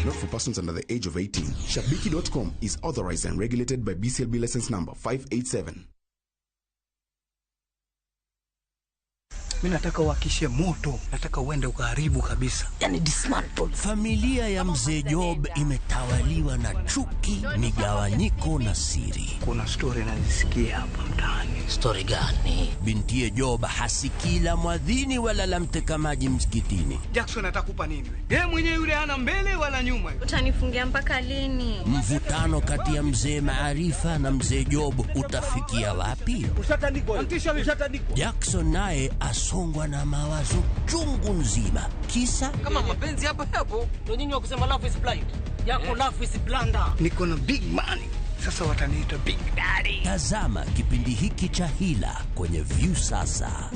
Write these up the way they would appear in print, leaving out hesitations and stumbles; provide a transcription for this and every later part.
Not for persons under the age of 18. Shabiki.com is authorized and regulated by BCLB license number 587. Mi nataka uhakishe moto, nataka uende ukaharibu kabisa. Yani dismantle. Familia ya mzee Job imetawaliwa na chuki, migawanyiko na siri. Kuna stori nazisikia hapa mtaani. Stori gani? Bintiye Job hasikii la mwadhini wala la mteka maji msikitini. Jackson atakupa nini we? Yeye mwenyewe yule hana mbele wala nyuma. Utanifungia mpaka lini? Mvutano kati ya mzee Maarifa na mzee Job utafikia wapi? Jackson naye asongwa na mawazo chungu nzima, kisa Kama mapenzi hapa yapo, ndio nyinyi wa kusema love is blind. Yako love is blunder. Niko na big money. Sasa wataniita big daddy. Tazama kipindi hiki cha Hila kwenye Viusasa.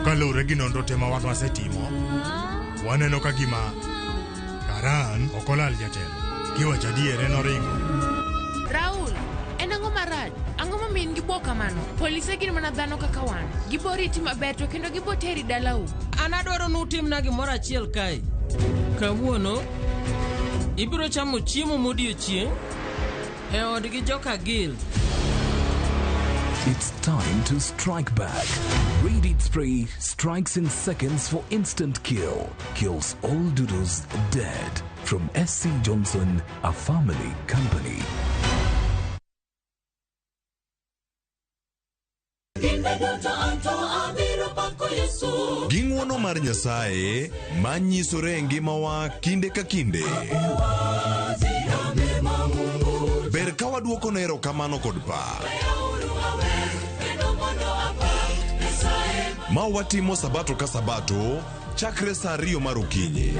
Kaluwore gi nonro te ma wan wasetimo, waneno ka gima Karan ok olal jatelo. Kiwacho adier en oringo. Raul, en ang'o marach? Ang'o momiyo in gi bwok kamano? Polise gin mana dhano kaka wan. Gibo riti maber to kendo gibo teri dalau. An adwaro ni utimna gimoro achiel kae. Kawuono ibiro chamo chiemo modiochieng' e odgi joka Gil. It's time to strike back. Raid spray strikes in seconds for instant kill. Kills all doodles dead. From SC Johnson, a family company. Gi ng'wono mar Nyasaye ma nyisore e ngimawa kinde ka kinde. Ber ka waduokone erokamano kod pak. Ma watimo sabato ka sabato chakre sa 2 mar okinyi.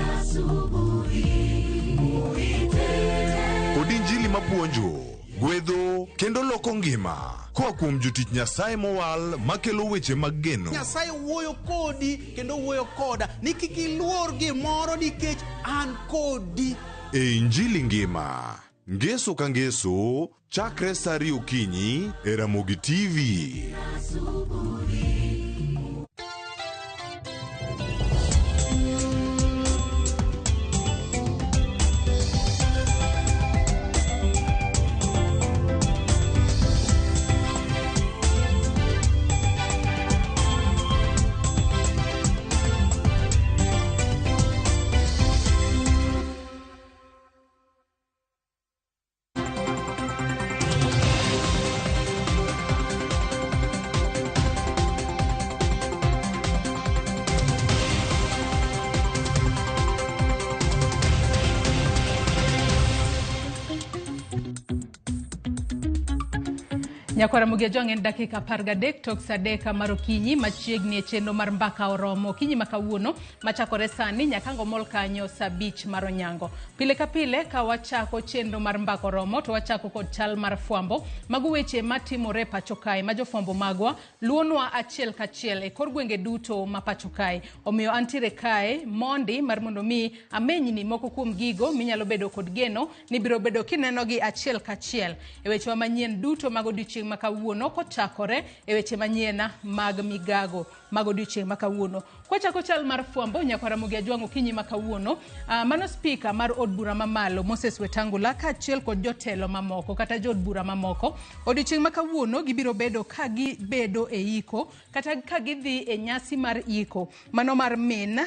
Kod injili mapuonjo, gwedho kendo loko ngima koa kuom jotich Nyasaye mowal makelo weche mag geno. Nyasaye wuoyo kodi kendo wuoyo koda ni kik iluor gimoro nikech an kodi. E Injili ngima, ngeso ka ngeso, chakre sa 2 okinyi e Ramogi TV. Nyakwara Mugejo en dakika 13 tok sa 3 mar okinyi machiegni e chenro mar mbaka oromo okinyi ma kawuono machakore sani nyaka ngomol kanyo sa 5 mar onyango. Pile ka pile ka wachako chenro mar mbaka oromo to wachako kod chal mar fwambo mago weche matimore pacho kae ma jofwambo magwa luonwa achiel kachiel e kor gwenge duto ma pacho kae. Omiyo antiere kae mondi mar mondo mi amenyni moko kuom gigo minyalo bedo kod geno ni biro bedo kinenogi achiel kachiel e weche manyien duto mag odiochieng' ma kawuono kochakore e weche manyien mag migago mag odiochieng' ma kawuono. Kwachako chal mar fwambo nyakwara Ramogi Ajwang' okinyi ma kawuono, mano spika mar od bura mamalo Moses Wetangula kaachiel kod jotelo mamoko kata jood bura mamoko odiochieng' ma kawuono gibiro bedo ka gibedo e iko kata ka gidhi e nyasi mar iko mano mar min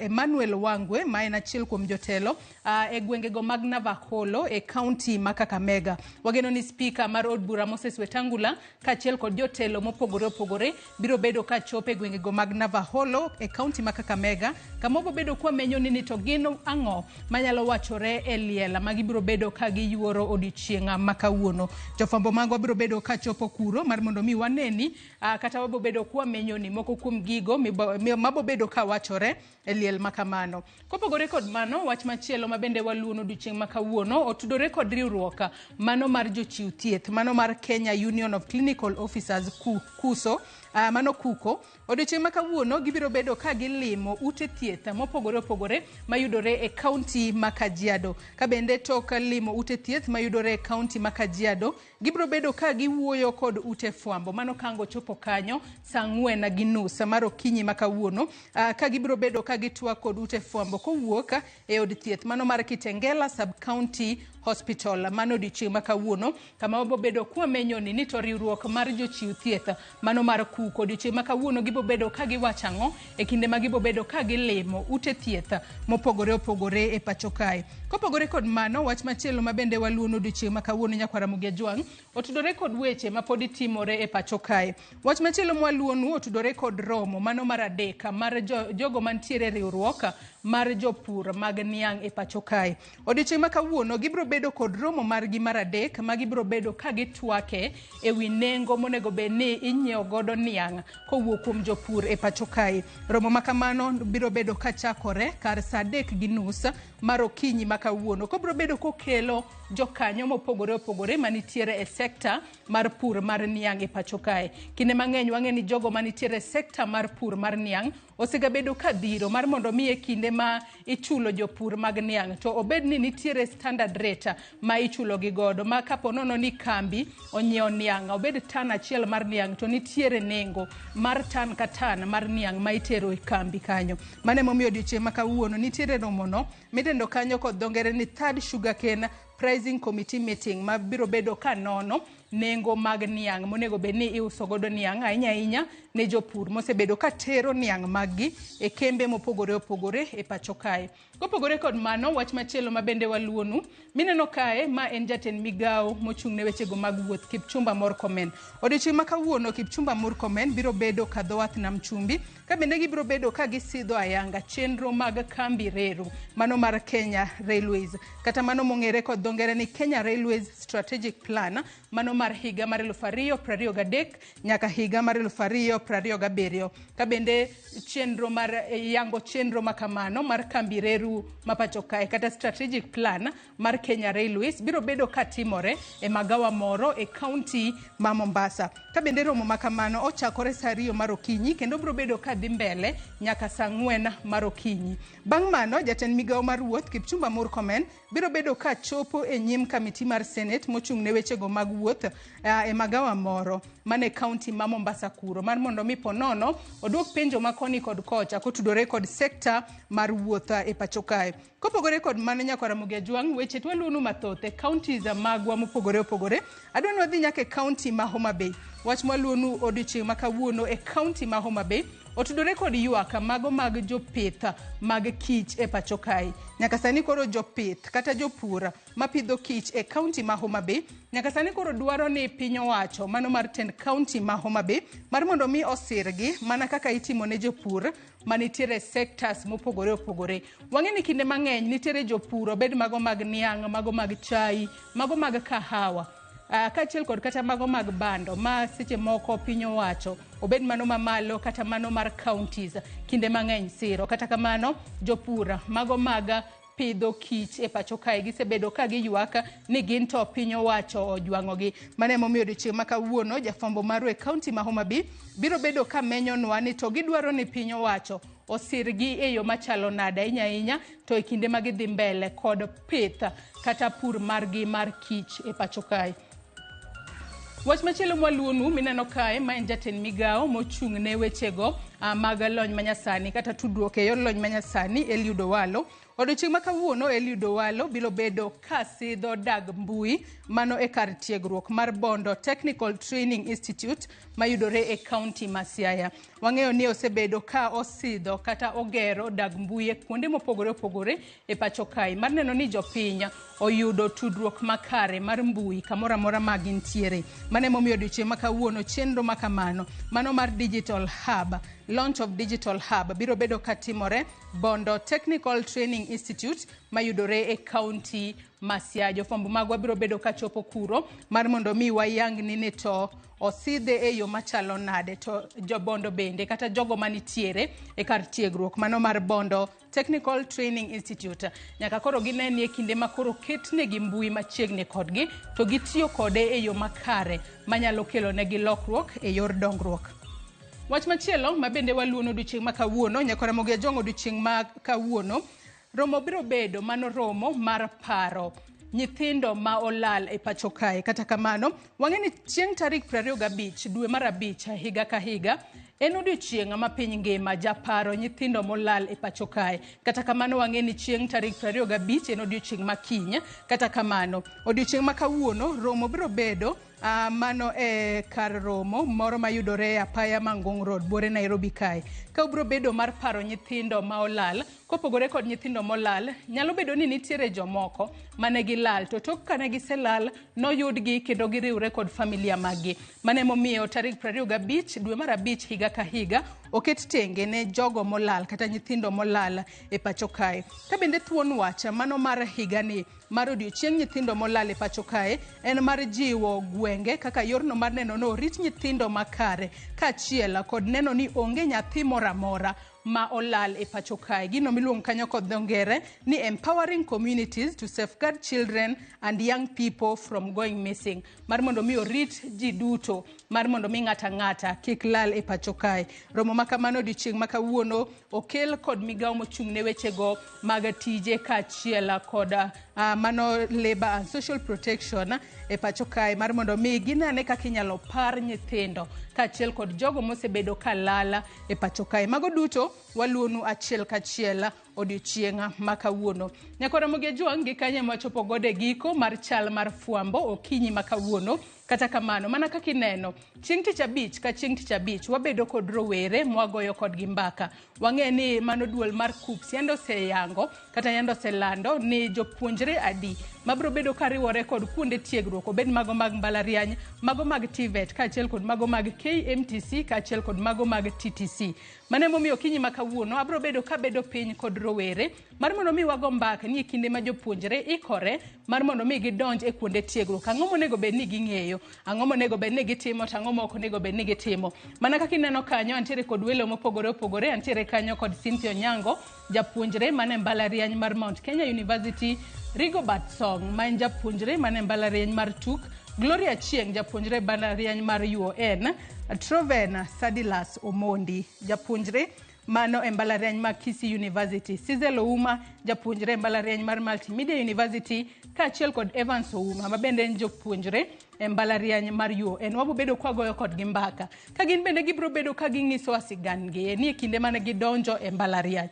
Emmanuel Wangwe ma en achiel kuom jotelo e gwengego mag Navaholo e kaunti ma Kakamega. Wageno ni spika mar od bura Moses Wetangula kaachiel kod jotelo mopogore opogore biro bedo ka chopo e gwengego mag Navaholo e kaunti ma Kakamega kama obobedo kwamenyo ni to gin ang'o manyalo wachore e liel ma gibiro bedo ka giyuoro odiochieng' ma kawuono. Jofwambo magwa biro bedo ka chopo kuro mar mondo mi waneni kata wabobedo kwamenyo ni moko kuom gigo mabobedo ka wachore e liel ma kamano. Kopogore kod mano, wach machielo ma bende waluono odiochieng' ma kawuono otudore kod riwruok mano mar jochiw thieth mano mar Kenya Kenya Union of Clinical Officers KUSO, mano KUCO. Odiochieng' ma kawuono gibiro bedo ka gilimo ute thieth mopogore opogore mayudore e kaunti ma Kajiado. Ka bende tok limo ute thieth mayudore e kaunti ma Kajiado, gibiro bedo ka giwuoyo kod ute fwambo. Mano kango chopo kanyo saa 4:30 mar okinyi ma kawuono, ka gibiro bedo ka gitwak kod ute fwambo kowuok e od thieth mano mar Kitengela Sub County Hospital. Mano odiochieng' ma kawuono kama wabo bedo kwamenyo ni to riwruok mar jochiw thieth mano mar KUCO odiochieng' ma kawuono gibo bedo ka giwacho ang'o e kinde ma gibo bedo ka gilimo ute thieth mopogore opogore e pacho kae. Kopogore kod mano, wach machielo ma bende waluono odiochieng' ma kawuono nyakwar Ramogi Ajwang' otudore kod weche ma pod timore e pacho kae. Wach machielo mwaluonu otudore kod romo mano mar adek mar jogo mantiere e riwruok mar jopur mag niang' e pacho kae. Odiochieng' ma kawuono gibiro bedo kod romo margi mar adek ma gibiro bedo ka gitwake e wi nengo monego bed ni inyiewo godo niang' kowuok kuom jopur e pacho kae. Romo ma kamano biro bedo ka chakore kar saa 3:30 mar okinyi ma kawuono. Kobiro bedo kokelo jokanyo mopogore opogore manitiere e sekta mar pur mar niang' e pacho kae. Kinde mang'eny wang'e ni jogo manitiere e sekta mar pur mar niang' osegabedo ka dhiro mar mondo mi e kinde ma ichulo jopur mag niang' to obed ni nitiere standard rate ma ichulo gi godo, ma kapo nono ni kambi onyiewo niang' obed tan achiel mar niang' to nitiere nengo mar tan ka tan mar niang' ma itero e kambi kanyo. Mano emomiyo odiochieng' ma kawuono nitiere romono midendo kanyo kod dho ngere ni Third Sugarcane Pricing Committee meeting ma biro bedo ka nono nengo mag niang' monego bed ni iuso godo niang' ahinya ahinya ne jopur mosebedo ka tero niang' mag gi e kembe mopogore opogore e pacho kae. Kopogore kod mano, wach machielo ma bende waluonu mineno kae ma en jatend migawo mochung' ne wechego mag wuoth Kipchumba Murkomen. Odiochieng' ma kawuono Kipchumba Murkomen biro bedo ka dho wath Nam Chumbi ka bende gibiro bedo ka gisidho ayanga chenro mag kambi reru mano mar Kenya Railways, kata mano mong'ere kod dho ngere ni Kenya Railways Strategic Plan mano mar higa mar 2023 nyaka higa mar 2027. Ka bende chenro mar yango chenro makamano mar kambi reru ma pacho kae kata strategic plan mar Kenya Railways biro bedo katimore e magawa moro e kaunti ma Mombasa. Ka bende romo makamano ochakore saa 2 mar okinyi kendo biro bedo ka dhi mbele nyaka saa 4 mar okinyi. Bang' mano, jatend migawo mar wuoth Kipchumba Murkomen biro bedo ka chopo e nyim kamiti mar Senate mochung' ne wechego mag wuoth e magawa moro mane kaunti ma Mombasa kuro mar mondo mi ponono oduok penjo ma koni kod kocha kotudore kod sekta mar wuoth e pacho kae. Kopogore kod mano, nyakwar Ramogi Ajwang', weche twaluonu mathoth e counties magwa mopogore opogore. Adwa ni wadhi nyaka e kaunti ma Homa Bay. Wach mwaluonu odiochieng' ma kawuono e kaunti ma Homa Bay otudore kod ywak mago mag jopith mag kich e pacho kae. Nyaka sani koro jopith kata jopur mapidho kich e kaunti ma Homa Bay nyaka sani koro dwaro ni piny owacho mano mar tend kaunti ma Homa Bay mar mondo mi osirgi mana kaka itimo ne jopur manitiere sectors mopogore opogore. Wang'e ni kinde mang'eny nitiere jopur obed mago mag niang', mago mag chai, mago mag kahawa, kaachiel kod kata mago mag bando ma seche moko piny owacho obed mano mamalo kata mano mar counties kinde mang'eny siro. Kata kamano jopur mago mag pidho kich e pacho kae gisebedo ka giywak ni gin to piny owacho ojwang'ogi. Mano emomiyo odiochieng' ma kawuono jafwambo marwa e kaunti ma Homa Bay biro bedo ka menyonwa ni to gidwaro ni piny owacho osirgi e yo machalo nade ahinya ahinya to e kinde ma gidhi mbele kod pith kata pur margi mar kich e pacho kae. Wach machielo mwaluonu mineno kae ma en jatend migawo mochung' ne wechego mag lony manyasani kata tudruok e yor lony manyasani Eliud Owalo. Odiochieng' ma kawuono Eliud Owalo biro bedo ka sidho dag mbui mano e kar tiegruok mar Bondo Technical Training Institute mayudore e kaunti ma Siaya. Wang'eyo ni osebedo ka osidho kata ogero dag mbui e kuonde mopogore opogore e pacho kae mar neno ni jopiny oyudo tudruok makare mar mbui kamoro amora ma gintiere. Mano emomiyo odiochieng' ma kawuono chenro ma kamano mano mar Digital Hub Launch of Digital Hub biro bedo katimore Bondo Technical Training Institute mayudore e kaunti ma Siaya. Jofwambo magwa biro bedo kachopo kuro mar mondo mi wayang ni to osidhe e yo machalo nade, to jobondo bende kata jogo manitiere e kar tiegruok mano mar Bondo Technical Training Institute nyaka koro gine ni e kinde ma koro ketnegi mbui machiegni kodgi to gitiyo kode e yo makare manyalo kelo negi lokruok e yor dongruok. Wach machielo ma bende waluono odiochieng' ma kawuono, nyaka Ramogi Ajwang' odiochieng' ma kawuono, romo biro bedo mano romo mar paro nyithindo ma olal e pacho kae. Kata kamano, wang'e ni chieng' tarik 25 dwe mar 5 higa ka higa en odiochieng' ma piny ngima japaro nyithindo molal e pacho kae. Kata kamano, wang'e ni chieng' tarik 25 en odiochieng' ma kiny. Kata kamano, odiochieng' ma kawuono romo biro bedo mano e kar romo moro mayudore e apaya ma Ngong Road buore Nairobi kae. Ka obiro bedo mar paro nyithindo ma olal, kopogore kod nyithindo molal, nyalo bedo ni nitiere jomoko mane gilal, to tok kane giselal noyudgi kendo giriwre kod familia maggi. Mano emomiyo tarik 25 dwe mar 5 higa ka higa oket tenge ne jogo molal kata nyithindo molal e pacho kae. Ka bende thuon wach mano mar higani mar odiochieng' nyithindo molal e pacho kae en mar jiwo gwenge kaka yorno mar neno ni orit nyithindo makare kaachiel kod neno ni onge nyathi moro amora ma olal e pacho kae. Gino miluongo kanyo kod dho ngere ni empowering communities to safeguard children and young people from going missing. Mar mondo mi orit ji duto, mar mondo mi ng'ata ang'ata kik lal e pacho kae. Romo ma kamano odiochieng' ma kawuono okel kod migawo mochung' ne wechego mag tije kaachiel kod mano Labor and Social Protection e pacho kae mar mondo mi ginane kaka inyalo par nyithindo kaachiel kod jogo mosebedo ka lala e pacho kae. Mago duto waluonu achiel kachiel odiochieng' ma kawuono. Nyakora Ramogi Ajwang' gi kanye mwachopo godo e giko mar chal mar fwambo okinyi ma kawuono. Kata kamano, mana kaka ineno, chieng' tich abich ka chieng' tich abich wabedo kod rowere mwagoyo kodgi mbaka. Wang'e ni mano duol mar KUCCPS yande oseyango kata yande oselando ni jopuonjre adi mabiro bedo kariwore kod kuonde tiegruok, obed mago mag mbalariany, mago mag TVET kaachiel kod mago mag KMTC kaachiel kod mago mag TTC. Mano emomiyo okinyi ma kawuono abiro bedo kabedo piny kod rowere mar mondo mi wago mbaka ni e kinde ma jopuonjre ikore mar mondo mi gidonj e kuonde tiegruok. Ang'o monego bed ni ging'eyo? Ang'o monego bed ni gitimo to ang'o ma ok onego bed ni gitimo? Mana kaka ineno kanyo, antiere kod welo mopogore opogore. Antiere kanyo kod Cynthia Onyango, japuonjre mane mbalariany mar Mount Kenya University, Rigobert Song ma en japuonjre mane mbalariany mar TUK, Gloria Chieng, japuonjre mbalariany mar UON, Troven Sadilas Omondi, japuonjre mano e mbalariany mar Kisii University, Sizel Ouma, japuonjre e mbalariany mar Multimedia University, kaachiel kod Evans Ouma ma bende en japuonjre e mbalariany mar UON. Wabiro bedo kwagoyo kodgi mbaka. Ka gin bende gibiro bedo ka ging'isowa sigandgi ni e kinde mane gidonjo e mbalariany.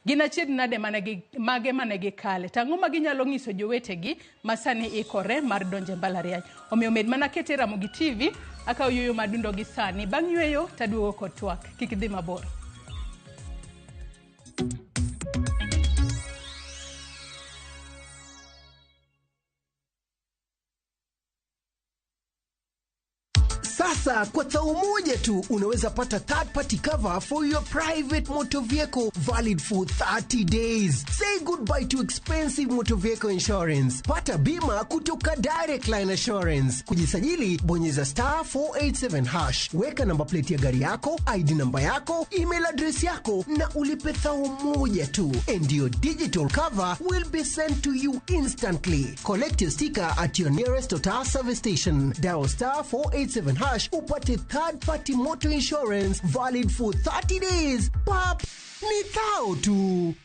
Gin achiedh nade mage mane gikale, to ang'o ma ginyalo ng'iso jowetegi ma sani ikore mar donjo e mbalariany. Omiyo med mana kete Ramogi TV, akawo yueyo madundo gi sani. Bang' yueyo taduogo kod twak. Kik idhi mabor. Sasa kwa thao moja tu unaweza pata third party cover for your private motor vehicle valid for 30 days. Say goodbye to expensive motor vehicle insurance. Pata bima kutoka Direct Line Assurance. Kujisajili, bonyeza star 487 hash. Weka namba plate ya gari yako, ID namba yako, email address yako na ulipe thao moja tu. And your digital cover will be sent to you instantly. Collect your sticker at your nearest Total service station. Dial star 487 hash upate third party motor insurance valid for 30 days. Pap, ni thao tu.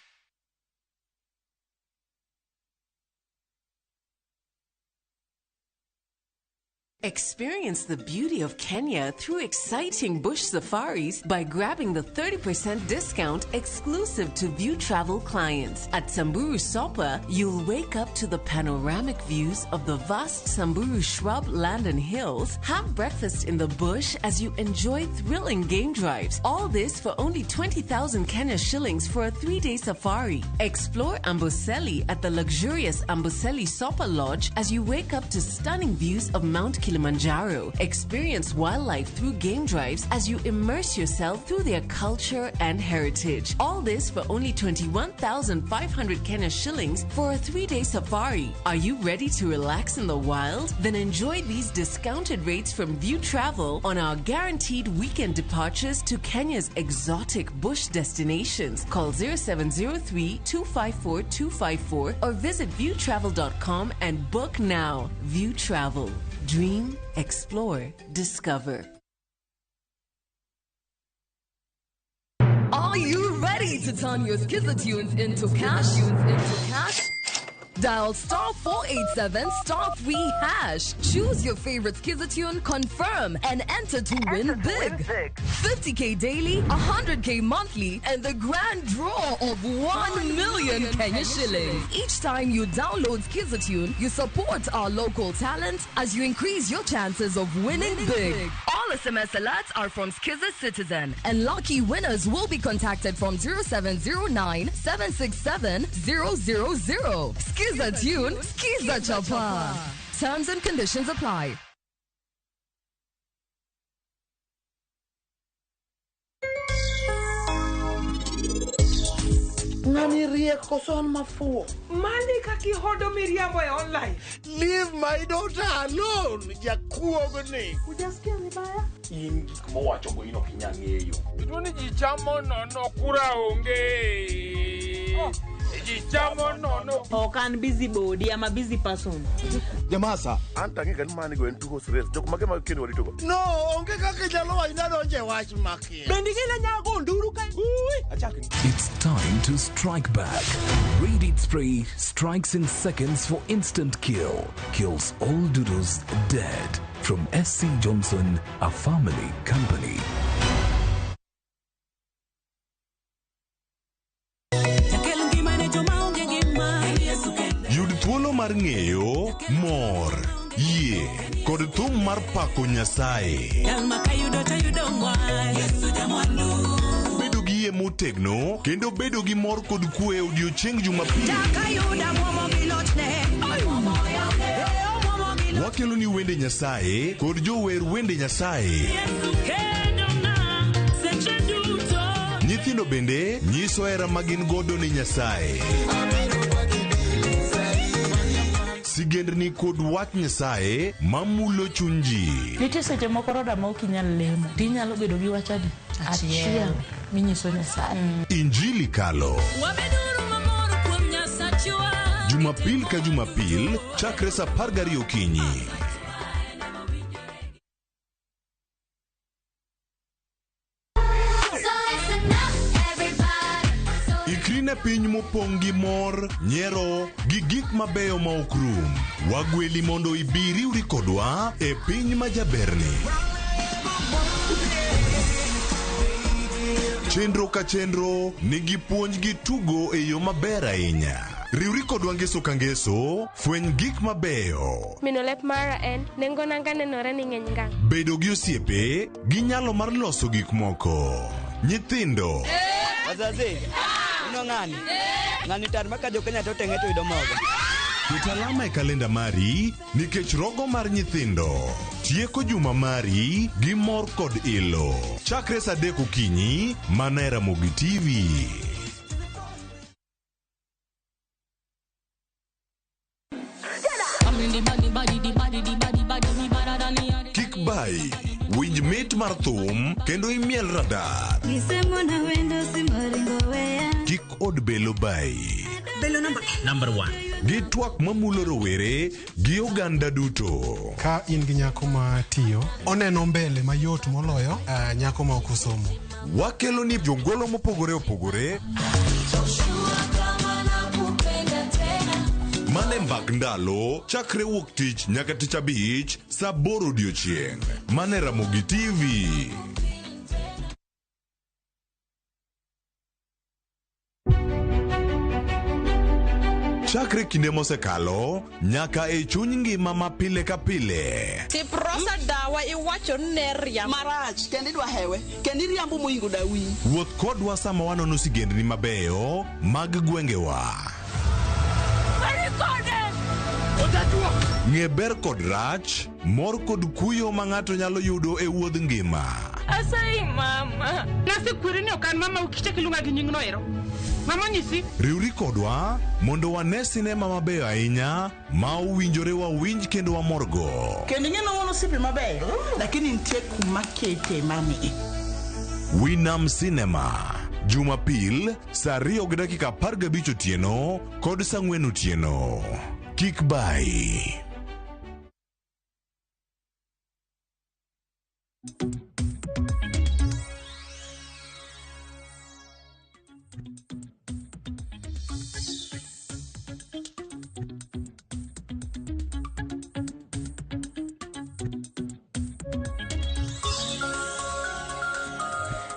Experience the beauty of Kenya through exciting bush safaris by grabbing the 30% discount exclusive to View Travel clients. At Samburu Sopa, you'll wake up to the panoramic views of the vast Samburu shrub land and hills, have breakfast in the bush as you enjoy thrilling game drives. All this for only 20,000 Kenya shillings for a 3-day safari. Explore Amboseli at the luxurious Amboseli Sopa Lodge as you wake up to stunning views of Mount Kilimanjaro. Experience wildlife through game drives as you immerse yourself through their culture and heritage. All this for only 21,500 Kenya shillings for a 3-day safari. Are you ready to relax in the wild? Then enjoy these discounted rates from View Travel on our guaranteed weekend departures to Kenya's exotic bush destinations. Call 0703 254 254 or visit viewtravel.com and book now. View Travel. Dream, explore, discover. Are you ready to turn your Skiza tunes into cash? Into cash? Dial star 487 star 3 hash. Choose your favorite Skiza tune, confirm, and enter to win big. 50k daily, 100k monthly, and the grand draw of 1 million Kenya shillings. Each time you download Skiza tune, you support our local talent as you increase your chances of winning big. All SMS alerts are from Skiza Citizen, and lucky winners will be contacted from 0709 767 000. Skiza tune, Skiza Chapa. Terms and conditions apply. Ng'ani riek koso an mafuwo? Mani kaka ihodo miriambo e online. Leave my daughter alone, jakuogni. Hujasikia vibaya? In gik mowachogo in ok inyal ng'eyo. Ituo ni ji chamo nono kura onge. Oh. Ji chamo nono. Ok an busy body, I'm a busy person. Jamasa, an tang'e ga ni mani go en two horse race. Jok mage mag kendo waritogo. No, onge kaka inyalo wacho ni adonjo e wach makia. Bende ing'e ni anyago nduru ka? Ui, achakni. It's time to strike back. Read It Spray strikes in seconds for instant kill. Kills all doodles dead. From SC Johnson, a family company. Yud thuolo mar ng'eyo, mor, yie kod thum mar pako Nyasaye. Bedo gi yie motegno kendo bedo gi mor kod kwe e odiechieng' Jumapil. Wakelo ni wende Nyasaye kod jower wende Nyasaye. Nyithindo bende nyiso hera ma gin godo ni Nyasaye. Sigendni kod wach Nyasaye mamulo chuny ji. Nitie seche moko roda ma ok inyal lemo, tinyalo bedo gi wach adi? Achiel minyiso Nyasaye. Injili kalo. Jumapil ka Jumapil, chakre saa 12 okinyi. Ikri ne piny mopong' gi mor, nyiero, gi gik mabeyo ma ok rum. Wagweli mondo ibi riwri kodwa e piny ma jaberni. Chenro ka chenro nigi puonj gi tugo e yo maber ahinya. Riwri kodwa ngeso ka ngeso, fweny gik mabeyo. Mino lep mara en, nengo nanga nenore ni ng'eny ngang'. Bedo gi osiepe gi nyalo mar loso gik moko. Nyithindo. Wazazi, ino ng'ani? Ng'ani tar maka jo Kenya to teng'e to yudo mogo. Ket alama e kalenda mari nikech rogo mar nyithindo. Tieko juma mari gi mor kod ilo. Chakre saa 3 okinyi, mana e Ramogi TV. Kik bai, winj mit mar thum kendo imiel radar. Kik od belo bai. Belo number 1. Gi twak mamulo rowere gi oganda duto. Ka in gi nyako ma tiyo, oneno mbele mayot moloyo nyako ma ok osomo. Wakelo ni jongolo mopogore opogore. Mane mbak ndalo chakre wuok tich nyaka tich abich saa 8 odiochieng'. Mane Ramogi TV. Chakre kinde mosekalo nyaka e chuny ngima ma pile ka pile. Tiprosa dawa iwacho ne riambo. Marach, kendo idwa hewe, kendo iriambo moingo dawi. Wuoth kodwa sama wanono sigendni mabeyo mag gwengewa. Ng'e ber kod rach, mor kod kuyo ma ng'ato nyalo yudo e wuodh ngima. Asayi mama. Nasekweri ni ok an mama ukichak iluonga gi nyingno ero. Mama onyisi. Riwri kodwa mondo wane sinema mabeyo ahinya ma owinjore wawinj kendo wamorgo. Kendo ing'e ni wan osiepe mabeyo, lakini nitie kuma kete mami. Winam Cinema. Jumapil, saa 2:15 otieno kod saa 4 otieno. Kik bayi.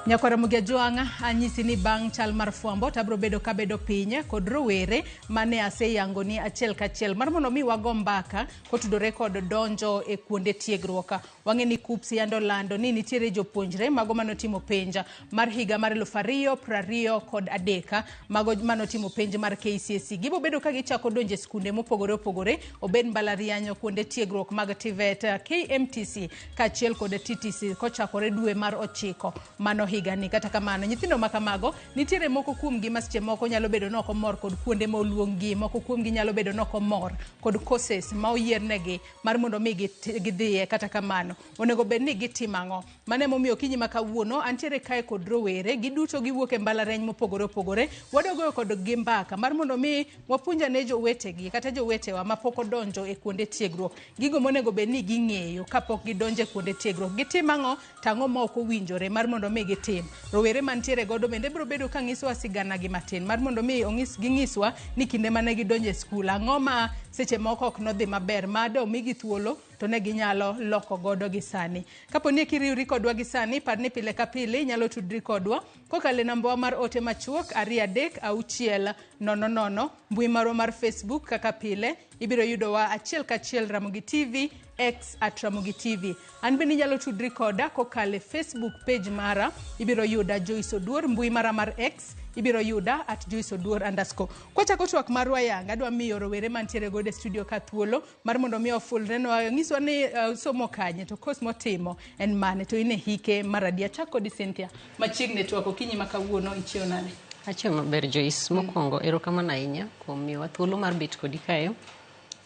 Nyakwara Mugia Jwang' anyisi ni bang' chal mar fwambo to abiro bedo kabedo piny kod rowere mane aseyango ni achiel kachiel mar mondo mi wago mbaka kotudore kod donjo e kuonde tiegruok. Wang'e ni KUCCPS yando lando ni nitiere jopuonjre mago manotimo penj mar higa mar 2023 mago manotimo penj mar KCSE. Gibo bedo ka gichako donjo e skunde mopogore opogore, obed mbalariany, kuonde tiegruok mag TVET, KMTC kaachiel kod TTC kochakore dwe mar 9 mano higani. Kata kamano, nyithindo ma kamago nitiere moko kuomgi ma seche moko nyalo bedo ni ok omor kod kuonde ma oluonggi, moko kuomgi nyalo bedo ni ok omor kod courses ma oyiernegi mar mondo mi gidhiye. Kata kamano, onego bed ni gitimo ang'o? Mano emomiyo okinyi ma kawuono antiere kae kod rowere, giduto giwuok e mbalariany mopogore opogore. Wadwa goyo kodgi mbaka mar mondo mi wapuonj ane jowetegi kata jowetewa mapok odonjo e kuonde tiegruok gigo monego bed ni ging'eyo kapok gidonjo e kuonde tiegruok. Gitim ang'o to ang'o ma ok owinjore mar mondo mi gitim. Rowere mantiere godo bende biro bedo ka nyisowa siganagi matin mar mondo mi ging'iswa ni kinde mane gidonjo e skul ang'o ma seche moko ok nodhi maber ma domigi thuolo to ne ginyalo loko godo gi sani. Kapo ni kiriwri kodwa gi sani, par ni pile ka pile inyalo tudri kodwa kokalo e nambawa mar ote machuok 2 3 6 0 0, mbui marwa mar Facebook kaka pile ibiro yudowa achiel kachiel Ramogi TV, X at Ramogi TV. An bende inyalo tudri koda kokalo e Facebook page mara, ibiro yuda Joyce Oduor, mbui mara mar X ibiro yuda at Joyce Oduor underscore. Kwachako twak marwa yanga, adwa miyo rowere mantiere godo e studio ka thuolo mar mondo mi ofulrenwa, nyiswa ni somo kanye to course motimo en mane to in e hike mar adi. Achak kodi Cynthia, machiegni twak okinyi ma kawuono, ichiew nade? Achiew maber Joyce. Mokwongo erokamano ahinya kuom miyowa thuolo mar bet kodi kae.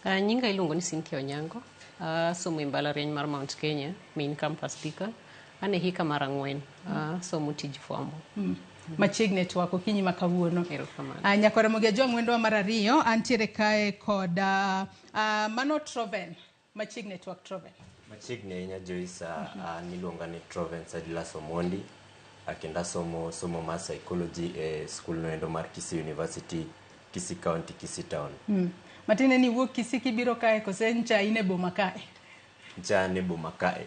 Nyinga iluongo ni Cynthia Onyango. Asomo e mbalariany mar Mount Kenya, main campus Thika. An e hika mar 4. Asomo tij fwambo. Machiegni twak okinyi ma kawuono. Erokamano. Nyakwara Mogi Ajwang' wendwa mar ariyo, antiere kae kod mano Troven. Machiegni twak Troven. Machiegni ahinya Joyce, an iluonga ni Troven Silas Omondi, kendo asomo somo mar psychology e skul noendo mar Kisii University, Kisii County, Kisii Town. Matiende ni iwuok Kisii kibiro kae kose ncha in e boma kae? Ncha an e boma kae.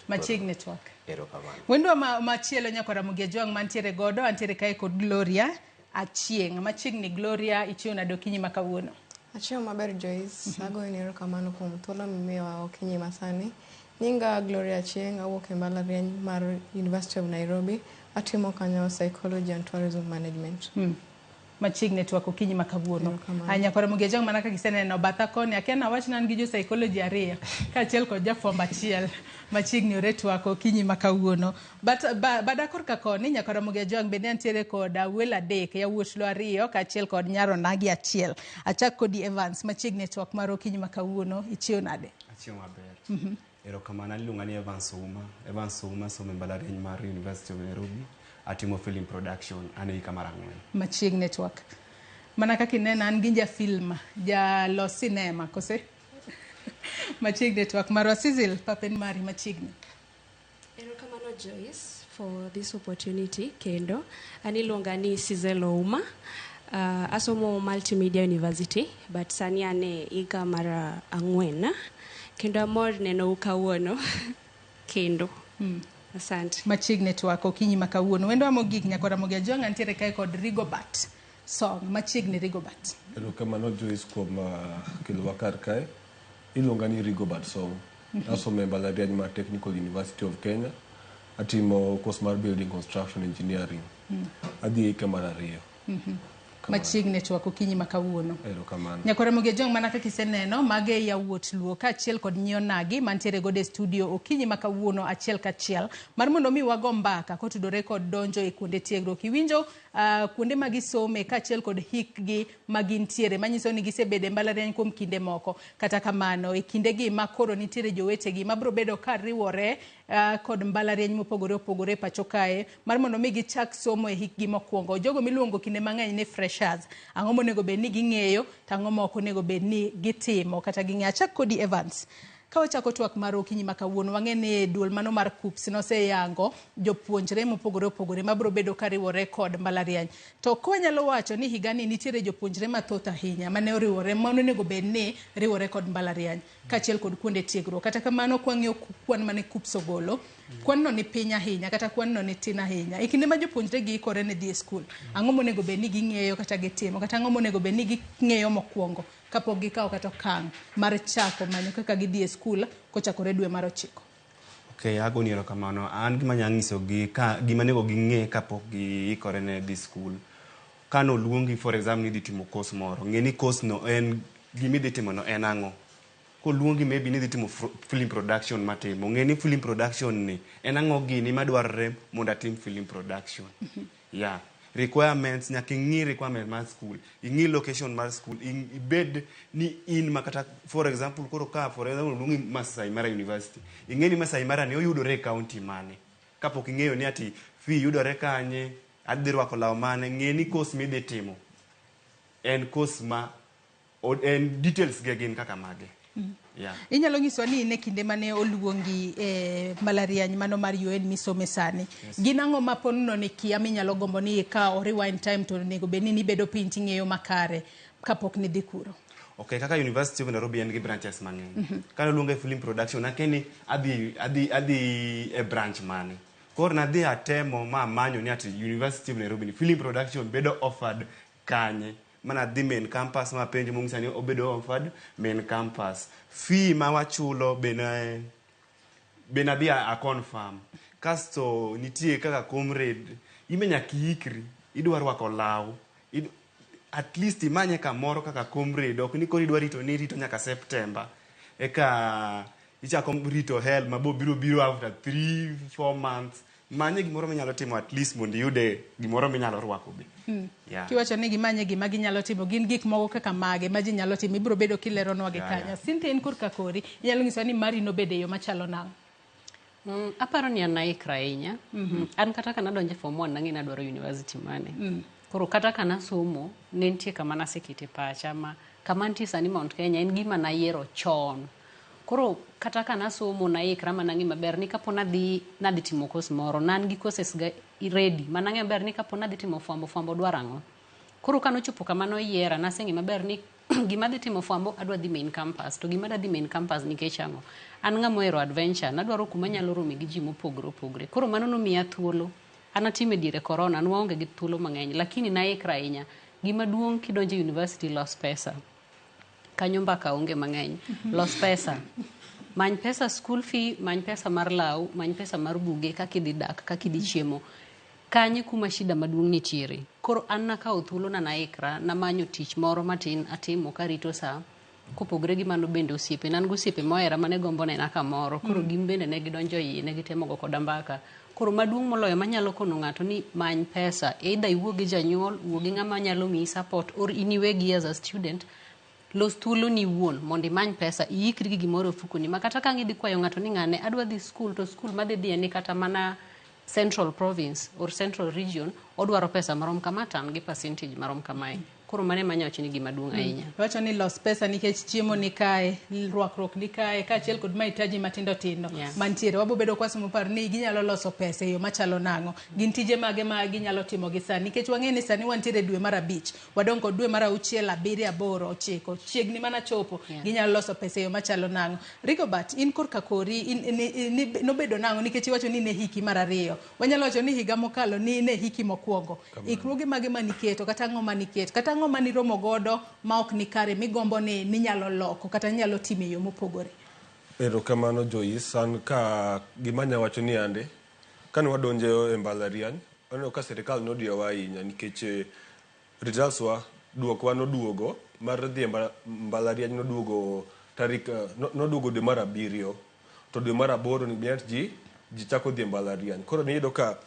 Machiegni twak. Erokamano. Wendwa machielo nyakwara Mogi Ajwang' mantiere godo, antiere kae kod Gloria Achieng'. Machiegni Gloria, ichiew nade okinyi ma kawuono? Achiewo maber Joyce, agoyo ni erokamano kuom thuolo mimiyowa okinyi masani. Nyinga Gloria Achieng', awuok e mbalariany mar University of Nairobi, atimo kanyo Psychology and Tourism Management. Machiegni twak okinyi ma kawuono. Nyakwara Mogi Ajwang' mana kaka iseneno batha koni, akia nawach ni an gi jo psychology 2 kaachiel kod jafwambo achiel machiegni ore twak okinyi ma kawuono. But bada korka koni nyakwara Mogi Ajwang' bende antiere kod welo 3, yawuot lo 2 kaachiel kod nyar onagi 1. Achak kodi Evans, machiegni twak mar okinyi ma kawuono, ichiew nade? Achiew maber. Erokamano, iluonga ni Evans Ouma. Evans Ouma somo e mbalariany mar University of Nairobi. Atimo film production, an e hika mar 4. Machiegni twak. Mana kaka ineno an gi ja film, jalos sinema, kose? Machiegni twak marwa. Cecil, papen mari machiegni. Erokamano Joyce for this opportunity kendo. An iluonga ni Cecil Ouma. Asomo Multimedia University, but sani an e higa mar 4. Kendo amor nenou kawuono kendo. Asante. Machiegni twak okinyi ma kawuono. Wendwa mogik nyakwara Mogi Ajwang' antiere kae kod Rigobert Song. Machiegni Rigobert. Erokamano Joyce kuom kelowa kar kae. Iluonga ni Rigobert Song. Asomo e mbalariany mar Technical University of Kenya. Atimo course mar Building Construction Engineering. Adhi e hika mar 2. Machiegni e twak okinyi ma kawuono. Erokamano. Nyakwar Ramogi Ojwang' mana kaka iseneno, mage e yawuot Luo kaachiel kod nyi onagi mantiere godo e studio okinyi ma kawuono achiel kachiel mar mondo mi wago mbaka kotudore kod donjo e kuonde tiegruok. Iwinjo kuonde ma gisome kaachiel kod hikgi ma gintiere manyiso ni gisebedo e mbalariany kuom kinde moko. Kata kamano, e kindegi ma koro nitiere jowetegi mabiro bedo ka riwore kod mbalariany mopogore opogore e pacho kae mar mondo mi gichak somo e hikgi mokwongo. Jogo miluongo kinde mang'eny ni freshers. Ang'o monego bed ni ging'eyo to ang'o ma ok onego bed ni gitimo kata ging'eyo. Achak kodi Evans. Ka wachako twak mar okinyi ma kawuono, wang'e ni duol mano mar KUCCPS noseyango jopuonjre mopogore opogore mabiro bedo kariwore kod mbalariany. To kwanyalo wacho ni higani nitiere jopuonjre mathoth ahinya mane oriwore mano onego bed ni riwore kod mbalariany kaachiel kod kuonde tiegruok. Kata kamano kwang'iyo kwan mane KUCCPS ogolo, kwan no ni piny ahinya kata kwan no ni tin ahinya. E kinde ma jopuonjre gi ikore ne dhi e skul, ang'o monego bed ni ging'eyo kata gitimo kata ang'o monego bed ni ging'eyo mokwongo kapok gikawo kata okang' mar chako manyo kaka gidhi e skul kochakore dwe mar 9? Okay, agoni erokamano. An gima anyalo nyisogi ka gima onego ging'e kapok giikore ne dhi skul. Kane oluongi for example ni idhi timo course moro, ng'e ni course no en gima idhi timo no en ang'o. Koluongi maybe ni idhi timo film production matimo, ng'e ni film production ni en ang'o gini madwarore mondo atim film production. Yeah. Requirements, nyaka ing'i requirement mar school, ing'i location mar school, ibed ni in makata for example koro ka for example oluongi Masai Mara University, ing'e ni Masai Mara ni oyudore e county mane. Kapok ing'eyo ni ati fee yudore kanye, adhi rwako law mane, ng'e ni course midhi timo en course ma en details ge gin kaka mage. Yeah. Inyalo nyiswa ni in e kinde mane oluongi e mbalariany mano mar UN misome sani. Yes. Gin ang'o ma ponono ni kia minyalo gombo ni ka o rewind time to onego bed ni nibedo piny ting'eyo makare kapok nidhi kuro? Okay, kaka University of Nairobi en gi branches mang'eny. Kane oluonga e film production, akia ni adhi e branch mane. Koro nadhi atemo ma amanyo ni ati University of Nairobi ni film production bedo offered kanye. Mana adhi main campus ma penjo mong'isa ni obedo offered main campus. Fee ma wachulo be nadhi a confirm. Kasto nitie kaka comrade, in be nyaka iikri, idwa rwako law. At least imanye kamoro kaka comrade, ok ni koro idwa rito ni irito nyaka September. Eka ichako rito HELB ma bo biro biro after 3-4 months. Manye gimoro minyalo timo at least mondo iyude gimoro minyalo rwako be. Yeah. Kiwacho ni gimanye gima ginyalo timo, gin gik moko kaka mage ma ji nyalo timo, ibiro bedo kileronwa gi kanyo. Cynthia, in korka kori, inyalo nyisowa ni mari nobedo e yo machalo nang'o? Aparo ni an naikra ahinya. An kata ka nadonjo e form 1 nang'e ni adwaro university mane. Koro kata ka nasomo, ne nitie kama nasekete pacha ma kama nitie sani Mount Kenya en gima nayiero chon. Koro kata ka nasomo naikra ma nang'e maber ni kapo nadhi timo course moro, ne an gi courses ga ready, ma nang'e maber ni kapo nadhi timo fwambo, fwambo dwaro ang'o. Koro kanochopo kama noyiera, naseng'e maber ni gima adhi timo fwambo, adwa dhi main campus. To gima adwa dhi main campus nikech ang'o? An ng'ama ohero adventure, nadwaro kuma anyalo rome gi ji mopogore opogore. Koro mano nomiya thuolo. An atime diere corona, ne waonge gi thuolo mang'eny, lakini naikra ahinya. Gima duong' kidonjo e university, los pesa. Kanyo mbaka onge mang'eny. Los pesa. Many pesa school fee, many pesa mar law, many pesa mar buge, kaka idhi dak, kaka idhi chiemo. Kanyo kuma shida maduong' nitiere. Koro an nakawo thuolo na naikra, namanyo tich moro matin atimo karito sa. Kopogore gi mano bende osiepe, an gi osiepe mohera mane gombo nena kamoro. Koro gin bende ne gidonjo iye, ne gitemo go koda mbaka. Koro maduong' moloyo manyalo kono ng'ato ni many pesa. Either iwuo gi janyuol, wuo gi ng'ama nyalo miyi support, or in iwegi as a student, los thuolo ni iwuon mondo imany pesa, iikri gi gimoro e ofukoni. Ma kata ka ang' idhi kwayo ng'ato ni ng'ane adwa dhi school, to school madhi dhiye ni kata mana Central Province or Central Region, odwaro pesa marom kama to an gi percentage marom kamae. Koro mano ema anyalo wacho ni gima duong' ahinya. Iwacho ni los pesa nikech chiemo ni kae, rwakruok ni kae, kaachiel kod mahitaji matindo tindo mantiere. Wabo bedo kwasomo paro ni ginyalo loso pesa e yo machalo nang'o. Gin tije mage ma ginyalo timo gi sani? Nikech wang'eyo ni sani wantiere dwe mar 5, wadong' kod dwe mar 6, 7, 8, 9, chiegni mana chopo. Ginyalo loso pesa e yo machalo nang'o. Rigobert, in korka kori, nobedo nang'o nikech iwacho ni ne hiki mar 2. Wanyalo wacho ni higa mokalo ni ne hiki mokwongo. Ikruoge mage maniketo, kata ang'o maniketo, kata ang'o maniromo godo ma ok ni kare migombo ni ninyalo loko kata ninyalo timo e yo mopogore? Erokamano Joyce, an ka gima anya wacho ni ande, kane wadonjo e mbalariany, aneno ka sirikal nodiyowa ahinya nikech Results wa duokwa noduogo mar dhi e mbalariany noduogo tarik noduogo dwe mar abiriyo to dwe mar aboro ni ji chako dhi e mbalariany. Koro niyudo ka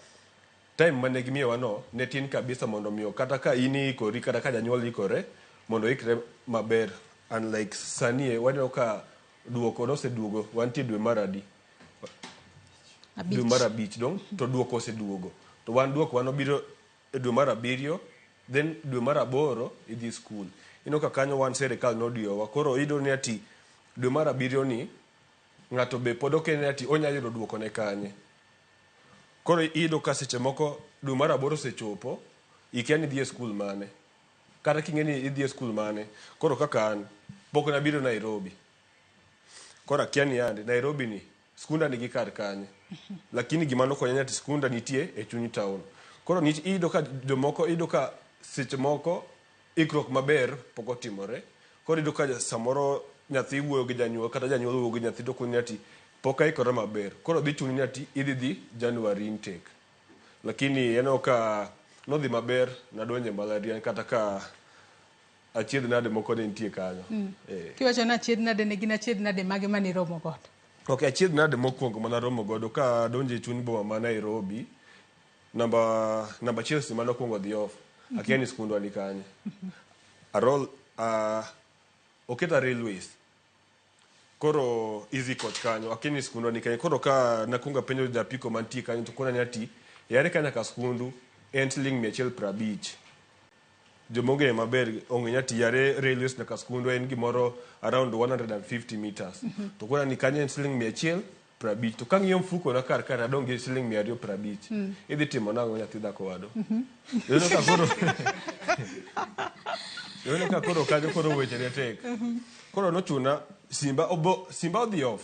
time mane gimiyowa no ne tin kabisa mondo miyo kata ka in iikori kata ka janyuol ikore mondo oikre maber unlike sani e waneno ka duoko noseduogo wantie dwe mar adi dwe mar abich dong to duoko oseduogo to wan duoko wan obiro e dwe mar abiriyo then dwe mar aboro idhi skul ineno ka kanyo wan sirikal nodiyowa koro iyudo ni ati dwe mar abiriyo ni ng'ato be pod okia ni ati onya yudo duoko ne kanye koro iyudo ka seche moko dwe mar aboro osechopo ikia ni idhi e skul mane kata king'e ni idhi e skul mane koro kaka an pok nabiro Nairobi koro akia ni yande Nairobi ni skunda nigi kar kanye lakini gima nokonya ni ati skunda nitie e chuny town koro iyudo ka jomoko iyudo ka seche moko ikruok maber pok otimore koro iyudo ka samoro nyathi wuoyo gi janyuol kata janyuol wuoyo gi nyathi to koni ati pok aikora maber koro dhi chuni ni ati idhi dhi January intake lakini aneno ka nodhi maber nadonjo e mbalariany kata ka achiedh nade moko ne nitie kanyo. Kiwacho ni achiedh nade ne gin achiedh nade mage mane iromo godo? Ok, achiedh nade mokwongo mane aromo godo ka adonjo e chuny boma ma Nairobi, namba achiel stima nokwongo dhi off. Akia ni skundwa ni kanye. Arol, oketa railways. Koro easy coach kanyo, akia ni skundwa ni kanye. Koro ka nakwongo apenjo japiko mantie kanyo to kona ni ati, yare ka nyaka skundu en siling 150. Joma ong'eyo maber ong'eyo ni ati yare railways nyaka skundwa en gimoro around 150 meters. To kona ni kanyo en siling 150. To kang'iyo mfuko na kar kae adong' gi siling 250. Idhi timo nang'o nyathi dhako wadu? Iyudo ka koro kanyo koro weche ne tek. Koro nochuna simba obo simba odhi off.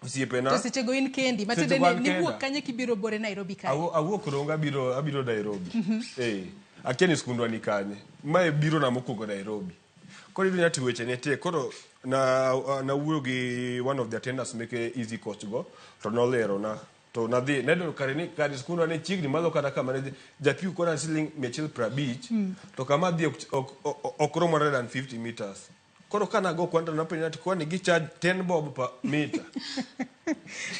Osiepena. To sechego in kendi, matiende ni niwuok kanye kibiro bore Nairobi kae? Awuok Ronga abiro Nairobi. Akia ni skundwa ni kanye. Mae biro na mokwongo Nairobi. Koro iyudo ni ati weche ne tek. Koro nawuoyo gi one of the attendants meke easy coach go to nolerona. To nadhi nayudo kare ni kare skundwa ne chiegni malo kata kama ne japiko kona siling 150 to kama adhi ok rom 150 meters. Koro ka nago kwan to napenjo ati kwani gi charge 10 bob per meter.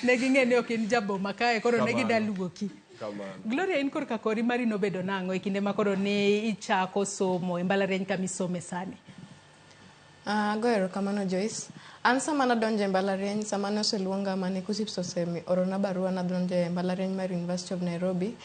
Ne ging'e ni ok in jaboma kae koro ne gida luoki. Kamano. Gloria, in korka kori mari nobedo nang'o e kinde ma koro ne ichako somo e mbalariany kama isome sani? Ago erokamano Joyce. An sama nadonjo e mbalariany, sama noseluonga mane KUCCPS oseorona barua nadonjo e mbalariany mar University of Nairobi,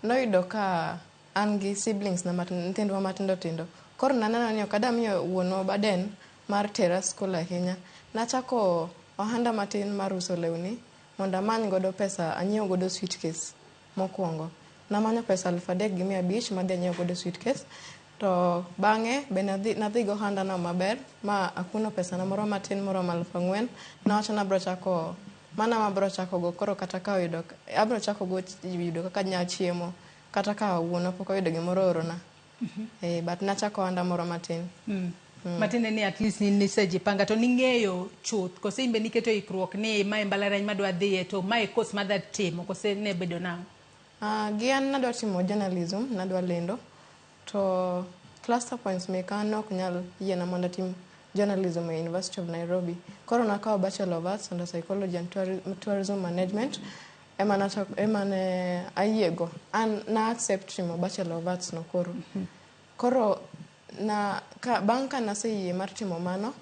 noyudo ka an gi siblings na nyithindwa matindo tindo. Koro naneno ni ok adwa miyo wuonwa burden mar tera skul ahinya. Nachako ohanda matin mar uso lewni mondo amany godo pesa anyiew godo suitcase mokwongo. Namanyo pesa 3,500 madhi anyiew godo suitcase. To bang'e be nadhi go ohanda no maber ma akuno pesa na moro matin moromo 4,000. Nawacho ni abro chako mana mabro chako go koro kata ka oyudo abro chako go yudo kaka anyalo chiemo kata ka wuonwa pok oyudo gimoro oorona. But nachako ohanda moro matin. Matiende ni at least nisejipanga to ning'eyo chuth kose in be niketo ikruok ni mae mbalariany madwa dhiye to mae course madwa timo kose ne bedo nang'o? Gi an nadwa timo journalism, nadwa lendo. To cluster points meka ne ok nyal yiena mondo atim journalism e University of Nairobi. Koro nakawo Bachelor of Arts under Psychology and Tourism Management. Ema ne ayiego. An na accept timo Bachelor of Arts no koro. Koro bang' ka naseyie mar timo mano,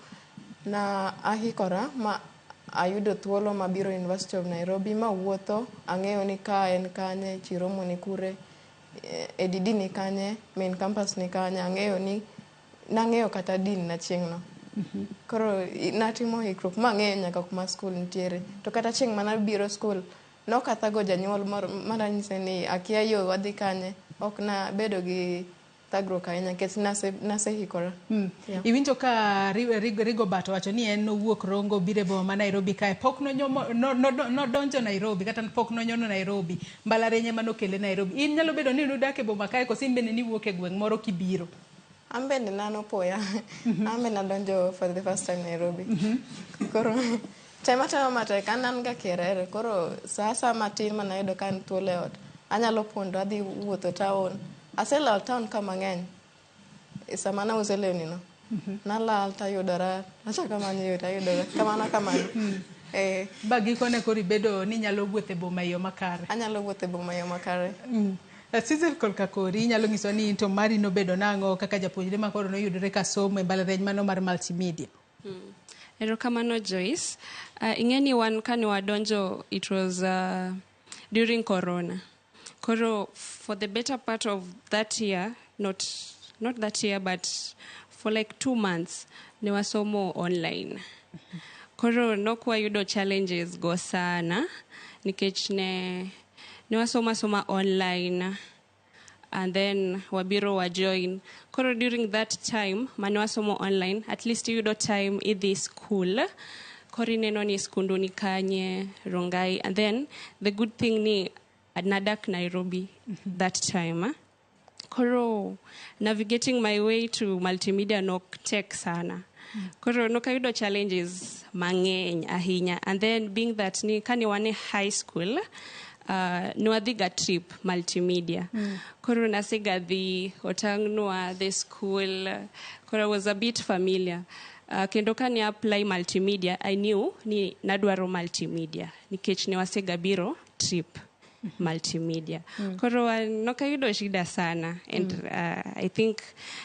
na ahikora ma ayudo thuolo mabiro University of Nairobi ma wuotho, ang'eyo ni ka en kanye, Chiromo ni kure, EDD ni kanye, main campus ni kanye, ang'eyo ni nang'eyo kata dean na chieng' no. Koro natimo ikruok mang'eyo nyaka kuma skul nitiere. To kata chieng' manabiro skul, nokathago janyuol moro mananyise ni akia yo wadhi kanye. Ok nabedo gi thagruok ahinya nikech nasehikora. Yeah. Iwinjo ka Rigobert owacho ni en nowuok Rongo biro e boma ma Nairobi kae pok nodonjo Nairobi kata pok nonyono Nairobi. Mbalariany ema nokele Nairobi. In nyalo bedo ni nudak e boma kae koso in bende niwuok e gweng' moro kibiro? An bende nanopoya. An bende nadonjo for the first time Nairobi. Koro tema tema matek an ga kerere. Koro sa asaya matin manayudo ka an thuolo e ot, anyalo pondo adhi wuotho town. Aselal town ka mang'eny. E sama nauso lewni no, nalal tayudora, achako amanyo yo tayudora, kamano kamano. Eh. Ba gikone koro ibedo ni inyalo wuotho e boma e yo makare. Anyalo wuotho e boma e yo makare. Cecil korka kori inyalo nyiso ni to mari nobedo nang'o kaka japuonjre ma koro noyudore ka somo e mbalariany mano mar multimedia. Erokamano Joyce. Ing'e ni wan kane wadonjo it was during corona. Koro for the better part of that year, not that year but for like 2 months ne wasomo online. Koro nokwayudo challenges go sana nikech ne wasomo asoma online and then wabiro wa join. Koro during that time mane wasomo online, at least iyudo time idhi school. Koro ineno ni skundu ni kanye, Rongai. And then the good thing ni nadak Nairobi that time. Eh? Koro navigating my way to multimedia nok tek sana. Koro nokayudo challenges mang'eny ahinya. And then being that ni kane wan e high school, nwadhiga trip multimedia. Koro nasega dhi otang'nwa the school. Koro I was a bit familiar. Kendo kane apply multimedia, I knew ni nadwaro multimedia nikech ne wasega biro trip multimedia. Koro nokayudo shida sana and I think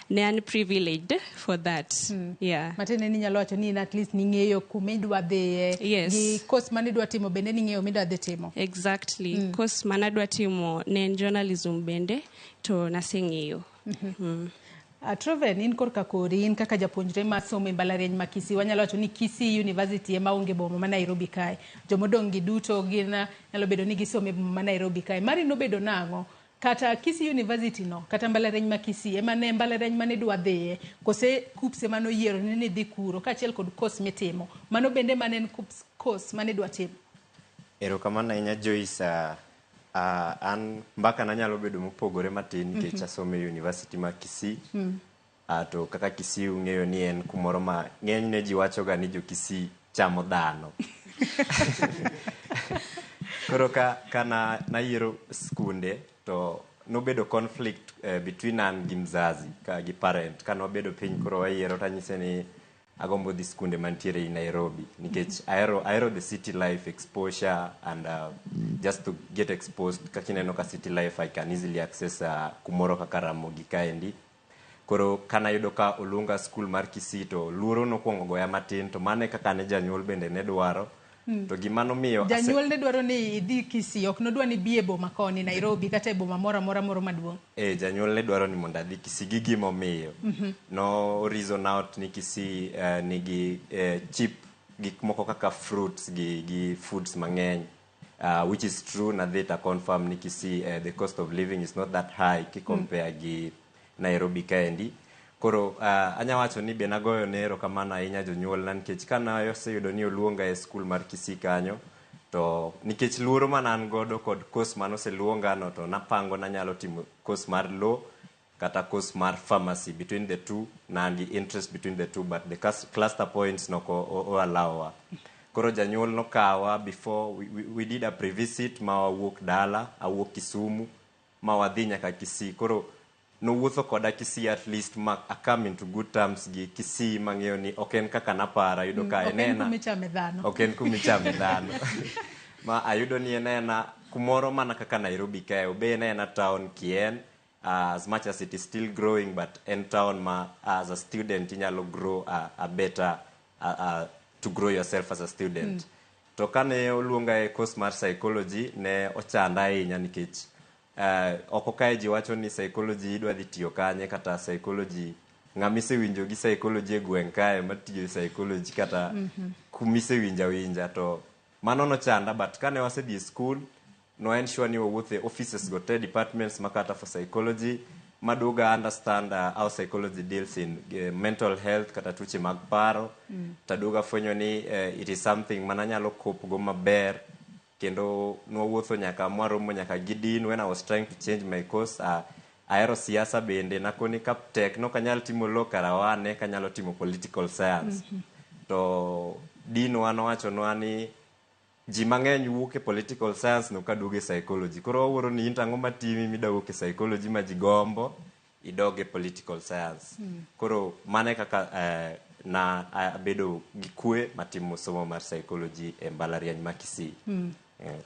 ne an privileged for that. Yeah. Matiende ni inyalo wacho ni in at least ning'eyo kuma idwa dhiye. Yes. Gi course manidwa timo bende ning'eyo midwa dhi timo. Exactly. Course manadwa timo ne en journalism bende to naseng'eyo. Troven, in korka kori, in kaka japuonjre ma somo e mbalariany ma Kisii, wanyalo wacho ni Kisii University ema onge boma ma Nairobi kae. Jomodong' gi duto gin nyalo bedo ni gisomo e boma ma Nairobi kae. Mari nobedo nang'o? Kata Kisii University no, kata mbalariany ma Kisii, ema ne mbalariany mane idwa dhiye, kose KUCCPS ema noyiero ni nidhi kuro, kaachiel kod course mitimo. Mano bende mane en KUCCPS course mane idwa timo. Erokamano ahinya Joyce. An mbaka na nyalo bedo mopogore matin nikech asomo e University ma Kisii. To kaka Kisii ung'eyo ni en kumoro ma ng'enyne ji wacho ga ni jo Kisii chamo dhano. Koro ka na, nayiero skunde to nobedo conflict between an gi mzazi ka gi parent. Ka nwabedo piny koro wayiero tanyise ni agombo dhi skunde mantiere i Nairobi nikech ahero the city life exposure and just to get exposed. Kaka ineno ka city life I can easily access kumoro kaka Ramogi kaendi. Koro kanayudo ka oluonga skul mar Kisii to luoro nokwongo goya matin, to mano e kaka ne janyuol bende ne dwaro. To gima nomiyo Janyuol ne dwaro ni idhi Kisii, ok nodwa ni ibi e boma koni Nairobi kata e boma moro amora moro maduong'. E, janyuol ne dwaro ni mondo adhi Kisii gi gimomiyo. No reason out ni Kisii nigi cheap gik moko kaka fruits gi foods mang'eny, which is true. Nadhi ta confirm ni Kisii the cost of living is not that high ki compare gi Nairobi kaendi. Koro anya wacho ni be nagoyo ne erokamano ahinya jonyuolna nikech kana oseyudo ni oluonga e skul mar Kisii kanyo, to nikech luoro mane an godo kod course mane oseluonga no, to napango nanyalo timo course mar law kata course mar pharmacy. Between the two na an gi interest between the two, but the cluster points nok o allow. Koro janyuol nokawa before we did a pre-visit ma wawuok dala, awuok Kisumu ma wadhi nyaka Kisii. Koro nowuotho koda Kisii at least ma a come into good terms gi Kisii, mang'eyo ni ok en kaka naparo ayudo ka Ok en en ena kuma ichame dhano. Ok en kuma ichame dhano, ma ayudo ni en ena kumoro mana kaka Nairobi kae, obe en ena town kien, as much as it is still growing, but en town ma as a student inyalo grow a better to grow yourself as a student. To kane oluonga e course mar psychology, ne ochanda ahinya nikech oko kae ji wacho ni psychology idwa dhi tiyo kanye, kata psychology ng'ama isewinjo gi psychology e gweng' kae matiyo e psychology kata kumisewinjo awinja, to mano nochanda. But kane wasedhi e school, no ensure ni wawuotho e offices go te, departments makata for psychology, maduoga understand how psychology deals in mental health kata tuoche mag paro. Taduoga fwenyo ni it is something mananyalo cope go maber. Kendo nwawuotho nyaka mwaromo nyaka gi dean when I was trying to change my course. Ahero siasa bende, nakoni ka tek nok anyal timo law, karawane kanyalo timo political science. To dean wa nowachonwa ni ji mang'eny wuok e political science no kaduogo e psychology. Koro wawuoro ni in to ang'o matimi mida wuok e psychology ma ji gombo. idog e political science. Koro mano e kaka na abedo gi kwe matimo somo mar psychology e mbalariany ma Kisii.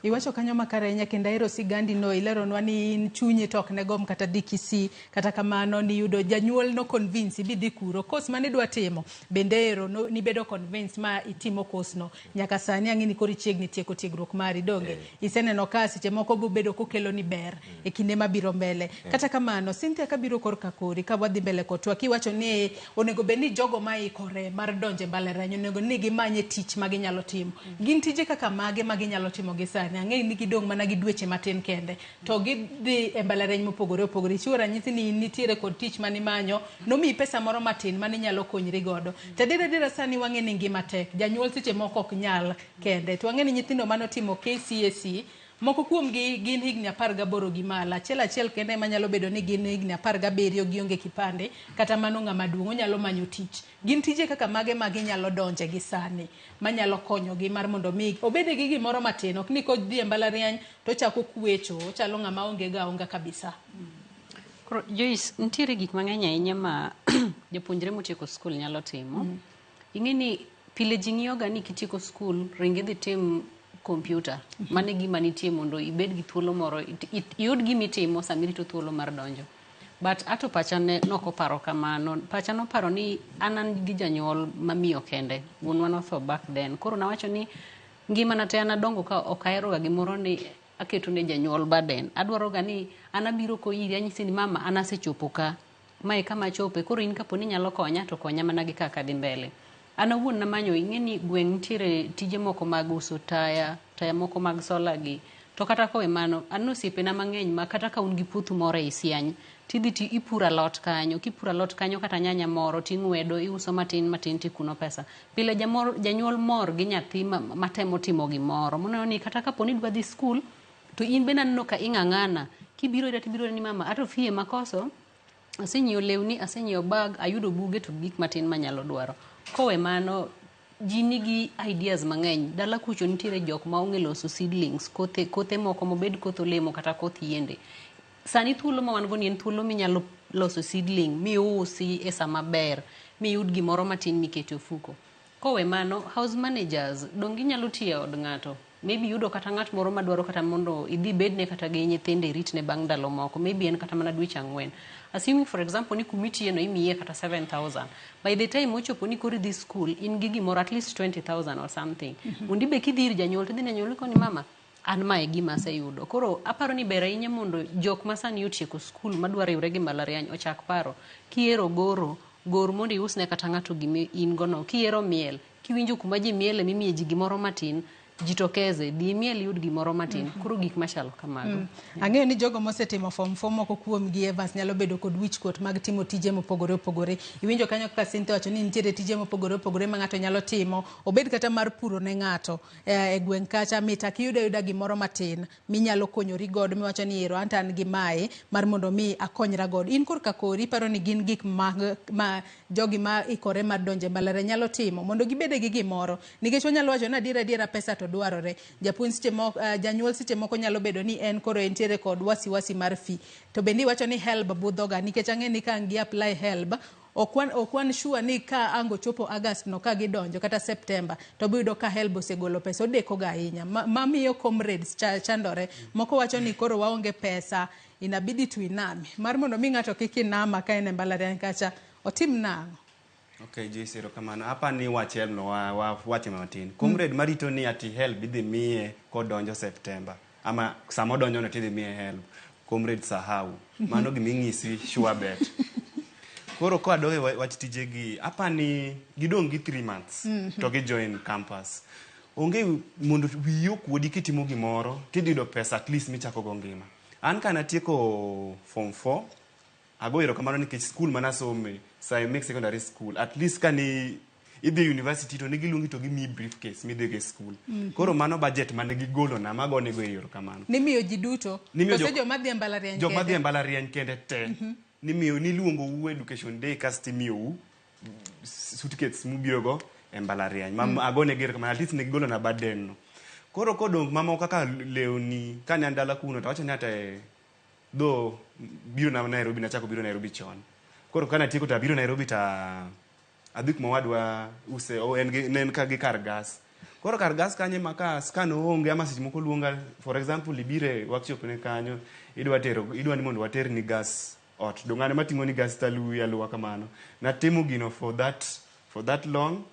Iwacho kanyo makare ahinya kendo ahero sigandi no ileronwa ni in chunyi to ok ne gomb kata dhi Kisii kata kamano niyudo janyuol no convince bidhi kuro course mane idwa timo bende ero no, nibedo convince ma itimo course no nyaka sani ang'e ni koro ichiegni tieko tiegruok mari donge iseneno ka seche moko bobedo kokelo ni ber e kinde mabiro mbele kata kamano Cynthia kabiro korka kori ka wadhi mbele kod twak iwacho ni onego bed ni jogo maikore mar donjo e mbalariany onego ni gimanye tich ma ginyalo timo gin tije kaka mage ma ginyalo timo gi sani ang'e ni gidong' mana gi dweche matin kende to gidhi e mbalariany mopogore opogore ichiwo ranyisi ni in nitiere kod tich manimanyo nomiyi pesa moro matin maninyalo konyri godo to adier adiera sani wang'e ni ngima tek janyuol seche moko ok nyal kende to wang'e ni nyithindo manotimo KCSE moko kuomgi gin higni 18 gi malo achiel achiel kende ema nyalo bedo ni gin higni 17 gionge kipande kata mano ng'ama duong' onyalo manyo tich gin tije kaka mage ma ginyalo donje gi sani manyalo konyogi mar mondo mi obed gi gimoro matin ok ni kodhi e mbalariany to ochako kwecho ochalo ng'ama onge ga aonga kabisa. Koro Joyce, nitiere gik mang'eny ahinya ma japuonjre motieko skul nyalo timo. Ing'e ni pile ji ng'iyoga ni kitieko skul ring idhi tim kompyuta. Mano e gima nitie mondo ibed gi thuolo moro, iyud gima itimo sama irito thuolo mar donjo. But ato pacha ne nokoparo kamano. Pacha noparo ni an an gi janyuol mamiyo kende. Wuonwa notho back then. Koro nawacho ni ngimana te an adongo ka ok ahero ga gimoro ni aketo ne janyuol burden. Adwaro ga ni an abiro ko iri anyisi ni mama an asechopo ka. Mae kama achope. Koro in kapo ni inyalo konya to konya mana gi kaka adhi mbele. An awuon namanyo ing'e ni gweng' nitiere tije moko mag uso taya, taya moko mag sola gi. To kata kowe mano, an osiepena mang'eny ma kata ka un gi puothu moro ei Siany, tidhi ti ipuro alot kanyo, kipuro alot kanyo kata nyanya moro ting'wedo, iuso matin matin tikuno pesa. Pile jamor, janyuol mor gi nyathi matemo timo gimoro. Moneno ni kata kapo ni idwa dhi skul, to in bende aneno ka ing'ang'ana. Kibiro ira tibiro ni mama, ato fee makoso, asenyiewo lewni, asenyiewo bag, ayudo buge to gik matin manyalo dwaro. Kowe mano, ji nigi ideas mang'eny. Dala kucho nitiere jok ma ong'e loso seedlings, kothe, kothe moko mobed koth olemo kata koth yiende. Sani thuolo ma wan go ni en thuolo minyalo loso seedling miusi e sama ber, miyud gimoro matin miketo e ofuko. Kowe mano, house managers, donge inyalo tiyo e od ng'ato. Maybe yudo kata ng'at moro madwaro kata mondo idhi bedne kata gi nyithindo iritne bang' ndalo moko. Maybe en kata mana dweche 4. Assuming for example ni kumitiye no imiye kata 7,000. By the time ochopo ni koro idhi school, in gi gimoro at least 20,000 or something. Mondo ibe kidhi ir janyuol tidhi ne janyuol ikoni mama, an mae e gima aseyudo. Koro aparo ni ber ahinya mondo jok ma sani otieko skul madwa riwre gi mbalariany ochak paro. Kihero goro, gor mondo iusne kata ng'ato gima in go no. Kihero miel, kiwinjo kuma ji miele mimiye ji gimoro matin, jitokeze, dhi imiel iyud gimoro matin. Koro gik machalo kamago. Ang'eyo ni jogo mosetimo form 4 moko kuomgi Evans nyalo bedo kod wichkuot mag timo tije mopogore opogore. Iwinjo kanyo kaka Cynthia wacho ni nitiere tije mopogore opogore ma ng'ato nyalo timo, obed kata mar puro ne ng'ato e gweng' kacha mit akiyudo ayuda gimoro matin minyalo konyori godo miwacho ni ero anto an gi mae mar mondo mi akonyra godo. In korka kori iparo ni gin gik mag ma jogi ma ikore mar donjo e mbalariany nyalo timo mondo gibede gi gimoro nikech wanyalo wacho ni adiera adiera pesa to dwarore. Japuonj seche moko, janyuol seche moko nyalo bedo ni en koro entiere kod wasiwasi mar fee. To bende iwacho ni HELB budhoga nikech ang'e ni ka ang' gi apply HELB ok wan sure ni ka ang' ochopo August no ka gidonjo kata September to biyudo ka HELB osegolo pesa odeko ga ahinya. Mamiyo comrades chandore. Moko wacho ni koro waonge pesa inabidi tuiname. Mar mondo mi ng'ato kik inama ka en e mbalariany kacha otim nang'o? Okay, Joyce, erokamano. Apa ni wach HELB no wache matin. Comrade marito ni ati HELB idhi miye kodonjo September. Ama sama odonjo no tidhi miye HELB. Comrade sahau. Mano gima ing'isi sure bet. Koro kwa dok e wach tijegi, apa ni gidong' gi 3 months to gi join campus. Onge mondo wiyi okuodi kitimo gimoro tidhi yudo pesa at least michako go ngima. An ka natieko form 4, ago erokamano nikech skul manasome, Saimek Secondary School, at least kani idhi university to ne giluongi to gimiyi briefcase midhigo e skul. Koro mano budget mane gigolona magonego erokamano. Nimiyo ji duto? Nimiyo Koso joma dhi e mbalariany joma dhi e kende? mbalariany kende te. Nimiyo niluongou education day kasto imiyou suitcase mubirogo e mbalariany. Ma agonegi erokamano at least ne gigolona burden no. Koro kodong' mamoko kaka lewni, kane an dala kuno to awacho ni ate Though biro na Nairobi nachako biro Nairobi chon. Koro ka natieko to abiro Nairobi ta adhi kuma owadwa use o en gi ne en ka gi kar gas. Koro kar gas kanyo ema ka scan oonge ama seche moko luonga for example ibiro e workshop ne kanyo idwa tero idwa ni mondo waterni gas ot. Dong' an ema ting'o ni gas taluwi aluwa kamano. Natimo gino for that long.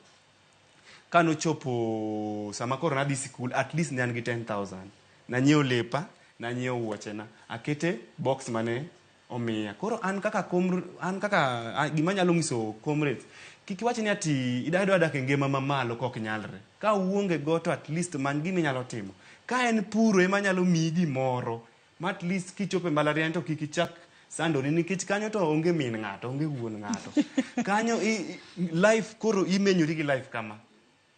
Kanochopo sama koro nadhi sikul at least ne an gi 10,000. Nanyiewo lepa, nanyiewo wuochena, akete box mane omiya. Koro an kaka an kaka gima anyalo nyiso comrades, kik iwach ni ati idwa dak e ngima mamalo kok nyalre. Ka uonge go to at least many gima inyalo timo. Ka en puro ema nyalo miyi gimoro, ma at least kichopo e mbalariany to kik ichak sandori nikech kanyo to onge min ng'ato, onge wuon ng'ato. Kanyo life koro imenyori gi life kama.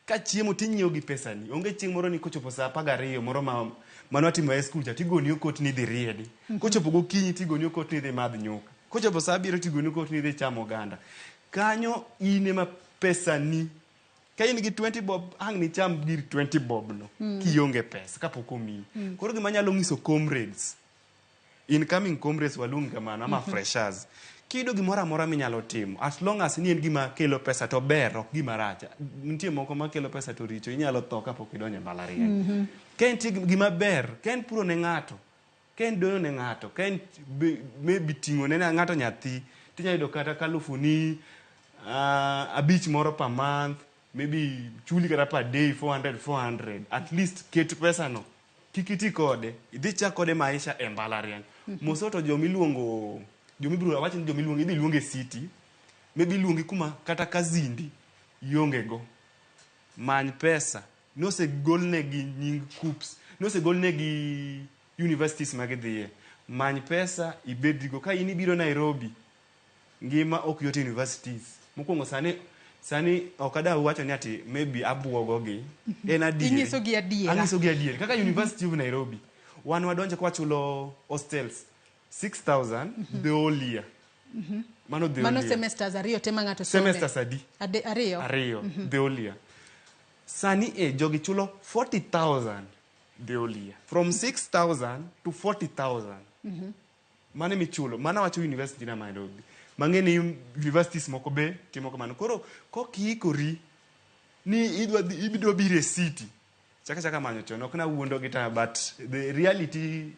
Ka chiemo tinyiewo gi pesani. Onge chieng' moro ni kochopo saa 12 moro ma manwatimo e skul cha tigoni okot ni idhi riedi. Kochopo gokinyi tigoni okot ni idhi madh nyuka. Kochopo saa 7 tigoni okot ni idhi chamo oganda. Kanyo in ema pesani. Ka in gi 20 bob, ang' nicham gir 20 bob no. Kionge pesa kapok omiyi. Koro gima anyalo nyiso comrades, incoming comrades waluong kamano ama freshers. Kiyudo gimoro amora minyalo timo, as long as ni en gima kelo pesa to ber, ok gima rach. Nitie moko makelo pesa to richo, inyalo tho kapok idonjo e mbalariany. Ka entie gima ber, ka en puro ne ng'ato, ka en doyo ne ng'ato, ka en maybe ting'o ne ng'ato nyathi, tinyalo yudo kata kalufu ni 5 moro per month, maybe chuli kata per day 400 400. At least ket pesa no. Kik iti kode, idhi chak kode maisha e mbalariany. Moso to jomiluongo, jomibiro awach ni jomiluongo idhi luongo e city, maybe iluongi kuma kata kazindi ionge go. Many pesa. Nosegolnegi nying KUCCPS, nosegolnegi universities ma gidhiye. Many pesa ibedgo. Ka in ibiro Nairobi, ngima ok yot e universities. Mokwongo sani ok ada wacho ni ati maybe abuogo gi. En adier. Inyisogi adiera. Anyisogi adier. Kaka University of Nairobi, wan wadonjo ka wachulo hostels 6000 the whole year. Mano the Mano whole year. semesters ariyo te ma ng'ato some. Semesters adi? Ariyo. Ariyo, the whole year. Sani e jogi chulo 40,000 the whole year. From 6,000 to 40,000. Mano michulo. Mano wacho university na Nairobi. Mang'e ni universities moko be timo kamano. Koro kokiikori ni idwa biro e city. Chaka chaka manyo chon. Ok nawuondo gi ta but the reality.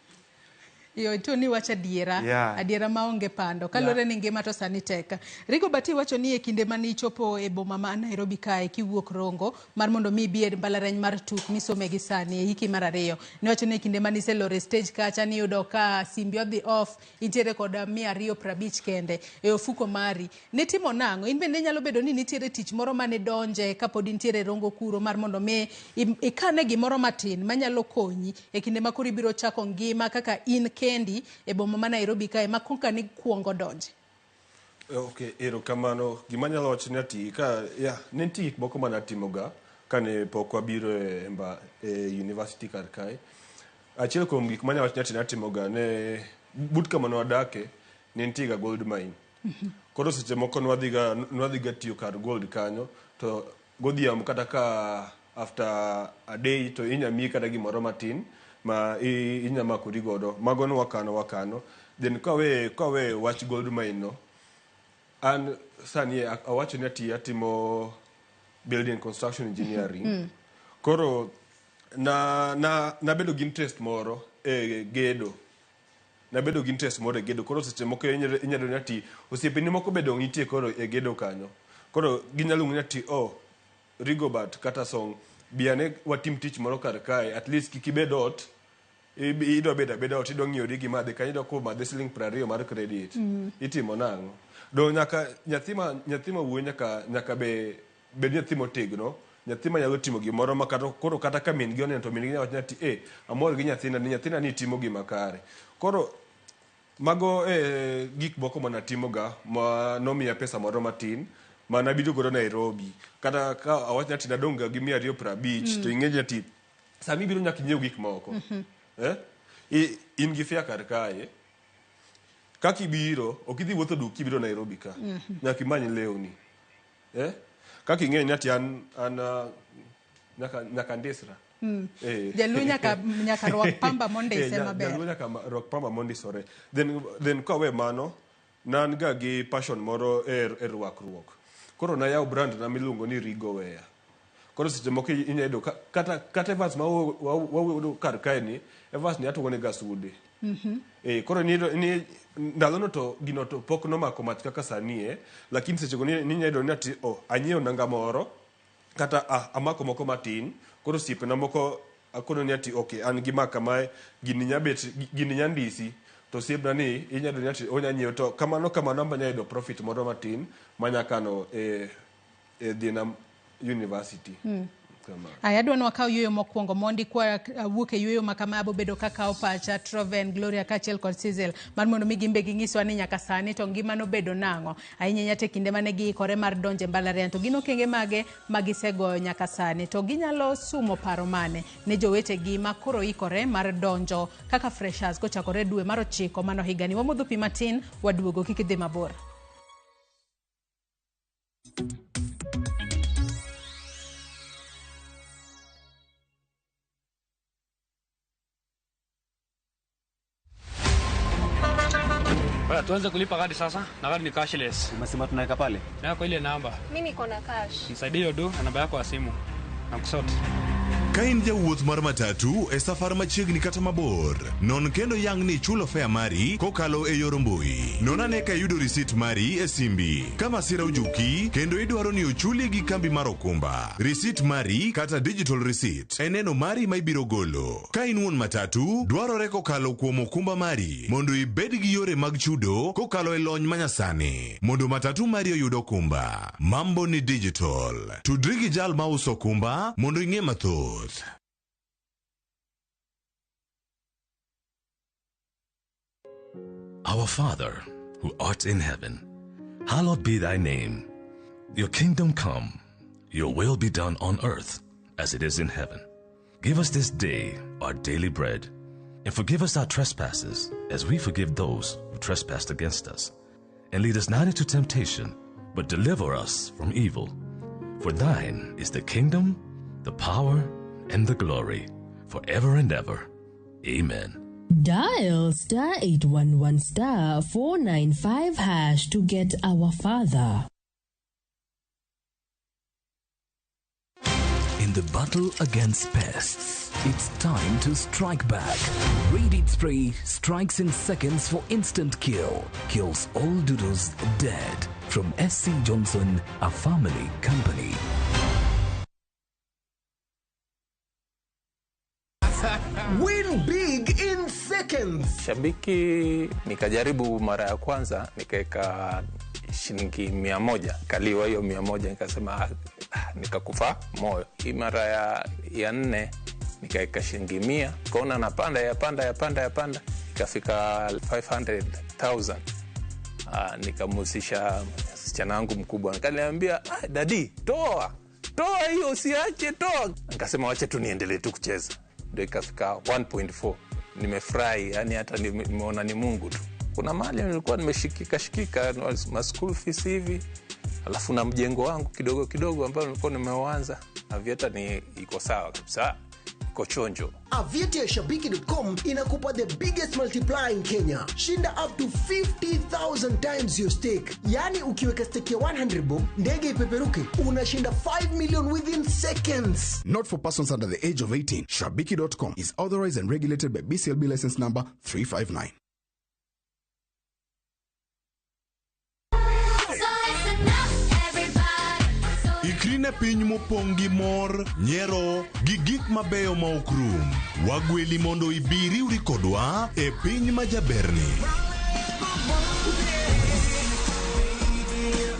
Iyo to ni wacho adiera. Adiera maonge pando. Kaluwore ni ngima to sani tek. Rigobert iwacho ni e kinde mane ichopo e boma ma Nairobi kae kiwuok Rongo mar mondo mi ibi e mbalariany mar TUK misome gi sani e hiki mar ariyo. Niwacho ni e kinde mane iselor e stage kacha niyudo ka simbi odhi off, intiere kod 250 kende e ofuko mari. Nitimo nang'o? In bende nyalo bedo ni nitiere tich moro mane donje kapod intiere Rongo kuro mar mondo mi ikane gimoro matin manyalo konyi e kinde ma koro ibiro chako ngima kaka in kendi e boma ma Nairobi kae ma koka ni kuongo donje. Okay, erokamano. Gima anyalo wacho ni ati ka ya ne nitie gik moko mane atimoga kane pok wabiro e university kar kae. Achiel kuom gik manyalo wacho ni ati natimoga ne but kama ne wadake ne nitie ga gold mine. Koro seche moko nwadhiga tiyo kar gold kanyo to godhiambo kata ka after a day to inya miyi kata gimoro matin ma inya makori godo. Mago ne wakano wakano. Then kawe wach gold mine no, an sani awacho ni ati atimo building construction engineering. Koro na na nabedo gi interest moro e gedo. Nabedo gi interest moro e gedo. Koro seche moko inyalo ni ati osiepeni moko be dong' nitie koro e gedo kanyo. Koro ginyalo luongi ni ati oh Rigobert kata Song bi ane watim tich moro kar kae at least kik ibed ot idwa bedo abeda ot idwa ng'iewori gimadhi kanyo idwa kowo madhe siling 20 mar credit. Itimo nang'o? Do nyaka nyathi ma wuoyi nyaka be bed nyathi motegno, nyathi manyalo timo gimoro ma kata koro kata ka min gi oneno to min gi nyalo wacho ni ati eh amor gi nyathina ni nyathina ni timo gima kare. Koro mago e gik moko manatimoga ma nomiya pesa moro matin manabiro godo Nairobi. Kata ka awach ni ati nadong' ga gi 250 to ing'e ni ati sami ibiro nyaka inyiew gik moko. Eh? In gi fare kar kae. Kaka ibiro, ok idhi wuotho duk kibiro Nairobi ka. Nyaka imany lewni. Eh? Kaka ing'eyo ni ati an nyaka ndisra. Jaluo nyaka rwak pamba mondise maber. Jaluo nyaka rwak pamba mondisore. Then kawe mano, ne an ga gi passion moro e rwakruok. Koro nayawo brand na miluongo ni Rigo Wear. Koro seche moko inya yudo kata Evans ma wawuoyo kar kae ni, Evans ni atugo ne ga sude. Koro ni ndalono to gino to pok nomako mach kaka sani lakini seche go ni inya yudo ni ati anyiewo nanga moro kata amako moko matin. Koro osiepena moko akono ni ati okay, an gi ma kamae, gini nya bet, gini nya ndisi. To osiepna ni inya yudo ni ati onya nyiewo, to kamano kamano amba nya yudo profit moro matin manya kano e dhina university. Aya, adwa ni wakaw yueyo mokwongo mondi kwa wuok e yueyo ma kama abobedo kakawo pacha Troven, Gloria kaachiel kod Sizel mar mondo mi gin be ging'iswa ni nyaka sani to ngima nobedo nang'o ahinya ahinya to e kinde mane giikore mar donjo e mbalariany to gin okenge mage ma gisegoyo nyaka sani to ginyalo sumo paro mane ne jowetegi ma koro ikore mar donjo kaka freshers kochakore dwe mar 9 mano higani. Wamodho pi matin, waduogo, kik idhi mabor. Bwana, tuanze kulipa kadi sasa na kadi ni cashless. Umesema tunaweka pale? Na kwa ile namba. Mimi niko na cash. Nisaidie hiyo do na namba yako ya simu. Na kusort. Ka in jawuoth mar matatu e safar machiegni kata mabor, non kendo yang ni ichulo fare mari kokalo e yor mbui. Non ane ka iyudo risit mari e simbi. Ka masira ojuki kendo idwaro ni ochuli gi kambi mar okumba, risit mari kata digital receipt en neno mari ma ibiro golo. Ka in wuon matatu, dwarore kokalo kuom okumba mari mondo ibed gi yore mag chudo kokalo e lony manyasani mondo matatu mari oyud okumba. Mambo ni digital. Tudri gi jal mauso okumba mondo ing'e mathoth. Our Father, who art in heaven, hallowed be thy name. Your kingdom come, your will be done on earth as it is in heaven. Give us this day our daily bread, and forgive us our trespasses as we forgive those who trespass against us. And lead us not into temptation, but deliver us from evil. For thine is the kingdom, the power, and the glory, forever and ever. Amen. Dial star 811 star 495 hash to get our Father. In the battle against pests, it's time to strike back. Raid Spray strikes in seconds for instant kill. Kills all doodles dead. From SC Johnson, a family company. Win big in seconds. Shabiki nikajaribu mara ya kwanza nikaweka shilingi 100, kaliwa hiyo 100, nikasema nikakufa moyo. Hii mara ya nne nikaweka shilingi 100, kaona napanda yapanda ikafika 500,000. Nikamhusisha msichana wangu mkubwa, nikaniambia daddy, toa hiyo, usiache, toa. Nikasema wacha tu niendelee tu kucheza. Ndio ikafika 1.4. Nimefurahi, yani hata nimeona ni Mungu tu. Kuna mahali nilikuwa nimeshikika ma school fees hivi, alafu na mjengo wangu kidogo kidogo ambao nilikuwa nimeuanza. Aviator ni iko sawa kabisa, iko chonjo. Aviator Shabiki.com inakupa the biggest multiplier in Kenya. Shinda up to 50,000 times your stake. Yani ukiweka stake ya 100 bob, ndege ipeperuke, unashinda 5 million within seconds. Not for persons under the age of 18. Shabiki.com is authorized and regulated by BCLB license number 359. Ikri ne piny mopong' gi mor, nyiero, gi gik mabeyo ma ok rum. Wagweli mondo ibi riwri kodwa e piny ma jaberni.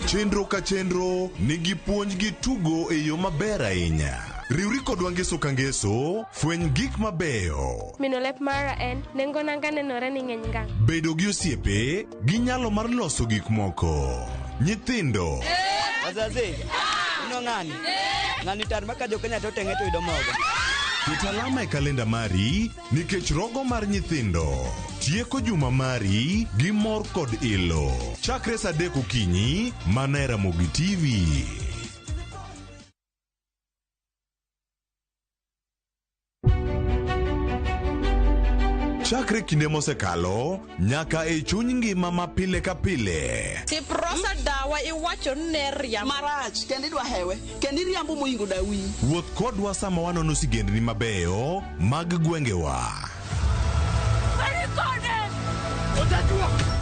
Chenro ka chenro nigi puonj gi tugo e yo maber ahinya. Riwri kodwa ngeso ka ngeso, fweny gik mabeyo. Mino lep mara en, nengo nanga nenore ni ng'eny ngang'. Bedo gi osiepe, gi nyalo mar loso gik moko. Nyithindo. Wazazi. Ng'ani. Ng'ani tar maka jo Kenya to tenge to yudo mogo. Ket alama e kalenda mari nikech rogo mar nyithindo. Tieko juma mari gi mor kod ilo. Chakre saa 3 okinyi mana e Ramogi TV. Chakre kinde mosekalo nyaka e chuny ngima ma pile ka pile. Siprosa dawa iwacho ni ne riambo. Marach kendo idwa hewe kendo iriambo moingo dawi. Wuoth kodwa sama wanono sigendni mabeyo mag gwengewa.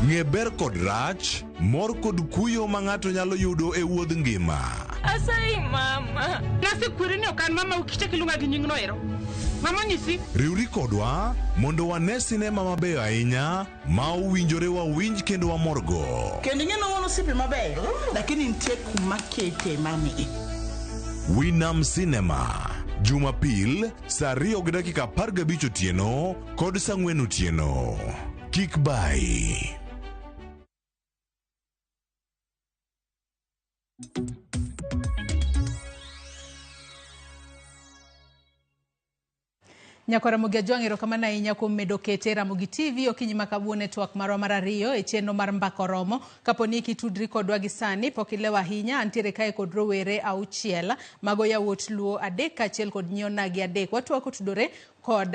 Ng'e ber kod rach, mor kod kuyo ma ng'ato nyalo yudo e wuodh ngima. Asayi mama. Nasekweri ni ok an mama ukichak iluonga gi nyingno ero. Mama onyisi. Riwri kodwa mondo wane sinema mabeyo ahinya ma owinjore wawinj kendo wamorgo. Kendo ing'e ni wan osiepe mabeyo lakini nitie kuma kete mani. Winam Cinema, Jumapil saa 2:15 otieno kod saa 4 otieno. Kik bayi. Nyakwar Ramogi Ajwang' erokamano ahinya kuom medo kete Ramogi TV okinyi ma kawuono e twak marwa mar ariyo e chenro mar Mbaka Oromo. Kapo ni kitudri kodwa gi sani pok ilewo ahinya, antiere kae kod rowere 6 mago yawuot Luo 3 kaachiel kod nyi onagi 3. Watwak otudore kod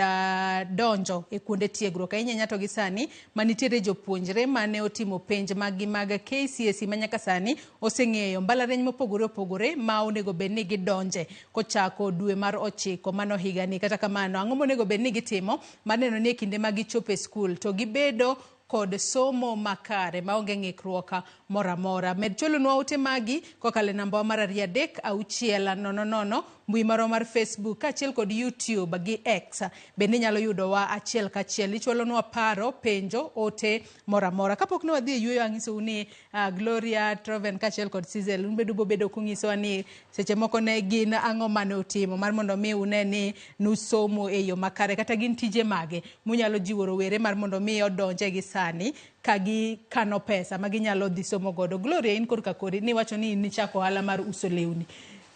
donjo e kuonde tiegruok ahinya ahinya to gi sani manitiere jopuonjre mane otimo penj maggi mag KCSE ma nyaka sani oseng'eyo mbalariany mopogore opogore ma onego bed ni gidonje kochako dwe mar 9 mano higani. Kata kamano, ang'o monego bed ni gitimo mar neno ni e kinde ma gichopo e skul to gibedo kod somo makare maonge ng'ikruok moro amora. Med chwalonwa ote magi kokalo e namba mar 2 3 6 0 0, mbui marwa mar Facebook kaachiel kod YouTube gi X. Bende inyalo yudowa achiel kachiel. Ichwalonwa paro, penjo, ote moro amora. Kapok ne wadhi e yueyo, ang'isou ni Gloria, Troven kaachiel kod Sizel, un bende ubobedo kung'isowa ni seche moko ne gin ang'o mane utimo mar mondo mi une ni nusomo e yo makare, kata gin tije mage munyalo jiwo rowere mar mondo mi odonje gi sani ka gikano pesa ma ginyalo dhi somo godo. Gloria, in korka kori niwacho ni nichako ohala mar uso lewni.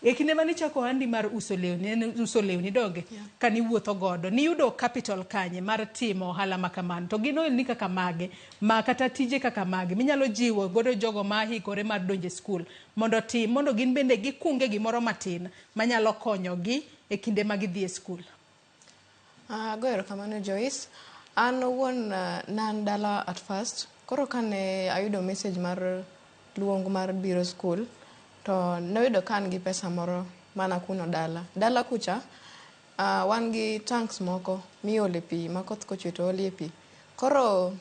E kinde mane ichako ohandi mar uso lewni, en uso lewni donge? Yeah. Kaniwuotho godo, niyudo capital kanye mar timo ohala ma kamano? To gin ohelni kaka mage, ma kata tije kaka mage, minyalo jiwo godo jogo ma hikore mar donjo e skul mondo otim, mondo gin bende gikunge gimoro matin manyalo konyogi e kinde ma gidhi e skul? Ago erokamano Joyce. An owuon ne an dala at first. Koro kane ayudo message mar luong mar biro skul, to noyudo ka an gi pesa moro mana kuno dala. Dala kucha, wan gi tanks moko miole pi, ma koth kochwe to olie pi. Koro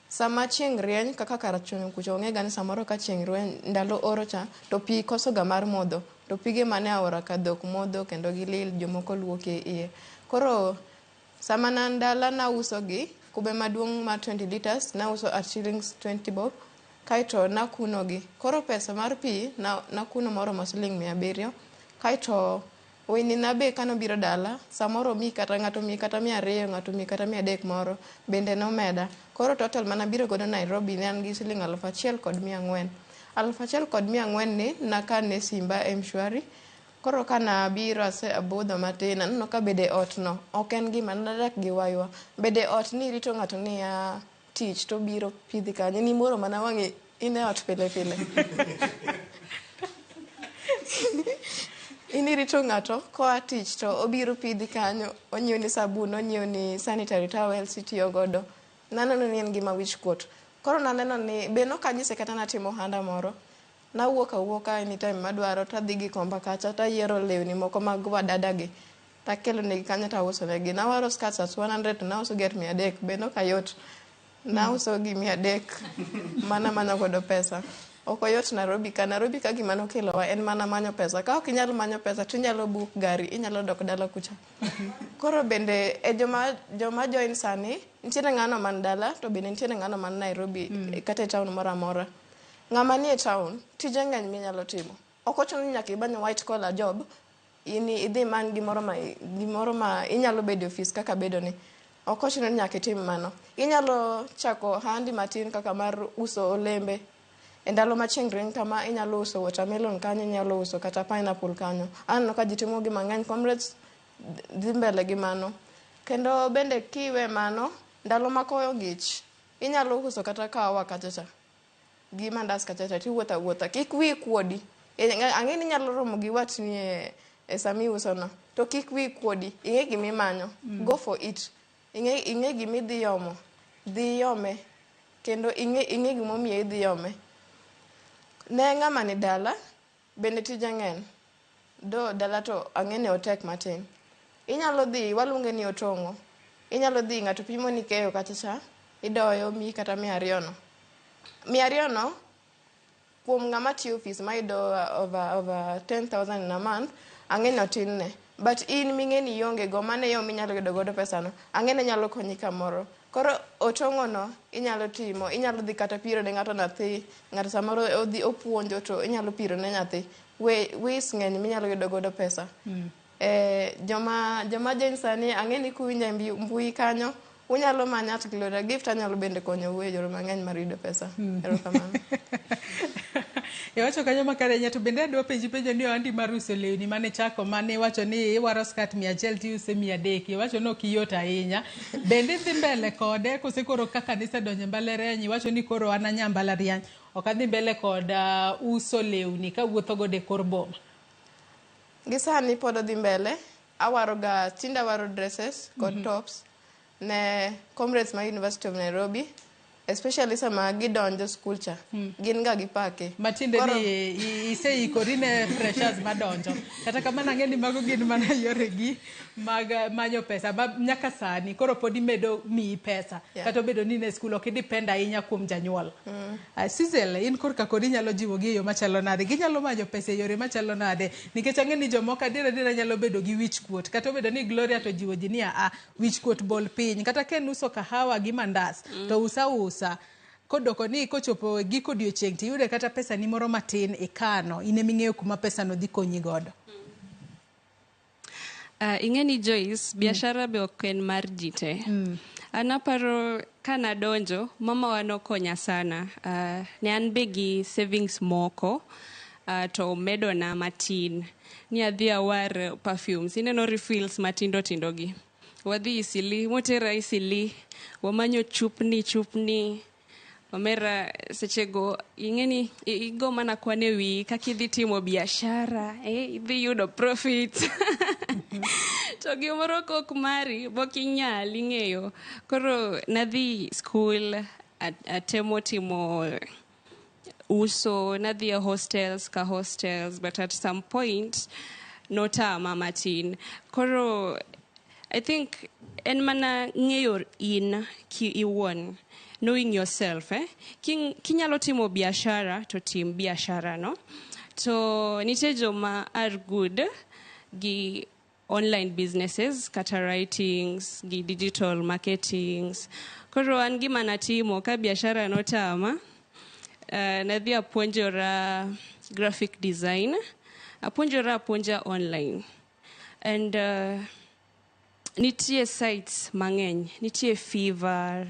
sama chieng' rieny kaka Karachuonyo kucha ong'e ga ni samoro ka chieng' rieny ndalo oro cha to pi koso ga mar modho. To pige mane aora ka dhok modho kendo gilil, jomoko luoke iye. Koro sama ne an dala nauso gi kube maduong' mar 20 liters nauso at shillings 20 bob, kaeto nakuno gi. Koro pesa mar pi nakuno moromo siling 700. Kaeto winina be kanobiro dala, samoro omiyi kata ng'ato omiyi kata 200, ng'ato omiyi kata 300 moro, bende nomeda. Koro total manabiro godo Nairobi ne an gi siling 1400. 1400 ni nakane simba e M-Shwari. Koro kanabiro ase abudho matin, aneno ka bede ot no ok en gima nadak gi waywa. Bede ot ni rito ng'ato niya tich to biro pidhi kanyo, nimoro mana wang'i in e ot pile pile. In irito ng'ato koa tich to obiro pidhi kanyo, onyiewo ni sabun, onyiewo ni sanitary towels itiyo godo. Naneno ni en gima wich kuot. Koro naneno ni be nokanyise kata natimo ohanda moro. Nawuok awuoka anytime madwaro tadhi Gikomba kacha tayiero lewni moko mag wadada gi. Takelo negi kanyo tauso negi. Nawaro skirts at 100 to nauso gi at 300, be nokayot. Nauso gi 300 mana manyo godo pesa. Ok oyot Nairobi ka. Nairobi ka gima nokelowa en mana manyo pesa. Ka ok inyal manyo pesa tinyalo book gari, inyalo dok dala kucha. Koro bende e joma join sani, nitiere ng'ano man dala to bende nitiere ng'ano man Nairobi kata e town moro amora. Ng'ama nie town, tije ng'eny minyalo timo. Ok ochuno ni nyaka ibany white collar job, in idhi many gimoro ma inyalo bedo e ofis kaka bedo ni. Ok ochuno ni nyaka itim mano. Inyalo chako ohandi matin kaka mar uso olembe. E ndalo ma chieng' rieny kama inyalo uso watermelon kanyo, inyalo uso kata pineapple kanyo. Aneno ka ji timo gi mang'eny, comrades dhi mbele gi mano. Kendo bende kiwe mano, ndalo ma koyo ng'ich, inyalo uso kata kahawa kacha cha. Gi mandas kacha cha tiwuotho awuotha. Kik wiyi kuodi. Ang'e ni inyalo romo gi watni e sama iuso no. To kik wiyi kuodi. Ing'e gima imanyo. Go for it. Ing'e gima idhi yomo, dhi iyome, kendo ing'e gimomiyo idhi yome. Ne ng'ama ni dala, bende tije ng'eny. Do dala to ang'e ni otek matin. Inyalo dhi, waluonge ni otong'o. Inyalo dhi ng'ato pimo ni keyo kacha cha, idoyo miyi kata 200 no. 200 no, kuom ng'ama tiyo ofis mayudo over 10,000 in a month, ang'e ni otin ne. But in ming'e ni ionge go, mano e yo minyalo yudo godo pesa no. Ang'e ni nyalo konyi kamoro. Koro otong'o no inyalo timo, inyalo dhi kata piro ne ng'ato nyathi, ng'ato samoro odhi opuonjo to inyalo piro ne nyathi. Ways ng'eny minyalo yudo godo pesa. Joma join sani, ang'e ni kuwinjo e mbui kanyo, unyalo manya at Gloria Gift, anyalo bende konyou e yore mang'eny mar yudo pesa. Erokamano. Iwacho kanyo makare ahinya to bende adwa penji penjo ni ohandi mar uso lewni mane chako mane iwacho ni iwaro skat 100 tiuse 300 iwacho ni ok yot ahinya. Bende idhi mbele kode kose koro kaka nisedonjo e mbalariany iwacho ni koro an anya mbalariany ok adhi mbele kod uso lewni kawuotho godo e kor boma. Gi sani pod odhi mbele. Awaro ga, tinde awaro dresses kod tops ne comrades ma University of Nairobi, especially sama gidonjo school cha. Gin ga gipake. Matiende ni iseikori ne freshers madonjo. Kata kamano ang'e ni mago gin mana yoregi mag manyo pesa ma nyaka sani koro pod imedo miyi pesa. Kata obedo ni in e skul ok idepend ahinya kuom janyuol. Sizel, in korka kodi inyalo jiwogi e yo machalo nade? Ginyalo manyo pesa e yore machalo nade? Nikech ang'e ni jomoko adier adiera nyalo bedo gi wich kuot. Kata obedo ni Gloria to jiwo ji ni a wich kuot bol piny. Kata ka en uso kahawa gi mandas to usa usa. Kodoko ni kochopo giko odiochieng' tiyude kata pesa ni moro matin ikano, in eming'eyo kuma pesa no dhi konyi godo. Ing'e ni Joyce, biashara be ok en mar ji te. An aparo kanadonjo, mama wa nokonya sana. Ne an be gi savings moko, to omedona matin. Ni adhi awar perfumes, ineno refills matindo tindo gi. Wadhi Isili, motera Isili, wamanyo chupni chupni. Omera sechego ing'e ni igo mana kwan e wiyi kaka idhi timo biashara, idhi yudo profit. To gimoro kok mari bok inyal ing'eyo. Koro nadhi school, atemo timo uso, nadhi e hostels ka hostels, but at some point notama matin. Koro I think en mana ng'eyo in ki iwuon, knowing yourself, eh? Kinyalo timo biashara to tim biashara no. To nitie joma are good gi online businesses kata writings gi digital marketings. Koro an gima natimo ka biashara notama, nadhi apuonjora graphic design, apuonjora apuonja online. And nitie sites mang'eny, nitie Fiverr,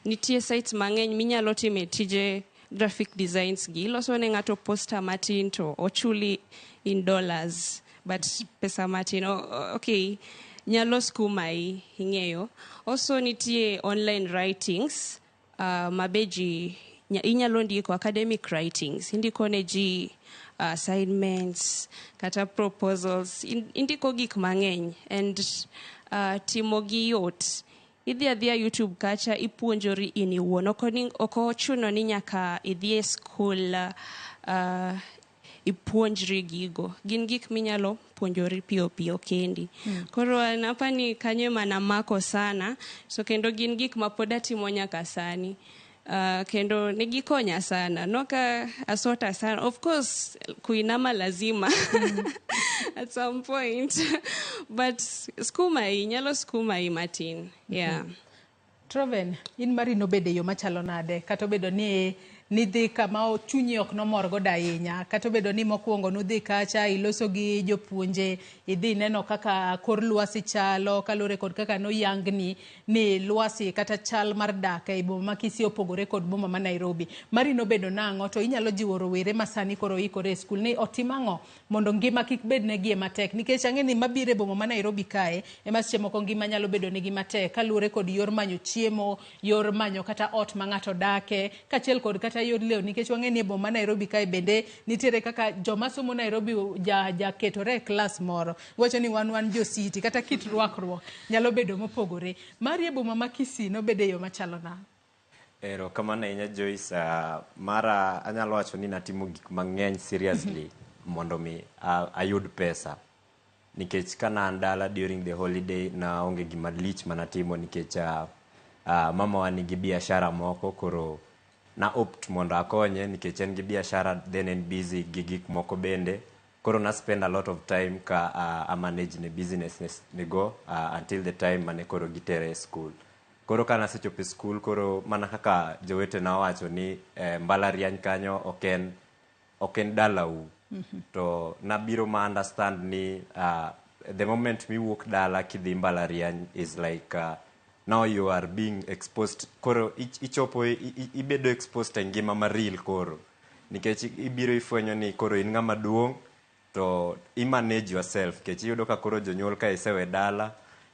nitie sites mang'eny minyalo time tije graphic designs gi. Iloso ne ng'ato poster matin to ochuli in dollars, but pesa matin, okay, nyalo skumai, ing'eyo. Also nitie online writings, ma be ji inyalo ndiko academic writings, indiko ne ji assignments, kata proposals, indiko gik mang'eny, and timo gi yot. Idhi adhiya YouTube kacha ipuonjori in iwuon. Ok ochuno ni nyaka idhi e school, ipuonjri gigo. Gin gik minyalo puonjori piyo piyo kendi. Koro an apani kanyo ema namako sana, so kendo gin gik ma pod atimo nyaka sani. Kendo negikonya sana. Noka asota sana. Of course, kuinama lazima at some point. But skuma hii, nyalo skuma hii matin. Yeah. Troven, in mari nobedo e yo machalo nade? Kata obedo ni nidhi kama chunyi ok nomor godo ahinya, kata obedo ni mokwongo nudhi kacha iloso gi jopuonje, idhi neno kaka kor lwasi chalo kaluwore kod kaka noyangni ni lwasi kata chal mar dak ei boma ma Kisii opogore kod boma ma Nairobi. Mari nobedo nang'o to inyalo jiwo rowere ma sani koro ikore e skul ni otim ang'o mondo ngima kik bednegi matek, nikech ang'e ni mabiro e boma ma Nairobi kae ema seche moko ngima nyalo bedo negi matek kaluwore kod yor manyo chiemo, yor manyo kata ot ma ng'ato dake, kaachiel kod kata yor lewni nikech wang'e ni e boma ma Nairobi kae bende nitiere kaka joma somo Nairobi jaketore e klas moro. Wacho ni wan jo city kata kit rwakruok nyalo bedo mopogore. Mari e boma ma Kisii nobedo e yo machalo nade? Erokamano ahinya Joyce. Mara anyalo wacho ni natimo gik mang'eny seriously mondo mi ayud pesa. Nikech ka ne an dala during the holiday naonge gima lich manatimo nikech mamawa nigi biashara moko koro na opt mondo akonye nikech en gi biashara then en busy gi gik moko bende. Koro na spend a lot of time ka a manage ne business nego until the time mane koro gitere e school. Koro ka nasechopo e school koro mana kaka jowetena owacho ni mbalariany kanyo ok en dalau. To nabiro ma understand ni the moment miwuok dala kidhi mbalariany is like now you are being exposed. Koro ichopo ibedo exposed e ngima ma real koro. Nikech ibiro ifwenyo ni koro in ng'ama duong' to i manage yourself nikech iyudo ka koro jonyuol ka isewe dala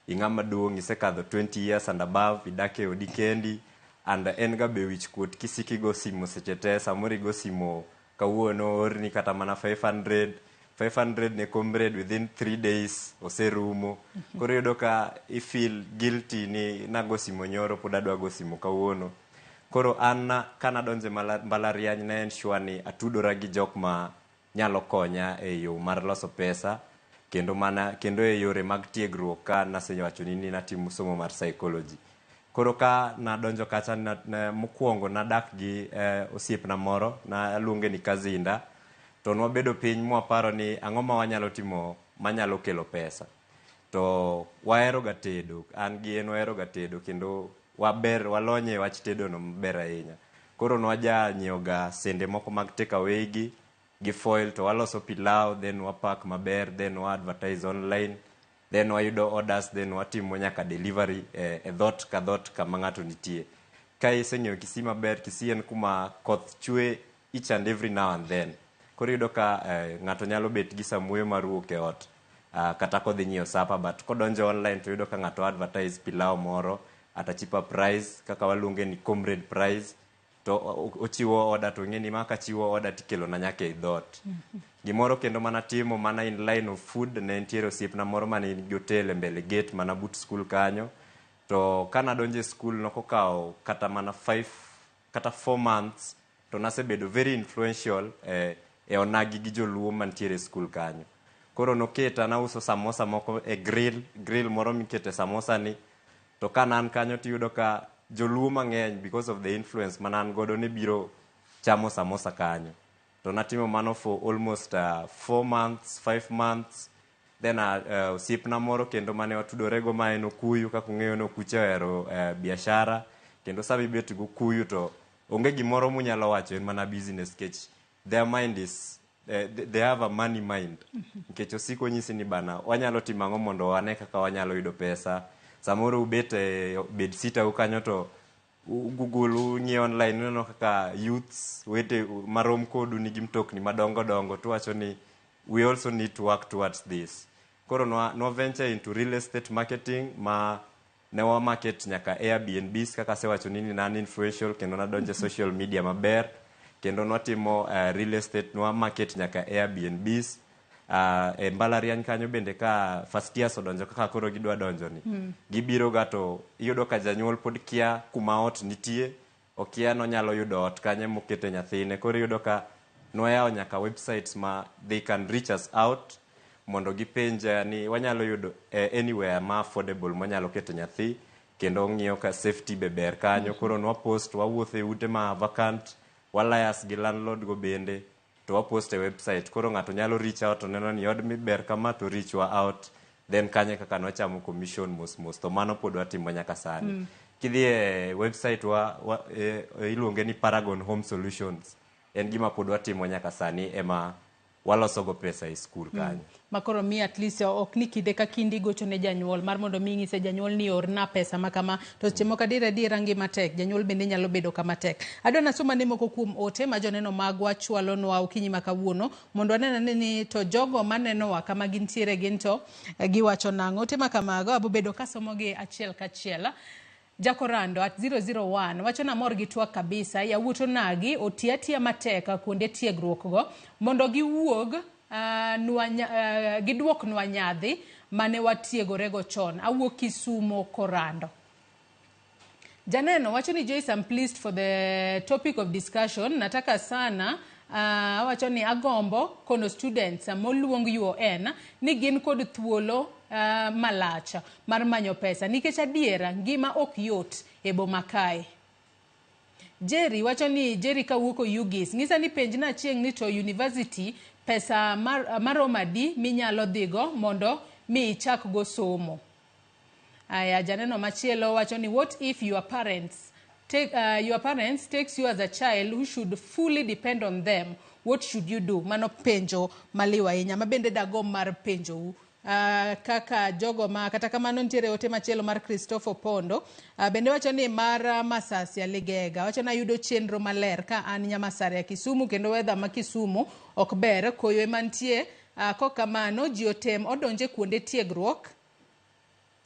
ing'ama duong' isekadho 20 years and above idak e odi kendi and en ga be wich kuot kisiko igo simu seche te samoro igo simu kawuono oorni kata mana 500 500 ne comrade within 3 days oserumo. Koro iyudo ka i feel guilty ni nago simu nyoro pod adwa go simu kawuono. Koro an kanadonjo e mbalariany ne en sure ni atudora gi jok ma nyalo konya e yo mar loso pesa kendo mana kendo e yore mag tiegruok ka nasewacho ni natimo somo mar psychology. Koro ka nadonjo kacha mokwongo nadak gi osiepna moro naluonge ni Kazinda to nwabedo piny mwaparo ni ang'o ma wanyalo timo manyalo kelo pesa. To wahero ga tedo, an gi en wahero ga tedo kendo waber walony e wach tedo no maber ahinya. Koro nwaja nyiewo ga sende moko mag take away gi foil to waloso pilau then wapak maber then wa advertise online then wayudo orders then watimo nyaka delivery e dhot ka dhot kama ng'ato nitie. Ka iseng'eyo Kisii maber, Kisii en kuma koth chwe each and every now and then. Koro iyudo ka ng'ato nyalo bet gi samuoyo mar wuok e ot kata kodhi nyiewo supper but kodonjo online to yudo ka ng'ato advertise pilau moro at a cheaper price kaka waluonge ni comrade price to ochiwo order to ing'e ni ma kachiwo order tikelona nyaka e dhot. Gimoro kendo manatimo mana in line of food ne nitiere osiepna moro mane nigi hotel e mbele gate mana but school kanyo to kanadonjo e school nokokawo kata mana 5 kata 4 months to nasebedo very influential e onagi gi joluo mantiere e school kanyo. Koro noketa nauso samosa moko e grill moro mikete samosa ni to ka an kanyo tiyudo ka joluo mang'eny because of the influence mana an godo ne biro chamo samosa kanyo. To natimo mano for almost 4 months, 5 months. Then osiepna moro kendo mane watudorego ma en Okuyu kaka ung'eyo ni Okuche ohero biashara kendo sama ibet gi Okuyu to onge gimoro munyalo wacho en mana business nikech their mind is they have a money mind. Nikech osiko nyisi ni bana wanyalo timo ang'o mondo wane kaka wanyalo yudo pesa. Samoro ubet e bed sita u kanyo to Google ung'iyo online uneno kaka youths wete marom kodu nigi mtokni madongo dongo tuwacho ni we also need to work towards this. Koro nwa venture into real estate marketing ma ne wa market nyaka Airbnbs kaka asewacho ni nan influential kendo nadonjo e social media maber kendo nwatimo real estate nwa market nyaka Airbnbs e mbalariany kanyo bende ka first years odonjo kaka koro gidwa donjo ni gibiro ga to iyudo ka janyuol pod kia kuma ot nitie okia nonyalo yudo ot kanye mokete nyathine koro iyudo ka nwayawo nyaka websites ma they can reach us out mondo gipenj ni wanyalo yudo anywhere ma affordable mwanyalo keto nyathi kendo ng'iyo ka safety be ber kanyo koro nwa post wawuotho e ute ma vacant wa liaise gi landlord go bende to wapost e website koro ng'ato nyalo reach out to neno ni odni ber kama to reach wa out then kanye kaka nwachamo commission mos mos to mano pod watimo nyaka sani. Kidhi e website wa iluonge ni Paragon Home Solutions en gima pod watimo nyaka sani ema walosogo pesa e school kanyo. Makoro mi at least ok ni kinde ka kinde igocho ne janyuol mar mondo mi ng'ise janyuol ni orna pesa ma kama to seche moko adier adiera ngima tek janyuol bende nyalo bedo kama tek. Adwa nasoma ne moko kuom ote ma joneno magwa chwalonwa okinyi ma kawuono mondo wane ane ni to jogo manenowa kama gintiere gin to giwacho nang'o. Ote ma kamago abo bedo kasomogi achiel kachiel. Jakorando at 001 wacho namor gi twak kabisa yawuot onagi oti atiya matek kuonde tiegruok go mondo giwuog giduoknwa nyadhi mane watiegorego chon. Awuok Kisumo Korando. Janeno wacho ni Joyce, I'm pleased for the topic of discussion. Nataka sana wacho ni agombo kono students moluong UON ni gin kod thuolo malach mar manyo pesa nikech adiera ngima ok yot e boma kae. Jerry wacho ni Jerry kawuok Oyugis ng'isa ni penjna chieng' ni to university pesa maromo adi minyalo dhigo mondo mi ichak go somo. Aya, janeno machielo wacho ni what if your parents takes you as a child who should fully depend on them, what should you do? Mano penjo maliw ahinya ma bende dagom mar penjou. Kaka jogo ma kata kamano nitiere ote machielo mar Christopher Pondo bende wacho ni mar Masasia Ligega wacho ni ayudo chenro maler ka an Nyamasaria Kisumu kendo weather ma Kisumu ok ber koyo ema nitie kokamano ji otem odonje kuonde tiegruok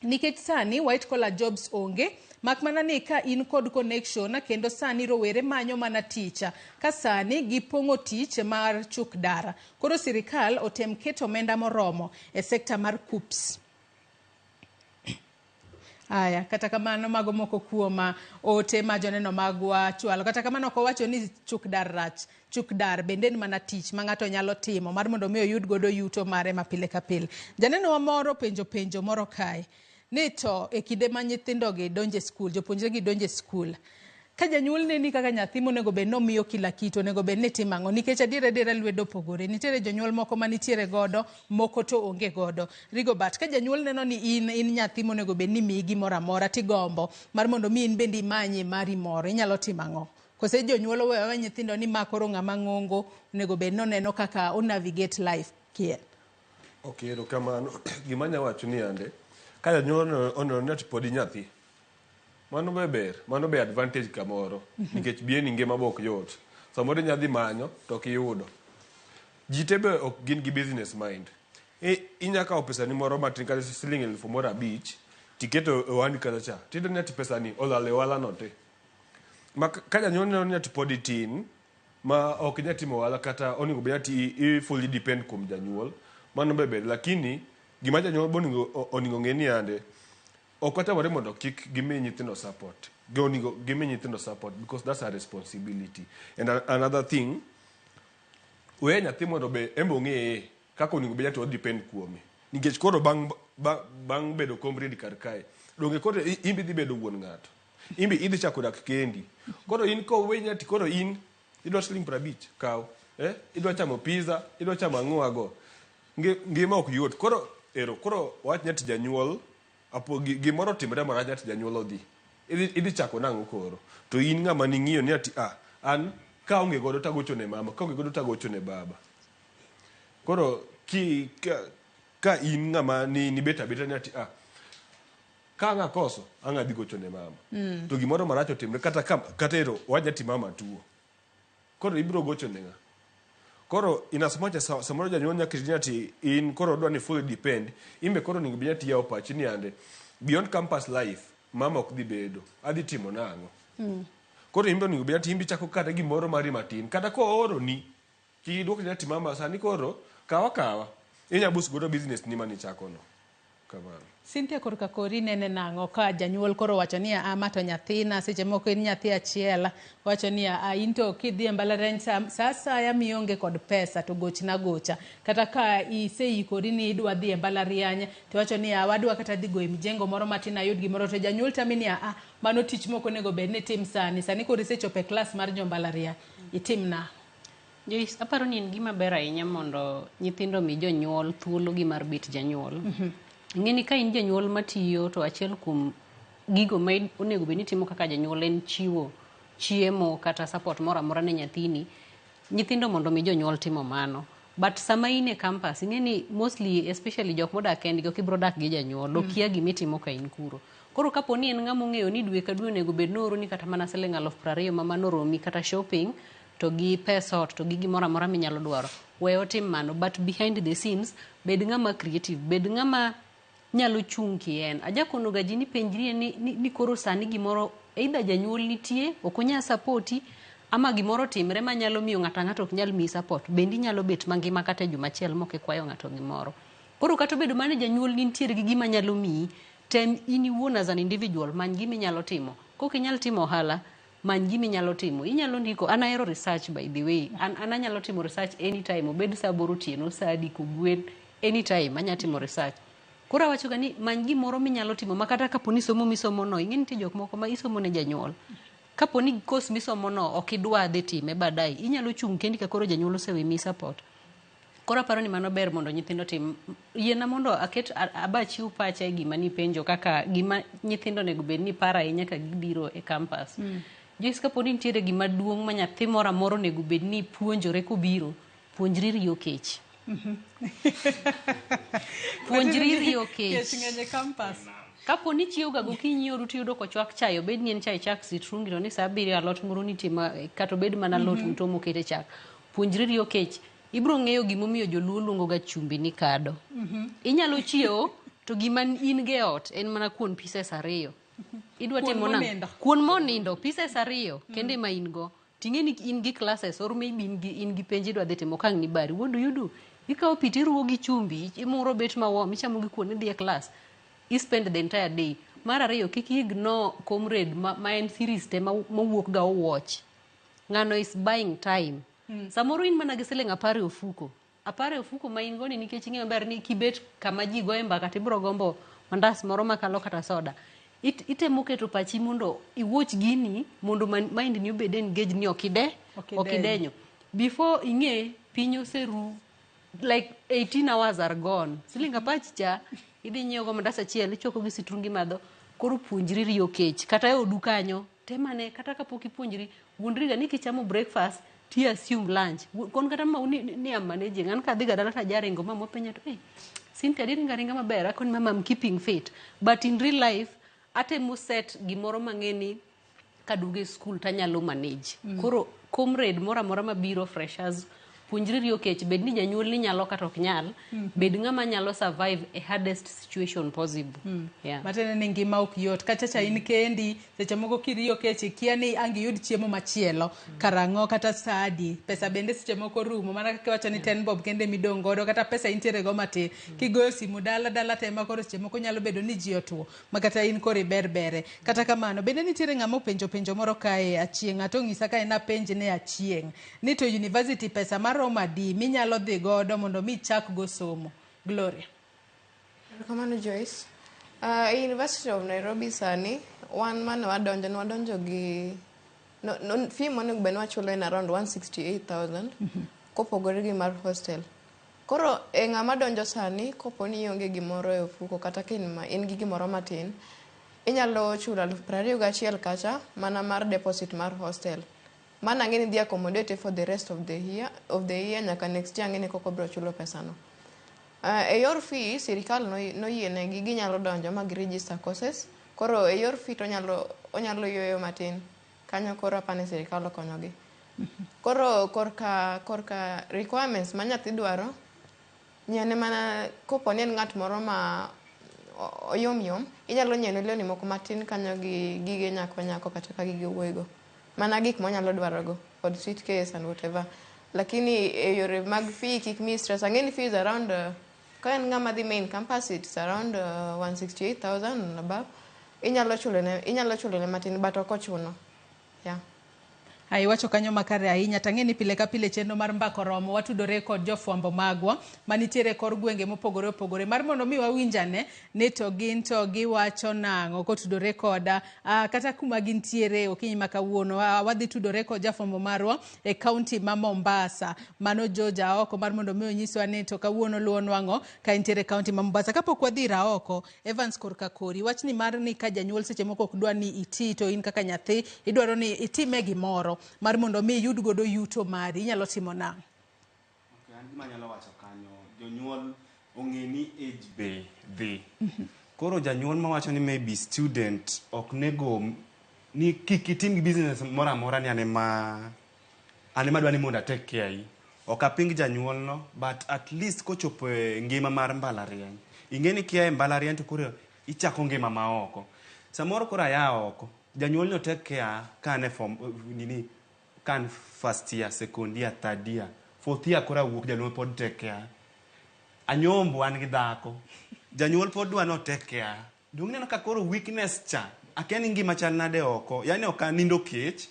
nikech sani white collar jobs onge mak mana ni ka in kod connection kendo sani rowere manyo mana tich ka sani gipong'o tich mar chuk dara koro sirikal otem keto omenda moromo e sekta mar KUCCPS. Aya, kata kamano mago moko kuom ote ma joneno magwa chwalo. Kata kamano ok owacho ni chuk dar rach. Chuk dar bende en mana tich ma ng'ato nyalo timo mar mondo mi oyud godo yuto mare ma pile ka pile. Janeno wa moro penjo penjo moro kae ni to e kinde ma nyithindo gi donje skul, jopuonjre gi donje skul, ka janyuol neni kaka nyathi monego bed ni omiyo kila kitu onego bed ni timo ang'o nikech adier adiera lwedo opogore nitiere jonyuol moko manitiere godo moko to onge godo Rigobert ka janyuol neno ni in nyathi monego bed ni miyi gimoro amora tigombo mar mondo mi in bende imanye mari moro inyalo timo ang'o kose jonyuol oweyo aweya nyithindo ni ma koro ng'ama ng'ongo onego bed ni oneno kaka o navigate life kien. Ok, erokamano. Gima anya wacho ni yande, ka janyuol oneno ni ati pod inyathi, mano be ber, mano be advantage kamoro. Nikech bieni ngima be ok yot. Samoro inya dhi manyo to ok iyudo. Ji te be ok gin gi business mind. Inya kawo pesani moro matin kata siling 5,000 tiketo e ohandi kacha cha. Tiyudo ni ati pesani olal e ohala no te. Ma ka janyuol neno ni ati pod itin, ma ok inya timo ohala kata onego bed ati i fully depend kuom janyuol, mano be ber. Lakini gima janyuol be onego ng'e ni yande, ok watamore mondo kik gimi nyithindo support. Onego gimi nyithindo support because that's a responsibility. And another thing, we nyathi mondo be en be ong'e kaka onego bed ati o depend kuome. Nikech koro bang' bedo comrade kar kae, donge koro in be idhi bedo wuon ng'ato. In be idhi chako dak kendi. Koro in kowe ati koro in idwa siling 50 kaw. Idwa chamo pizza, idwa chamo ang'o ago. Ngima ok yot. Koro ero, koro wach ni ati janyuol apo gimoro otimore marach ati janyuol odhi. Idhi chako nang'o koro? To in ng'ama ning'iyo ni ati an ka aonge godo tagocho ne mama, ka aonge godo tagocho ne baba. Koro ka in ng'ama ni bet abeta ni ati ka ang' akoso, ang' adhi gocho ne mama. To gimoro marach otimre kata ero wach ati mama tuo. Koro ibiro gocho ne ng'a? Koro in as much as samoro janyuol nyaka rit ni ati in koro odwa ni fully depend, in be koro onego bed ni ati iyawo pachi ni ande beyond campus life mama ok dhi bedo, adhi timo nang'o? Koro in be onego bed ati in be ichako kata gimoro mari matin, kata kooroni, kik iduok ni ati mama sani koro kawa kawa, inya boost godo business ni manichako no. Kamano. Cynthia korka kori nene nang'o ka janyuol koro wacho ni ama to nyathina seche moko en nyathi achiel wacho ni a in to kidhi e mbalariany sa asaya mionge kod pesa to gochna gocha kata ka iseikori ni idwa dhi e mbalariany to wacho ni wadwa kata dhi goyo mjengo moro matin ayud gimoro to janyuol tami ni a mano tich mok onego bed ni itim sani sani koro isechopo e klas mar jo mbalariany itim nang'o? Joyce, aparo ni en gima ber ahinya mondo nyithindo mi jonyuol thuolo gi mar bet janyuol. Ing'e ni ka in janyuol matiyo to achiel kuom gigo ma onego bed ni itimo kaka janyuol en chiwo chiemo kata support moro amora ne nyathini. Nyithindo mondo mi jonyuol timo mano. But sama in e campus, ing'e ni mostly especially jok modak kendgi ok ibiro dak gi janyuol, okia gimitimo ka in kuro. Koro kapo ni en ng'ama ong'eyo ni dwe ka dwe onego bed ni ooroni kata mana siling 20,000 ma mano oromi kata shopping to gi pesa ot to gi gimoro amora minyalo dwaro, we otim mano. But behind the scenes, bed ng'ama creative, bed ng'ama Nyalo chung' kien. Ajakono ga ji ni penjrie ni koro sani gimoro either janyuol nitie ok onyal sapoti ama gimoro timre manyalo miyo ng'ato ang'ato ok nyal miyi support. Bende inyalo bet mangima kata e juma achiel mok ikwayo ng'ato gimoro. Koro kata obedo mana ni janyuol nitiere gi gima nyalo miyi, tem in iwuon as an individual many gima inyalo timo. Kok inyal timo ohala, many gima inyalo timo. Inyalo ndiko, an ahero research by the way. An anyalo timo research anytime, obed saa 8 otieno, saa adi kogwen, anytime anya timo research. Koro awacho ga ni many gimoro minyalo timo ma kata kapo ni somo misomo no, ing'e nitie jok moko ma isomo ne janyuol. Kapo ni course misomo no ok idwa dhi time baadaye, inyalo chung' kendi ka koro janyuol osewe miyi support. Koro aparo ni mano ber mondo nyithindo otim. Yiena mondo aket aba achiw pacha e gima nipenjo kaka gima nyithindo onego bed ni paro ahinya ka gibiro e campus. Joyce, kapo ni nitiere gima duong' ma nyathi moro amora onego bed ni puonjore kobiro, puonjri riyo kech. Puonjri riyo kech. Kech ng'eny e campus. Kapo ni chiew ga gokinyi oru tiyudo kochwak chai, obed ni en chai chak sitrungi to ni saa 7 alot moro nitie ma kata obed mana alot mto mokete chak. Puonjri riyo kech. Ibiro ng'eyo gimomiyo joluo luongo ga chumbi ni kado. Inyalo chiewo to gima in go e ot en mana kuon pieces 2. Idwa timo nang'o? Kuon monindo pieces 2 kende ma in go. Ting'e ni in gi classes or maybe in gi penj idwa dhi timo kang' ni bari. What do you do? Ikawo pi tiruwo gi chumbi, imuro bet mawom, ichamo gi kuon idhi e class. You spend the entire day. Mar ariyo, kik ignore comrade ma en series te mawuok ga watch. Ng'ano is buying time. Samoro in mana gi siling 10 e ofuko. 10 e ofuko ma in go ni nikech ing'eyo maber ni kibet kama ji goye mbaka tibiro gombo mandas moro makalo kata soda. Itemo keto pachi mondo iwuoch gini mondo mind ni obed engaged ni ok idenyo. Before ing'e piny oseru like 18 hours are gone. Siling 10 cha idhi nyiewo go mandas achiel ichwako gi sitrungi madho. Koro puonjri riyo kech kata e odu kanyo temane kata kapok ipuonjri wuondri ga ni kichamo breakfast ti assume lunch. Kon kata ma ni am managing an kadhi ga dala to ajaringo mama penja to Cynthia diringa ringa maber akoni mama I'm keeping fit, but in real life atemo set gimoro mang'e ni kaduogo e school tanyalo manage. Koro comrade moro amora mabiro freshers puonjri riyo kech, bed ni janyuol ni nyalo kata ok nyal, bed ng'ama nyalo survive a hardest situation possible. Yeah. Matiende ni ngima ok yot. Kata cha in kendi, seche moko kiriyo kech ikia ni ang' iyud chiemo machielo, karang'o kata saa adi, pesa bende seche moko rumo, mana kaka iwacho ni 10 bob kende midong' godo, kata pesa intiere go matin. Kigoyo simu dala dala te ma koro seche moko nyalo bedo ni ji otuo, ma kata in koro iber bere. Kata kamano, bende nitiere ng'ama openjo penjo moro kae Achieng', ng'ato onyisa kae napenj ne Achieng' ni to university pesa maromo adi minyalo dhi godo mondo mi ichak go somo? Gloria. Erokamano Joyce. E University of Nairobi sani, wan mane wadonjo, ne wadonjo gi no, fee monego bed ni wachulo en around 168,000 kopogore gi mar hostel. Koro e ng'ama donjo sani, kopo ni ionge gimoro e ofuko kata ka in gi gimoro matin, inyalo chulo 21,000 kacha mana mar deposit mar hostel. Mana ang'e ni dhi accommodate for the rest of the year nyaka next year ang'e ni koko biro chulo pesano. E yor fee sirikal noyienegi ginyalo donjo ma gi register courses. Koro e yor fee to onyalo yueyo matin. Kanyo koro apani sirikal okonyogi. Koro korka requirements ma nyathi dwaro, nyiene mana kopo ni en ng'at moro ma oyom yom, inyalo nyiene lewni moko matin kanyo gi gige nyako kata ka gige wuoyigo. Mana gik monyalo dwarogo kod suitcase and whatever. Lakini e yore mag fee kik mi stress. Ang'e ni fee is around ka en ng'ama dhi main campus it's around 168,000 and above. Inyalo chulone matin but ok ochuno. Yeah. Iwacho kanyo makare ahinya. Tang'e ni pile ka pile chenro mar Mbaka Oromo watudore kod jofwambo magwa manitiere kor gwenge mopogore opogore mar mondo mi wawinjane ni to gin to giwacho nang'o kotudore koda kata kuma gintiere okinyi ma kawuono. Wadhi tudore kod jafwambo marwa e kaunti ma Mombasa, mano George Aoko, mar mondo mi onyiswa ni to kawuono luwo nwang'o ka entiere kaunti ma Mombasa. Kapok wadhi ir Aoko, Evans korka kori, wachni mar ni ka janyuol seche moko ok dwa ni iti to in kaka nyathi idwaro ni itime gimoro mar mondo mi iyud godo yuto mari, inyalo timo nang'o? Okay, an gima anyalo wacho kanyo, jonyuol ong'e ni age be dhi. Koro janyuol mawacho ni maybe student ok nego ni kik itim gi business moro amora ni ane ma dwa ni mondo a take care yi. Ok aping janyuol no, but at least kochopo e ngima mar mbalariany, Ing'e ni kia e mbalariany to koro ichako ngima ma oko. Samoro koro aya oko, janyuol ni otek care ka an e form nini ka an first year, second year, third year, fourth year koro awuok janyuol pod take care. Anyombo an gi dhako. Janyuol pod dwa ni o take care. Donge ineno ka koro weakness cha akia ni ngima chal nade oko. Yani ok anindo kech.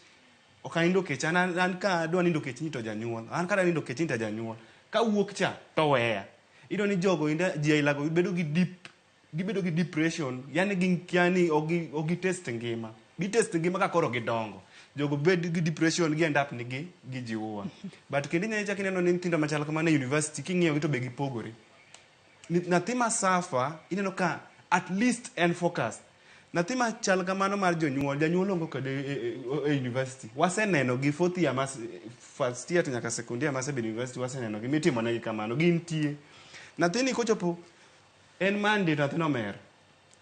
Ok anindo kech. An, an ka adwa nindo kech ni to janyuol. An ka adwa nindo kech ni to janyuol. Kawuok cha to weya. Iyudo ni jogo ji ailago bedo gi deep gibedo gi depression yani gin kia ni ok gi test ngima. Gi test ngima ka koro gidongo. Jogo bed gi depression gi end up ni gi gijiua. But kendo inyalo chak ineno ni nyithindo machal kamano e university king'iyo gi to be gipogore. Nyathi ma suffer ineno ka at least en focused. Nyathi machal kamano mar jonyuol, janyuol onge kode e university. Waseneno gi fourth year mas, first year to nyaka second year masebedo university waseneno gi mitimo negi kamano. Gintie. Nyathini kochopo en Monday to nyathino omer.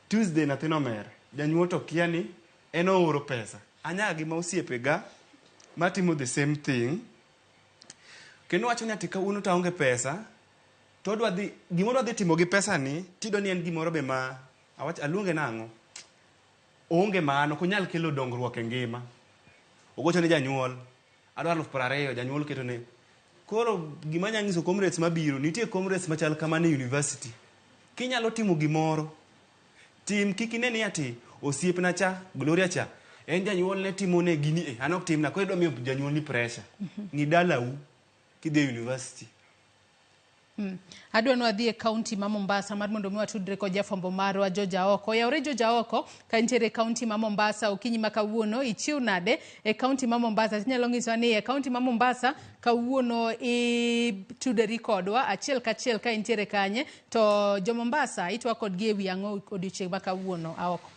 Tuesday nyathino omer. Janyuol to kia ni en ooro pesa. Anyaga gi ma osiepega matimo the same thing. Kendo wacho ni ati kawuono to aonge pesa to odwa dhi gima odwa dhi timo gi pesa ni tiyudo ni en gimoro be ma awach aluonge nang'o oonge maana ok onyal kelo dongruok e ngima. Ogocho ne janyuol adwaro 20,000 janyuol ketone. Koro gima anya nyiso comrades mabiro nitie comrades machal kamano e university. Kinyalo timo gimoro tim kik ine ni ati osiepna cha Gloria cha en janyuol ne timo ne gini e an ok timna koro idwa miyo janyuol ni pressure. Ng'i dalau kidhi e university. Adwa ni wadhi e kaunti ma Mombasa mar mondo mi watudre kod jafwambo marwa George Aoko. Oyawre George Aoko ka intiere e kaunti ma Mombasa okinyi ma kawuono ichiw nade e kaunti ma Mombasa? Inyalo nyisowa ni e kaunti ma Mombasa kawuono itudori kodwa achiel kachiel ka intiere kanye to jo Mombasa itwa kodgi e wi ang'o odiochieng' ma kawuono Aoko?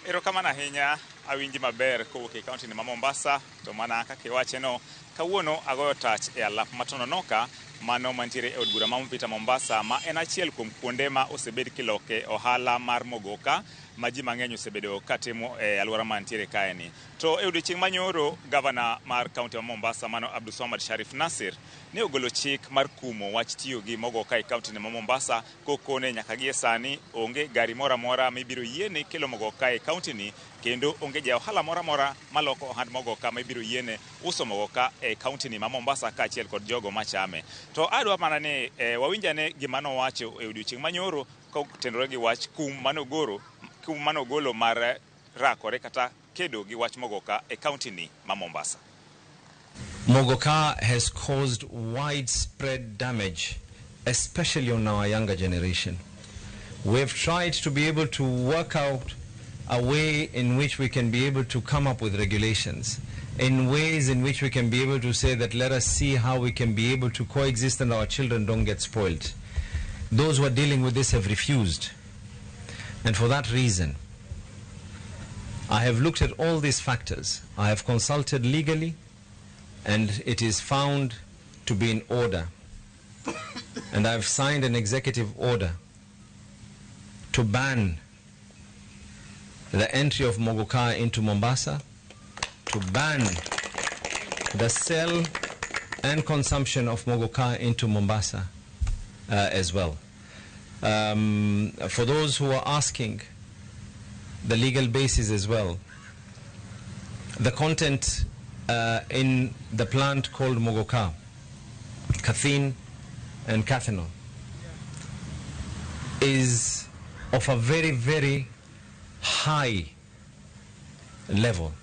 Erokamano ahinya, awinji maber kowuok e kaunti ma Mombasa, to mana kaka iwache no, kawuono agoyo tach e alap ma Tononoka, mano mantiere e od bura ma Mvita Mombasa, ma en achiel kuom kuonde ma osebed kiloke ohala mar mogoka ma ji mang'eny osebedo katimo e alwora mantiere kaeni. To e odiochieng' manyoro, gavana mar kaunti ma Mombasa mano Abdulswamad Sharif Nasir ne ogolo chik mar kumo wach tiyo gi mogoka e kaunti ma Mombasa kokone nyaka gie sani onge gari moro amora mibiro yiene kelo mogoka e kaunti ni kendo onge ja ohala moro amora maloko ohand mogoka mibiro yiene uso mogoka e kaunti ni ma Mombasa kaachiel kod jogo machame. To adwa mana ni wawinjane gima nowacho e odiochieng' manyoro kotenore gi wach kum manogolo mar rakore kata kedo gi wach mogoka e kaunti ni ma Mombasa. Mogoka has caused widespread damage, especially on our younger generation. We've tried to be able to work out a way in which we can be able to come up with regulations, in ways in which we can be able to say that let us see how we can be able to coexist and our children don't get spoiled. Those who are dealing with this have refused. And for that reason, I have looked at all these factors. I have consulted legally, and it is found to be in order. And I've signed an executive order to ban the entry of Mogoka into Mombasa, to ban the sale and consumption of Mogoka into Mombasa as well. For those who are asking the legal basis as well, the content in the plant called Mogoka, caffeine and cathinol, is of a very, very high level.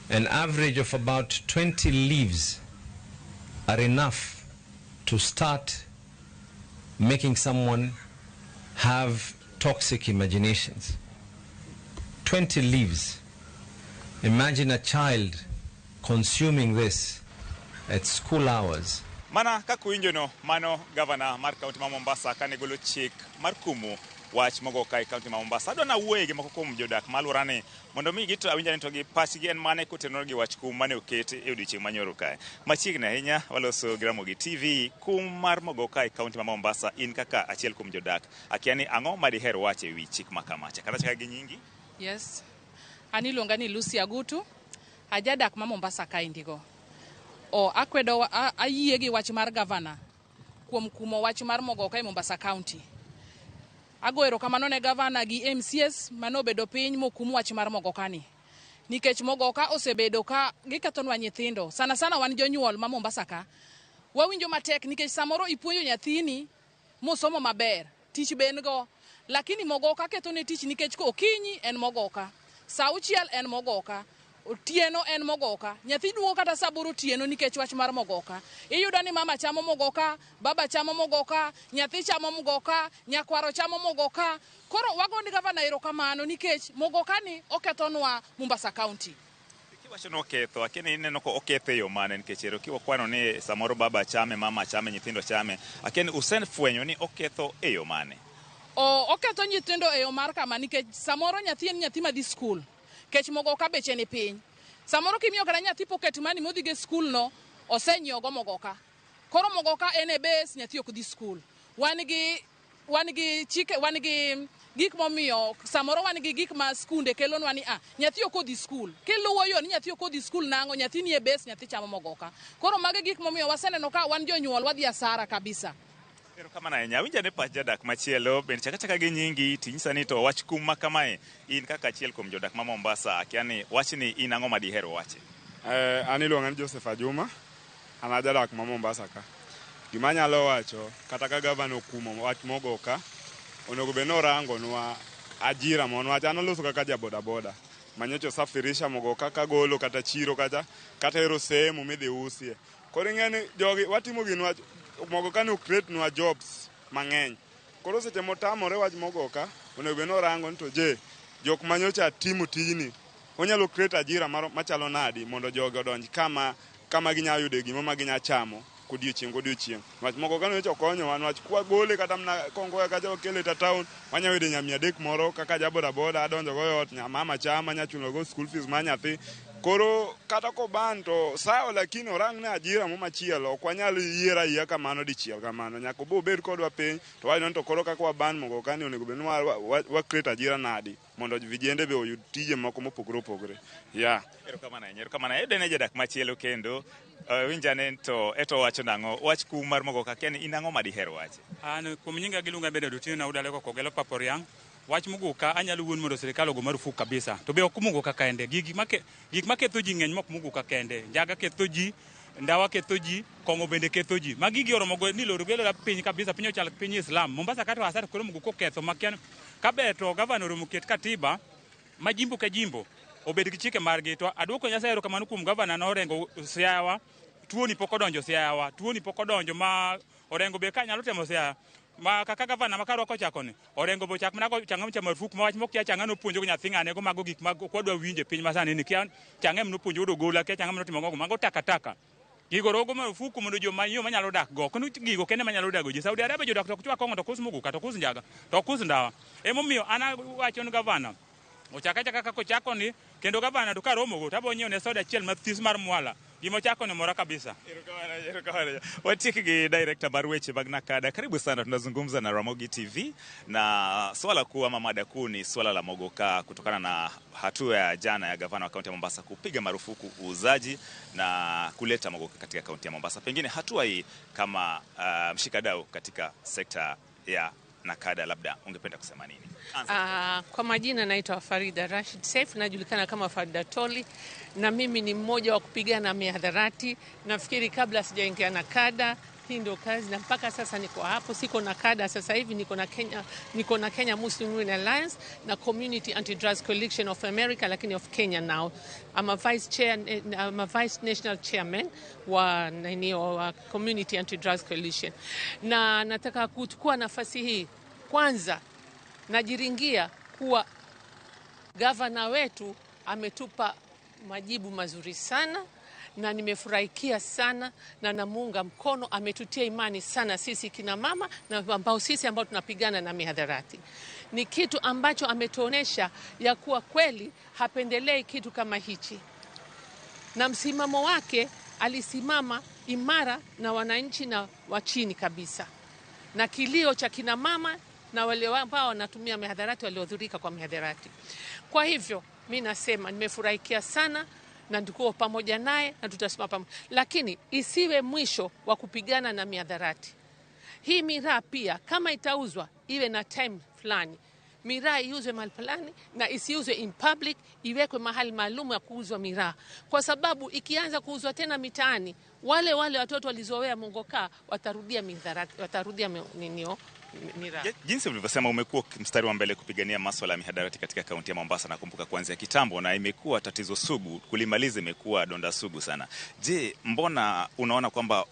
An average of about 20 leaves are enough to start making someone have toxic imaginations. 20 leaves. Imagine a child consuming this at school hours. Mana kaka uwinjo no, mano gavana mar kaunti ma Mombasa kane golo chik mar kumo wach mogoka e kaunti ma Mombasa. Adwa nawuoye gi moko kuom jodak ma alworani mondo mi gito awinja ni to gi pachgi en mane kotenore gi wach kum mane oket e odiochieng' manyoro kae. Machiegni ahinya waloso gi Ramogi TV kum mar mogoka e kaunti ma Mombasa in kaka achiel kuom jodak. Akia ni ang'o ma diher wacho e wi chik ma kama. Chakra achaka gi nyingi. Yes. An iluonga ni Lucy Agutu. Ajadak ma Mombasa kaendigo. O akwedo ayie gi wach mar gavana kuom kuom kumo wach mar mogoka e Mombasa County. Ago erokamano ne gavana gi MCS manobedo piny mokum wach mar mogoka ni. Nikech mogoka osebedo ka gikethonwa nyithindo, sana sana wan jonyuol ma Mombasa ka. Wawinjo matek nikech samoro ipuonjo nyathini mosomo maber, tich be en go, lakini mogoka kethone tich nikech okinyi en mogoka, saa 6 en mogoka, otieno en mogoka. Nyathi duogo kata saa 8 otieno nikech wach mar mogoka. Iyudo ni mama chamo mogoka, baba chamo mogoka, nyathi chamo mogoka, nyakwaro chamo mogoka. Koro wago ni gavana erokamano nikech mogoka ni okethonwa Mombasa County. Kiwacho ni oketho, akia ineno ko oketho e yo mane, nikech ero kiwakwano ni samoro baba chame, mama chame, nyithindo chame, akia ni usefwenyo ni oketho e yo mane? Oketho nyithindo e yo mar kama nikech samoro nyathi en nyathi madhi skul, kech mogoka beche ni piny. Samoro kimiyo kata nyathi pocket money modhi go e skul no, osenyiewo go mogoka. Koro mogoka en e base, nyathi ok dhi skul. Wan gi chike, wan gi gik momiyo samoro wan gi gik ma skunde kelonwa ni nyathi ok odhi skul. Kiluwo yo ni nyathi ok odhi skul nang'o, nyathi ni e base, nyathi chamo mogoka. Koro mago gik momiyo waseneno ka wan jonyuol wadhi asara kabisa. Erokamano ahinya. Awinjo ane pach jadak machielo bende chak achaka gi nyingi tinyisa ni to wach kum ma kamae in kaka achiel kuom jodak ma Mombasa, akia ni wachni in ang'o ma diher wache? An iluonga ni Joseph Ajuma, an a jadak ma Mombasa ka. Gima anyalo wacho, kata ka gavana okumo wach mogoka, onego bed ni orangonwa ajira mondo wach an aloso kaka ja boda boda manyocha safirisha mogoka kagolo kata chiro kata ero sehemu midhi usie. Koro ing'e ni jogi watimo gini wach mogoka ni create nwa jobs mang'eny. Koro seche motamore wach mogoka, onego bed ni orango ni to je, jok manyocha timo tijni onyalo create ajira machalo nadi mondo jogi odonj kama ginyalo yude gima ma ginya chamo kodiochieng' kodiochieng'. Wach mogoka nyocha okonyowa, niwach kwagole kata mana Kongoya kacha wakele ta town, wanyalo yude nya 300 moro kaka ja boda boda adonjo go e ot, mama chama, anya chulo go school fees mar nyathi. Koro kata koban to sawa, lakini orang ne ajira mo machielo, ok wanyal yiero ayiera kamano dichiel kamano. Nyaka obo obed kodwa piny to wach to koro kaka waban mogoka ni onego bed ni wa create ajira nadi mondo vijende be oyud tije moko mopogore opogore. Yeah. Erokamano ahinya, erokamano. Ayudo ne jadak machielo kendo. Winja ne to eto wacho nang'o wach kum mar mogoka, akia ni in ang'o ma diher wache? An kuom nyinga giluonga Bernard Otieno Audale Kogelo Paporiang. Wach mogoka anyalo wuon mondo sirikal ogo marufuk kabisa. To be ok mogoka kende, gik maketho ji ng'eny mok mogoka kende. Njaga ketho ji, ndawa ketho ji, kong'o bende ketho ji. Magi gigi oromo go ni loro gelo piny kabisa, piny ochal piny Islam. Mombasa kata asara koro mogoka oketho makian. Kaber to gavana oromo ket katiba ma jimbo ka jimbo obed gi chike margi. To aduoko Nyasaye erokamano kuom gavana norengo Siaya, tuoni pok odonjo Siaya, tuoni pok odonjo ma Orengo be ka nyalo temo Siaya. Ma kaka gavana ma karwako chako ni Orengo bo chak mana go chang'o cha marufuk ma wach mok kia chang'o nopuonjo go nyathi ng'ane go mago gik mag ok wadwa winje piny masani ni kia chang'e nopuonjo go gola kia chang'e notimo go mago takataka. Gigo rogo marufuku mondo joma yo manyalo dak go. Kono gigo kende manyalo dago ji. Saudi Arabia jodak to ok chwak kong'o to kus mogoka to kus njaga to kus ndawa. Emomiyo an awacho ni gavana ochaka chaka kaka ochako ni kendo gavana to karomo go tabo nyiewo ne soda achiel mathis mar mwala. Gima ochako ni mora kabisa. Erokamano. Watiek gi director mar weche mag Nakada. Karibu sana, tunazungumza na Ramogi TV na swala kuu ama mada kuu ni swala la mogoka kutokana na hatua ya jana ya gavana wa kaunti ya Mombasa kupiga marufuku uuzaji na kuleta mogoka katika kaunti ya Mombasa. Pengine hatua hii kama mshikadau katika sekta ya Nakada, labda ungependa kusema nini? Kwa majina naitwa Farida Rashid Saif, najulikana kama Farida Toli, na mimi ni mmoja wa kupigana mihadharati. Nafikiri kabla sijaingia Nakada, hii ndio kazi na mpaka sasa niko hapo. Siko Nakada sasa hivi, niko na Kenya Muslim Women Alliance na Community Anti-Drugs Coalition of America, lakini of Kenya now. I'm a vice chair, I'm a vice national chairman wa wa Community Anti-Drugs Coalition. Na nataka kuchukua nafasi hii kwanza najiringia kuwa gavana wetu ametupa majibu mazuri sana na nimefurahikia sana na namuunga mkono. Ametutia imani sana sisi kina mama na ambao sisi ambao tunapigana na mihadharati. Ni kitu ambacho ametuonesha ya kuwa kweli hapendelei kitu kama hichi. Na msimamo wake alisimama imara na wananchi na wa chini kabisa. Na kilio cha kina mama na wale ambao wanatumia mihadharati, waliodhurika kwa mihadharati. Kwa hivyo mimi nasema nimefurahikia sana na tuko pamoja naye na tutasimama pamoja. Lakini isiwe mwisho wa kupigana na mihadharati. Hii miraa pia kama itauzwa iwe na time fulani. Miraa iuzwe mahali fulani na isiuzwe in public, iwekwe mahali maalum ya kuuzwa miraa, kwa sababu ikianza kuuzwa tena mitaani, wale wale watoto walizoea mongoka watarudia midharati, watarudia ninio miraa. Jinsi ulivyosema, umekuwa mstari wa mbele kupigania masuala ya mihadarati katika kaunti ya Mombasa, nakumbuka kuanzia kitambo, na imekuwa tatizo sugu, kulimaliza imekuwa donda sugu sana. Je, mbona unaona kwamba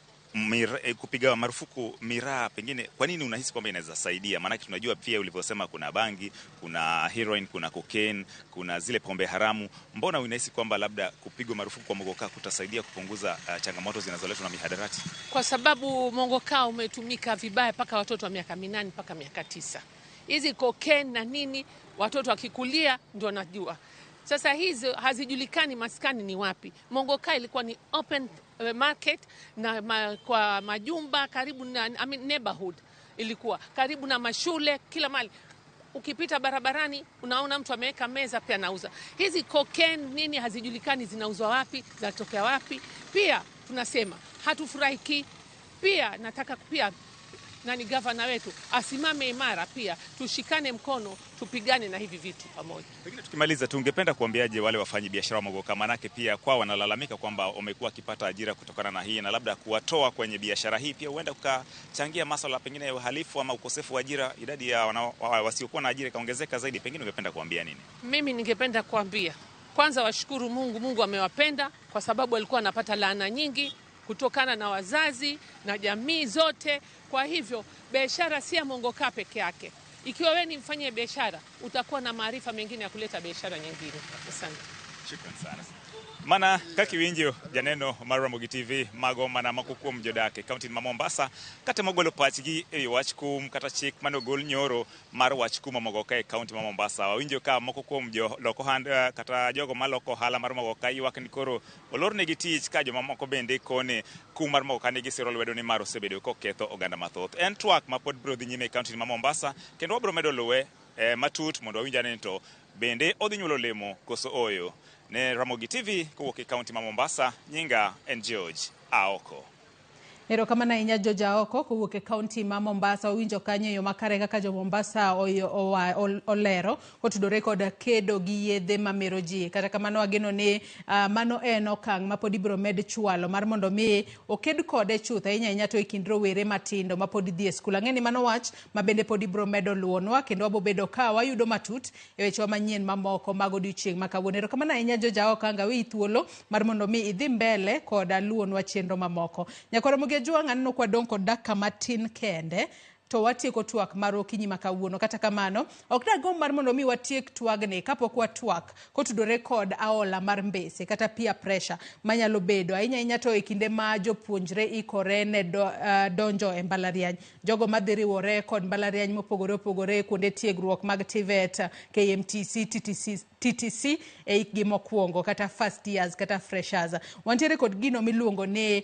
kupiga marufuku miraa pengine, kwa nini unahisi kwamba inaweza saidia? Maanake tunajua pia ulivyosema kuna bangi, kuna heroin, kuna cocaine, kuna zile pombe haramu. Mbona unahisi kwamba labda kupigwa marufuku kwa mogoka kutasaidia kupunguza changamoto zinazoletwa na mihadarati? Kwa sababu mogoka umetumika vibaya mpaka watoto wa miaka 8 mpaka miaka 9. Hizi cocaine na nini, watoto wakikulia ndio wanajua. Sasa hizo hazijulikani maskani ni wapi. Mongoka ilikuwa ni open market na kwa majumba karibu na, I mean, neighborhood ilikuwa karibu na mashule, kila mahali. Ukipita barabarani unaona mtu ameweka meza pia anauza. Hizi cocaine nini hazijulikani zinauzwa wapi, zinatokea wapi. Pia tunasema hatufurahiki. Pia nataka pia nani gavana wetu asimame imara, pia tushikane mkono, tupigane na hivi vitu pamoja. Pengine tukimaliza tu, ungependa kuambiaje wale wafanyi biashara wa mogoka? Manake pia kwao wanalalamika kwamba wamekuwa wakipata ajira kutokana na hii, na labda kuwatoa kwenye biashara hii pia huenda kukachangia masuala pengine ya uhalifu ama ukosefu wa ajira, idadi ya wasiokuwa na ajira ikaongezeka zaidi. Pengine ungependa kuambia nini? Mimi ningependa kuambia kwanza washukuru Mungu, Mungu amewapenda kwa sababu walikuwa wanapata laana nyingi kutokana na wazazi na jamii zote. Kwa hivyo biashara si ya mongoka peke yake. Ikiwa wewe ni mfanye biashara, utakuwa na maarifa mengine ya kuleta biashara nyingine. Asante. Shukrani sana. Mana kaka iwinjo janeno mar Ramogi TV mago mana moko kuom jodak e kaunti ma Mombasa katemo golo pachgi e wach kum kata chik manogol nyoro mar wach kumo mogoka e kaunti ma Mombasa. Wawinjo ka moko kuom jolok ohala kata jogo maloko ohala mar mogoka ywak ni koro olornegi tich, ka jomamoko bende kone kum mar mogoka nigi siro lwedo ni mar osebedo koketho oganda mathoth. En twak ma pod biro dhi nyime e kaunti ma Mombasa kendo wabiro medo luwe matut mondo wawinj ane to bende odhi nyuolo olemo koso oyo. Ne Ramogi TV kowuok e kaunti ma Mombasa, nyinga en George Aoko. Erokamano ahinya George Aoko kowuok e kaunti ma Mombasa. Owinjo kanyo e yo makare kaka jo Mombasa olero kotudore kod kedo gi yedhe mamero ji. Kata kamano ageno ni mano en okang' ma pod ibiro med chwalo mar mondo mi oked kode chuth ahinya ahinya to e kind rowere matindo ma pod dhi e skul. Ang'e ni mano wach ma bende pod ibiro medo luwonwa kendo wabobedo ka wayudo matut e wechewa manyien mamoko mag odiochieng' ma kawuono. Erokamano ahinya George Aoko, ang' aweyi thuolo mar mondo mi idhi mbele kod luwonwa chenro mamoko. Nyakwar Ramogi Ajwang', aneno kwa dong' kod dakika matin kende to watieko twak mar okinyi ma kawuono. Kata kamano, ok dagomb mar mondo mi watiek twagni kapok watwak kotudore kod aola mar mbese kata peer pressure manyalo bedo ahinya ahinya to e kinde ma jopuonjre ikore ne donjo e mbalariany. Jogo madhi riwore kod mbalariany mopogore opogore kuonde tiegruok mag TVET, KMTC, TTC e hikgi mokwongo kata first years kata freshers. Wantiere kod gino miluongo ni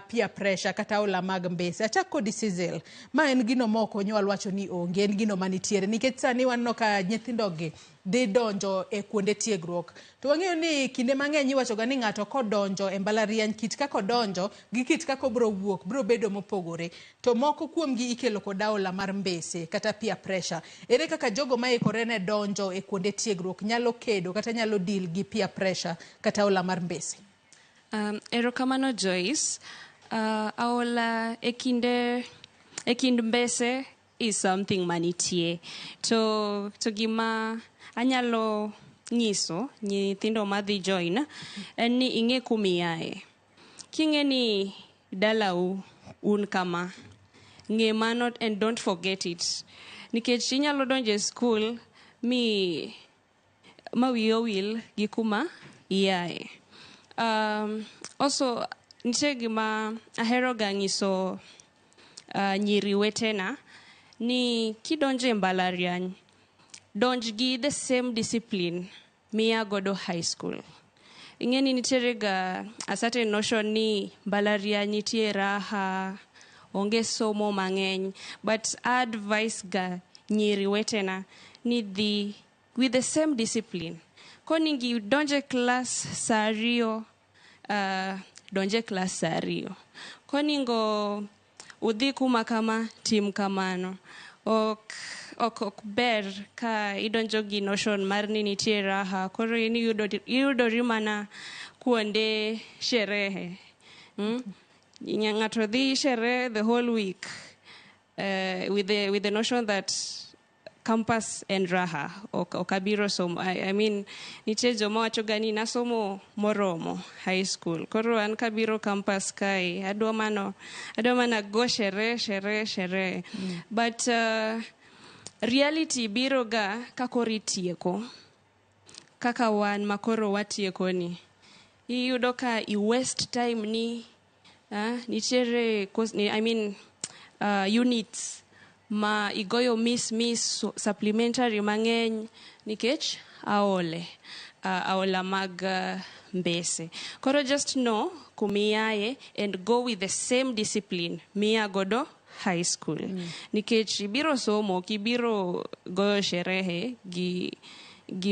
peer pressure kata aola mag mbese. Achak kodi Sizel, ma en gino mok onyal wacho ni onge, en gino manitiere nikech sani waneno ka nyithindogi dhi donjo e kuonde tiegruok. To wang'eyo ni kinde mang'eny iwachoga ni ng'ato kodonjo e mbalariany, kit kaka odonjo gi kit kaka obiro wuok biro bedo mopogore. To moko kuomgi ikelo kod aola mar mbese kata peer pressure. Ere kaka jogo maikore ne donjo e kuonde tiegruok nyalo kedo kata nyalo deal gi peer pressure kata aola mar mbese? Erokamano Joyce. Aola e kind mbese is something manitie. To gima anyalo nyiso nyithindo madhi join en ni ing'e kumiaye. King'e ni dalau un kama, ng'e mano and don't forget it. Nikech inyalo donjo e school mi ma wiyi owil gi kuma iaye. Also nitie gima ahero ga nyiso nyiri wetena ni kidonjo e mbalariany, donj gi the same discipline miya godo high school. Ing'e ni nitiere ga a certain notion ni mbalariany nitie raha, onge somo mang'eny, but advice ga nyiri wetena ni dhi with the same discipline. Koningi donje class saa ariyo, donje class saa ariyo. Koningo Udhi kuma kama, tim kamano. Ok ber ka idonjo gi notion mar ni nitie raha, koro in iyudori mana kuonde sherehe. Ng'ato dhi sherehe the whole week with the notion that campus en raha, ok abiro somo. I mean, nitie joma wacho ga ni nasomo moromo high school, koro an kabiro campus kae adwa mana go sherehe, sherehe, sherehe. But reality biro ga ka koro itieko, kaka wan makoro watieko ni iyudo ka i waste time ni nitiere I mean, units ma igoyo miss supplementary mang'eny nikech aole aola mag mbese. Koro just know kumiaye and go with the same discipline mia godo high school. Nikech ibiro somo, ok ibiro goyo sherehe gi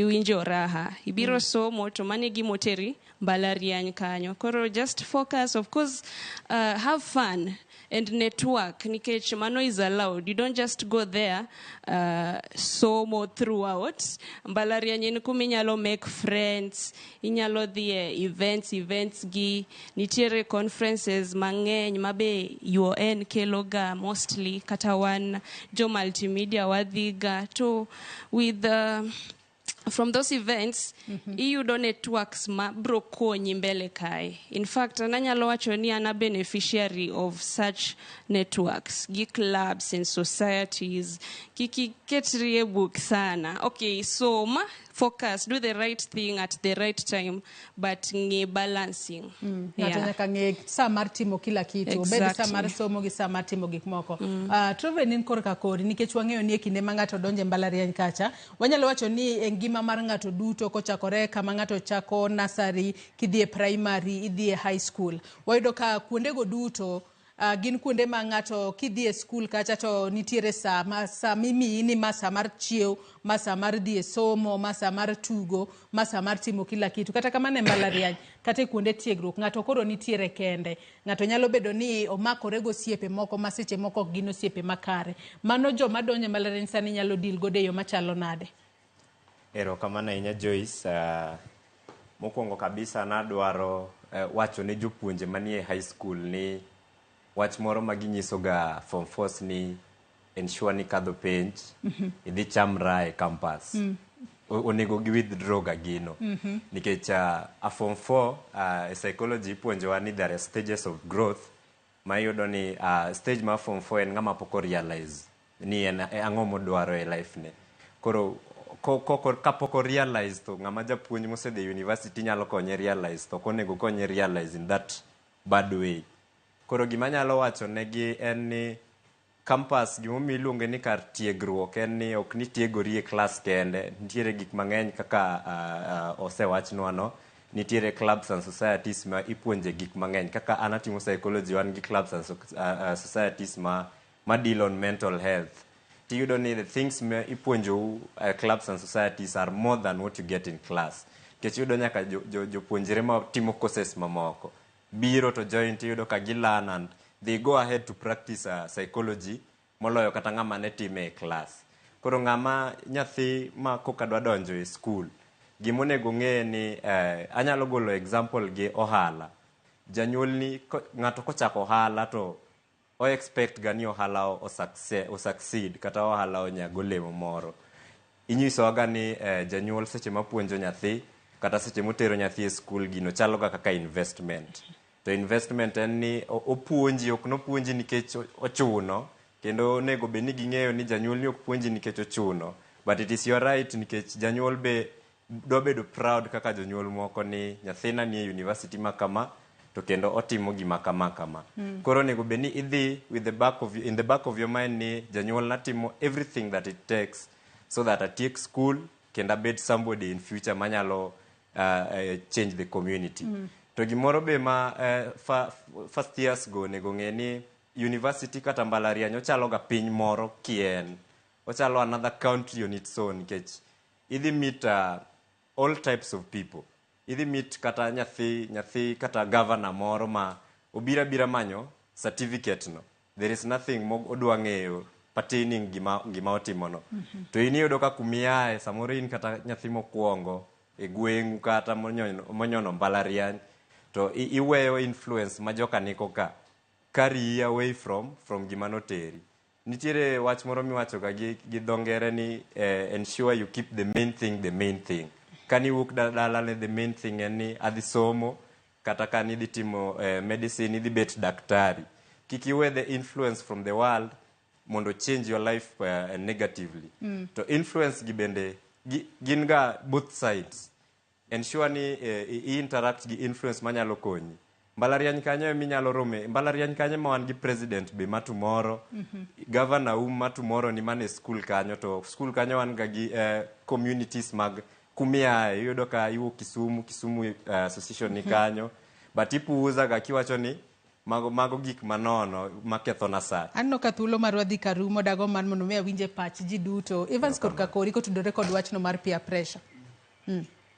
winjo raha. Ibiro somo to mano e gimoteri mbalariany kanyo. Koro just focus. Of course, have fun and network, nikech mano is allowed. You don't just go there somo throughout. Mbalariany en kuma inyalo make friends, inyalo dhi e events gi nitiere conferences mang'eny mabe UoN kelo ga mostly, kata wan jo multimedia wadhi ga to with from those events iyudo networks ma bro konyi mbele kae. In fact, an anyalo wacho ni an a beneficiary of such networks gi clubs and societies. Kik iketri e book sana. Okay, soma, focus, do the right thing at the right time, but ng'e balancing. Ng'ato nyaka ng'e sa mar timo kila kitu, obed sa mar somo gi sa mar timo gik moko. Troven, in korka kori, nikech wang'eyo ni e kinde ma ng'ato donjo e mbalariany kacha, wanyalo wacho ni e ngima mar ng'ato duto, kochakore kama ng'ato chako nursery, kidhi e primary, idhi e high school, wayudo ka kuondego duto gin kuonde ma ng'ato kidhi e skul kacha to nitiere sa ma sa mimiyi ni ma sa mar chiew, ma sa mar dhi e somo, ma sa mar tugo, ma sa mar timo kila kitu. Kata kamano e mbalariany kata e kuonde tiegruok, ng'ato koro nitiere kende. Ng'ato nyalo bedo ni omakore gosiepe moko ma seche moko ok gin osiepe makare. Mano joma donjo e mbalariany sani nyalo deal godo e yo machalo nade? Erokamano ahinya, Joyce. Mokwongo kabisa nadwaro wacho ne jopuonje manie high school ni wach moro ma ginyiso ga form fours ni ensure ni kadho penj idhi cham raha e campus. Onego gi withdraw ga gino nikech a form 4 e psychology ipuonjowa ni there are stages of growth, ma iyudo ni stage mar form 4 en ng'ama pok o realize ni en ang'o modwaro e life ne. Koro kapok o realize, to ng'ama japuonj mosedhi e university nyalo konye realize, to ok onego konye realize in that bad way. Koro gima anyalo wacho negi en ni campus, gimomiyo iluonge ni kar tiegruok en ni ok ni tiegori e klas kende. Nitiere gik mang'eny kaka osewachnwa no, nitiere clubs and societies ma ipuonje gik mang'eny. Kaka an atimo psychology, wan gi clubs and societies ma deal on mental health. Tiyudo ni the things ma ipuonjou clubs and societies are more than what you get in class, nikech iyudo nyaka jopuonjre ma timo courses mamoko biro to join, tiyudo ka gi learn and they go ahead to practice psychology moloyo kata ng'ama ne time e class. Koro ng'ama nyathi ma koka dwa donjo e school, gimonego ng'e ni anyalo golo example gi ohala. Janyuolni ng'ato kochako ohala to o expect ga ni ohala o succeed kata ohala onyag olemo moro. Inyisowa ga ni janyuol seche mapuonjo nyathi kata seche motero nyathi e skul, gino chalo ga kaka investment. To investment en ni opuonji, ok nopuonji nikech ochuno, kendo onego bed ni ging'eyo ni janyuol ni ok puonji nikech ochuno, but it is your right, nikech janyuol be dwa bedo proud kaka jonyuol moko ni nyathina nie university ma kama to kendo otimo gima kama kama. Koro onego bed ni idhi with the back of, in the back of your mind ni janyuol na timo everything that it takes so that atiek school kendo abed somebody in future manyalo change the community. To gimoro be ma first years go onego ng'e ni university kata mbalariany ochalo ga piny moro kien, ochalo another country on its own, nikech idhi meet all types of people. Idhi meet kata nyathi kata governor moro ma obiro abira manyo certificate no. There is nothing mo odwa ng'eyo pertaining gima otimono. To in iyudo ka kumiae, samoro in kata nyathi mokwongo e gweng'u kata monyono mbalariany, to iweyo influence ma joka niko ka carry away from gima noteri. Nitiere wach moro miwacho ga gi dho ngere ni ensure you keep the main thing the main thing. Kaniwuok dala ne the main thing en ni adhi somo, kata ka nidhi timo medicine, idhi bet daktari. Kik iwe the influence from the world mondo change your life negatively. To influence gi bende gin ga both sides. Ensure ni i interact gi influence manyalo konyi. Mbalariany kanyo ema inyalo rome, mbalariany kanyo ema wan gi president be ma tomorrow, governor ma tomorrow ni mana e school kanyo, to school kanyo wan ga gi communities mag kumiae. Iyudo ka iwuok Kisumu, Kisumu association ni kanyo, but ipuuza ga kiwacho ni mago gik manono makethona sa. Aneno ka thuolo marwa dhi karumo, dago mar mondo mi awinje pach ji duto. Evans korka kori kotudore kod wachno mar peer pressure.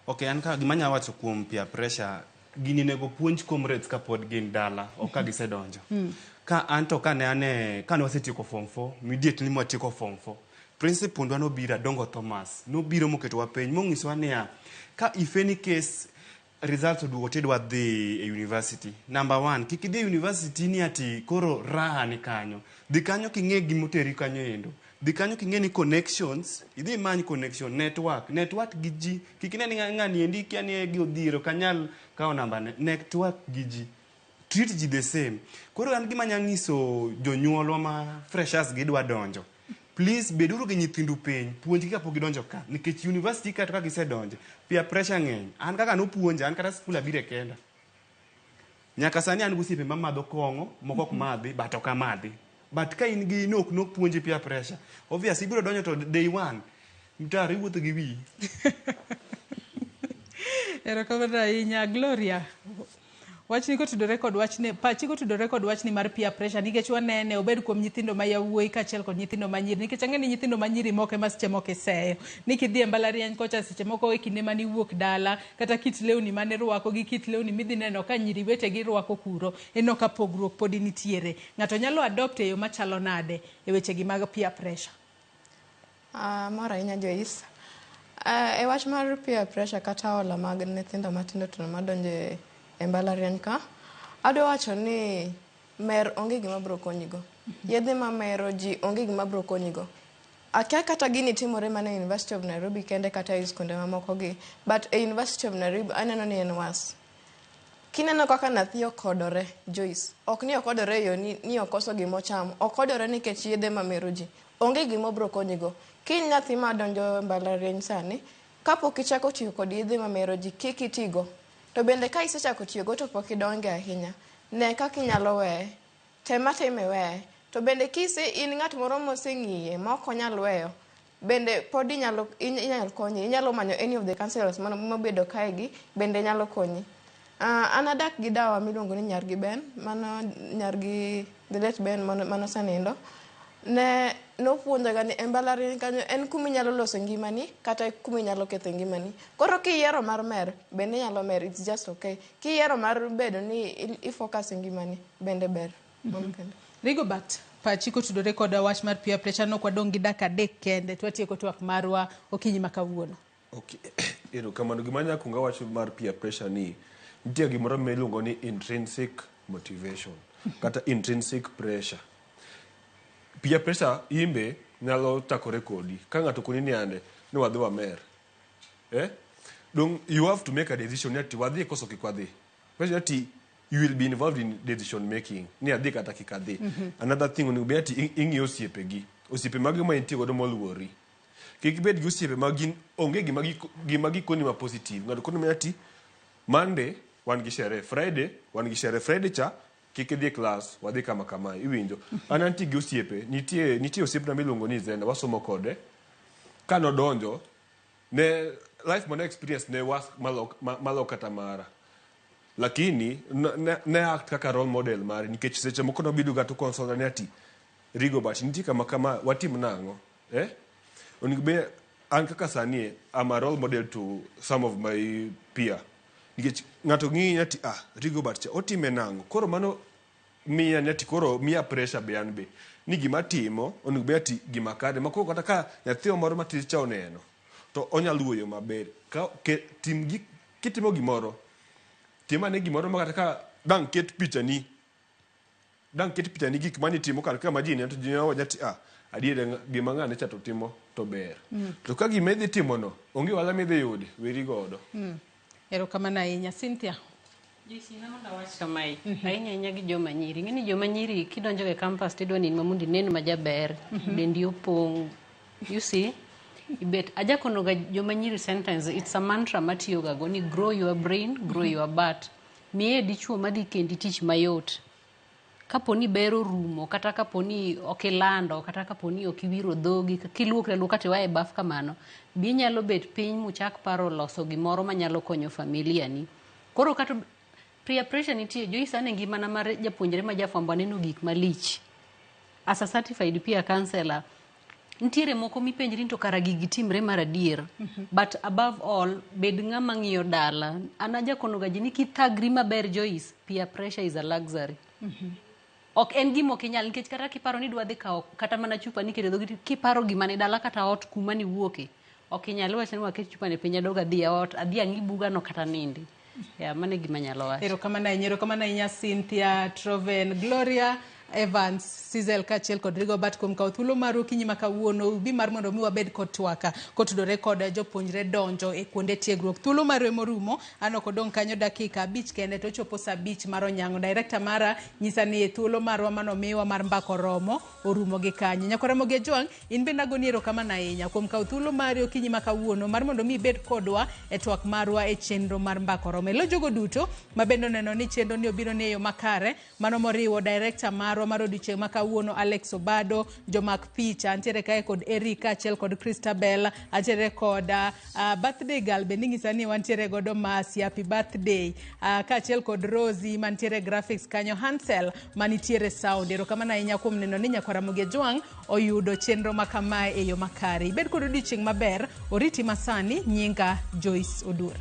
Ok, an ka gima anyalo wacho kuom peer pressure, gini nego puonj comrades kapod gin dala, ok ka gisedonjo. Ka an to kane ane kane wasetieko form 4, immediately mwatieko form 4, principal ndwa nobiro, Adongo Thomas, nobiro moketowa piny, monyisowa niya, ka if any case results oduogo tidwa dhi e university. Number one, kik idhi e university ni ati koro raha ni kanyo. Dhi kanyo king'e gimoteri kanyo endo. Dhi kanyo king'e ni connections, idhi imany connection, network gi ji. Kik ine ni ng'ani endi kia ni gi odhiero, ok anyal kawo namba ne. Network gi ji. Treat ji the same. Koro an gima anyalo nyiso jonyuolwa ma freshers gidwa donjo. Please beduru gi nyithindu piny, puonjgi kapok gidonjo ka. Nikech university kata ka gisedonjo, peer pressure ng'eny. An kaka nopuonja, an kata skul abire kenda. Nyaka sani an gi osiepe mamadho kong'o, moko ok madhi, but ok amadhi. But ka in gi nok nopuonji peer pressure, obvious ibiro donjo to day one, mtaro iwuotho gi wiyi. Erokamano ahinya Gloria. Wachni kotudore kod wachni, pachi kotudore kod wachni mar peer pressure, nikech wanene obed kuom nyithindo ma yawuoyi kaachiel kod nyithindo ma nyiri, nikech ang'e ni nyithindo ma nyiri moko ema seche moko iseyo ni kidhi e mbalariany kocha seche moko e kinde mane iwuok dala, kata kit lewni mane irwako gi kit lewni midhi neno ka nyiri wetegi rwako kuro, ineno ka pogruok podi nitiere. Ng'ato nyalo adopt e yo machalo nade e wechegi mag peer pressure? Mor ahinya Joyce. E wach mar peer pressure kata hola mag nyithindo matindo tindo madonjo e mbalariany ka, adwa wacho ni mer onge gima biro konyigo. Yedhe mamero ji onge gima biro konyigo. Akia kata gini timore mana e University of Nairobi kende kata e skunde mamoko gi, but e University of Nairobi aneno ni en worse. Kineno kaka nyathi okodore, Joyce, ok ni okodore e yo ni okoso gimochamo, okodore nikech yedhe mamero ji. Onge gima obiro konyigo. Kiny nyathi madonjo e mbalariany sani, kapok ichako tiyo kod yedhe mamero ji, kik itigo. To bende ka isechako tiyogo to pok idonge ahinya, ne kaka inyalo weye. Tem atima iweye. To bende kise in ng'at moro moseng'iye ma ok onyal weyo, bende pod inyalo konyi. Inyalo manyo any of the counselors mobedo kae gi, bende nyalo konyi. An adak gi dawa miluongo ni Nyargi Ben, mano Nyargi the late Ben manosenindo. Ne nopuonjaga ni e mbalariany kanyo en kuma inyalo loso ngimani kata kuma inyalo ketho ngimani. Koro kiyiero mar mer, bende inyalo mer, it's just okay. Kiyiero mar bedo ni i focus e ngimani, bende ber. Rigobert, pachi kotudore kod wach mar peer pressure, nok wadong' gi dakika 3 kende, to watieko twak marwa okinyi ma kawuono. Okay. Erokamano. Gima anyalo kuongo awacho mar peer pressure ni nitie gimoro miluongo ni intrinsic motivation kata intrinsic pressure. Peer pressure imbe nyalo chakore kodi. Ka ng'ato koni ni ande ni wadhi wamer. Dong you have to make a decision ni ati wadhi koso kik wadhi. Pressure ati you will be involved in decision making. Ni adhi kata kik adhi. Another thing onego bed ati ing'iyo osiepegi. Osiepe magi ma intie godo moluori. Kik ibed gi osiepe ma gin onge gima gikoni ma positive. Ng'ato koni ati Monday wan gi sherehe, Friday wan gi sherehe. Friday cha kik idhi e class, wadhi kama kama, iwinjo. An antie gi osiepe, nitie osiepna miluongo ni Zena, wasomo kode. Ka nodonjo, ne life mane experience ne was malo kata mara. Lakini ne act kaka role model mare nikech seche moko nobedo ga to console ni ati Rigobert nitie kama kama watim nang'o? Onego bed an kaka sani I'm a role model to some of my peer. Nikech ng'ato ng'iyi ati Rigobert cha otime nang'o? Koro mano miya ni ati koro miya pressure be an be ni gima atimo onego bed ati gima kare ma koro kata ka nyathiwa moro matis cha oneno to onyalo wuoyo maber ka ke, tim gi kitimo gimoro tim ane gimoro ma kata ka dang' ket pichani dang' ket pichani gik mane itimo kar ka ma ji neno to ji nyalo wacho ati ah adier gima ng'ane cha to timo to ber to ka gima idhi timono onge ohala midhi yude weri godo Erokamano ahinya Cynthia. Joyce, ina mondo awach kamae ahinya ahinya gi joma nyiri ing'e ni joma nyiri kidonjo e campus tidwa ni in ma mondo inen ma jaber dendi opong' you see ibet ajakonoga joma nyiri sentence it's a mantra matiyoga go ni grow your brain grow your butt miye dichuo madhi kendi tich mayot kapo ni ber orumo kata kapo ni ok ilando kata kapo ni ok iwiro dhogi kiluokri aluoka tiwaye e baf kamano bi inyalo bet piny muchak paro loso gimoro manyalo konyo familia ni koro kata peer pressure nitie Joyce ane ngimana mar japuonjre ma jafwambo aneno gik malich as a certified peer counselor nitiere moko mipenjri ni to kara gigi timre mar adier but above all bed ng'ama ng'iyo dala an ajakonoga ji ni kithagri maber Joyce peer pressure is a luxury ok en gima ok inyal nikech kata kiparo ni idwa dhi kawo kata mana chupa ni keto e dhogi kiparo gima ni dala kata ot kuma niwuoke ok inyal iwacho ni waket chupa ni piny adog adhi e ot adhi ang'i bugano kata nindi ya mano e gima anyalo wacho Erokamano ahinya, erokamano ahinya Cynthia, Troven, Gloria, Evans, Sizel kaachiel kod Rigobert kuom kawo thuolo maru okinyi ma kawuono ubi mar mondo mi wabed kod twaka kotudore kod jopuonjre donjo e kuonde tiegruok. Thuolo maru emorumo, an ok odong' kanyo dakika 5 kende to ochopo sa 5 mar onyango. Director mara nyisa ni thuolo marwa manomiwa mar mbaka oromo, orumo gi kanyo. Nyakwar Ramogi Ajwang', in bende agoni erokamano ahinya kuom kawo thuolo mari okinyi ma kawuono mar mondo mi ibed kodwa e twak marwa e chenro mar mbaka oromo. Elo jogo duto ma bende oneno ni chenro ni obiro ni e yo makare, mano moriwo director marwa mar odiochieng' ma kawuono Alex Obado, jomak picha, antiere kae kod Eric kaachiel kod Christabel, antiere kod birthday girl bende inyisa ni wantiere godo Masi, happy birthday, kaachiel kod Rosie mantiere graphics kanyo, Hansel manitiere sound. Erokamano ahinya kuom neno ni nyakwar Ramogi Ajwang' oyudo chenro ma kamae e yo makare. Ibed kod odiochieng' maber, oriti masani, nyinga Joyce Odur.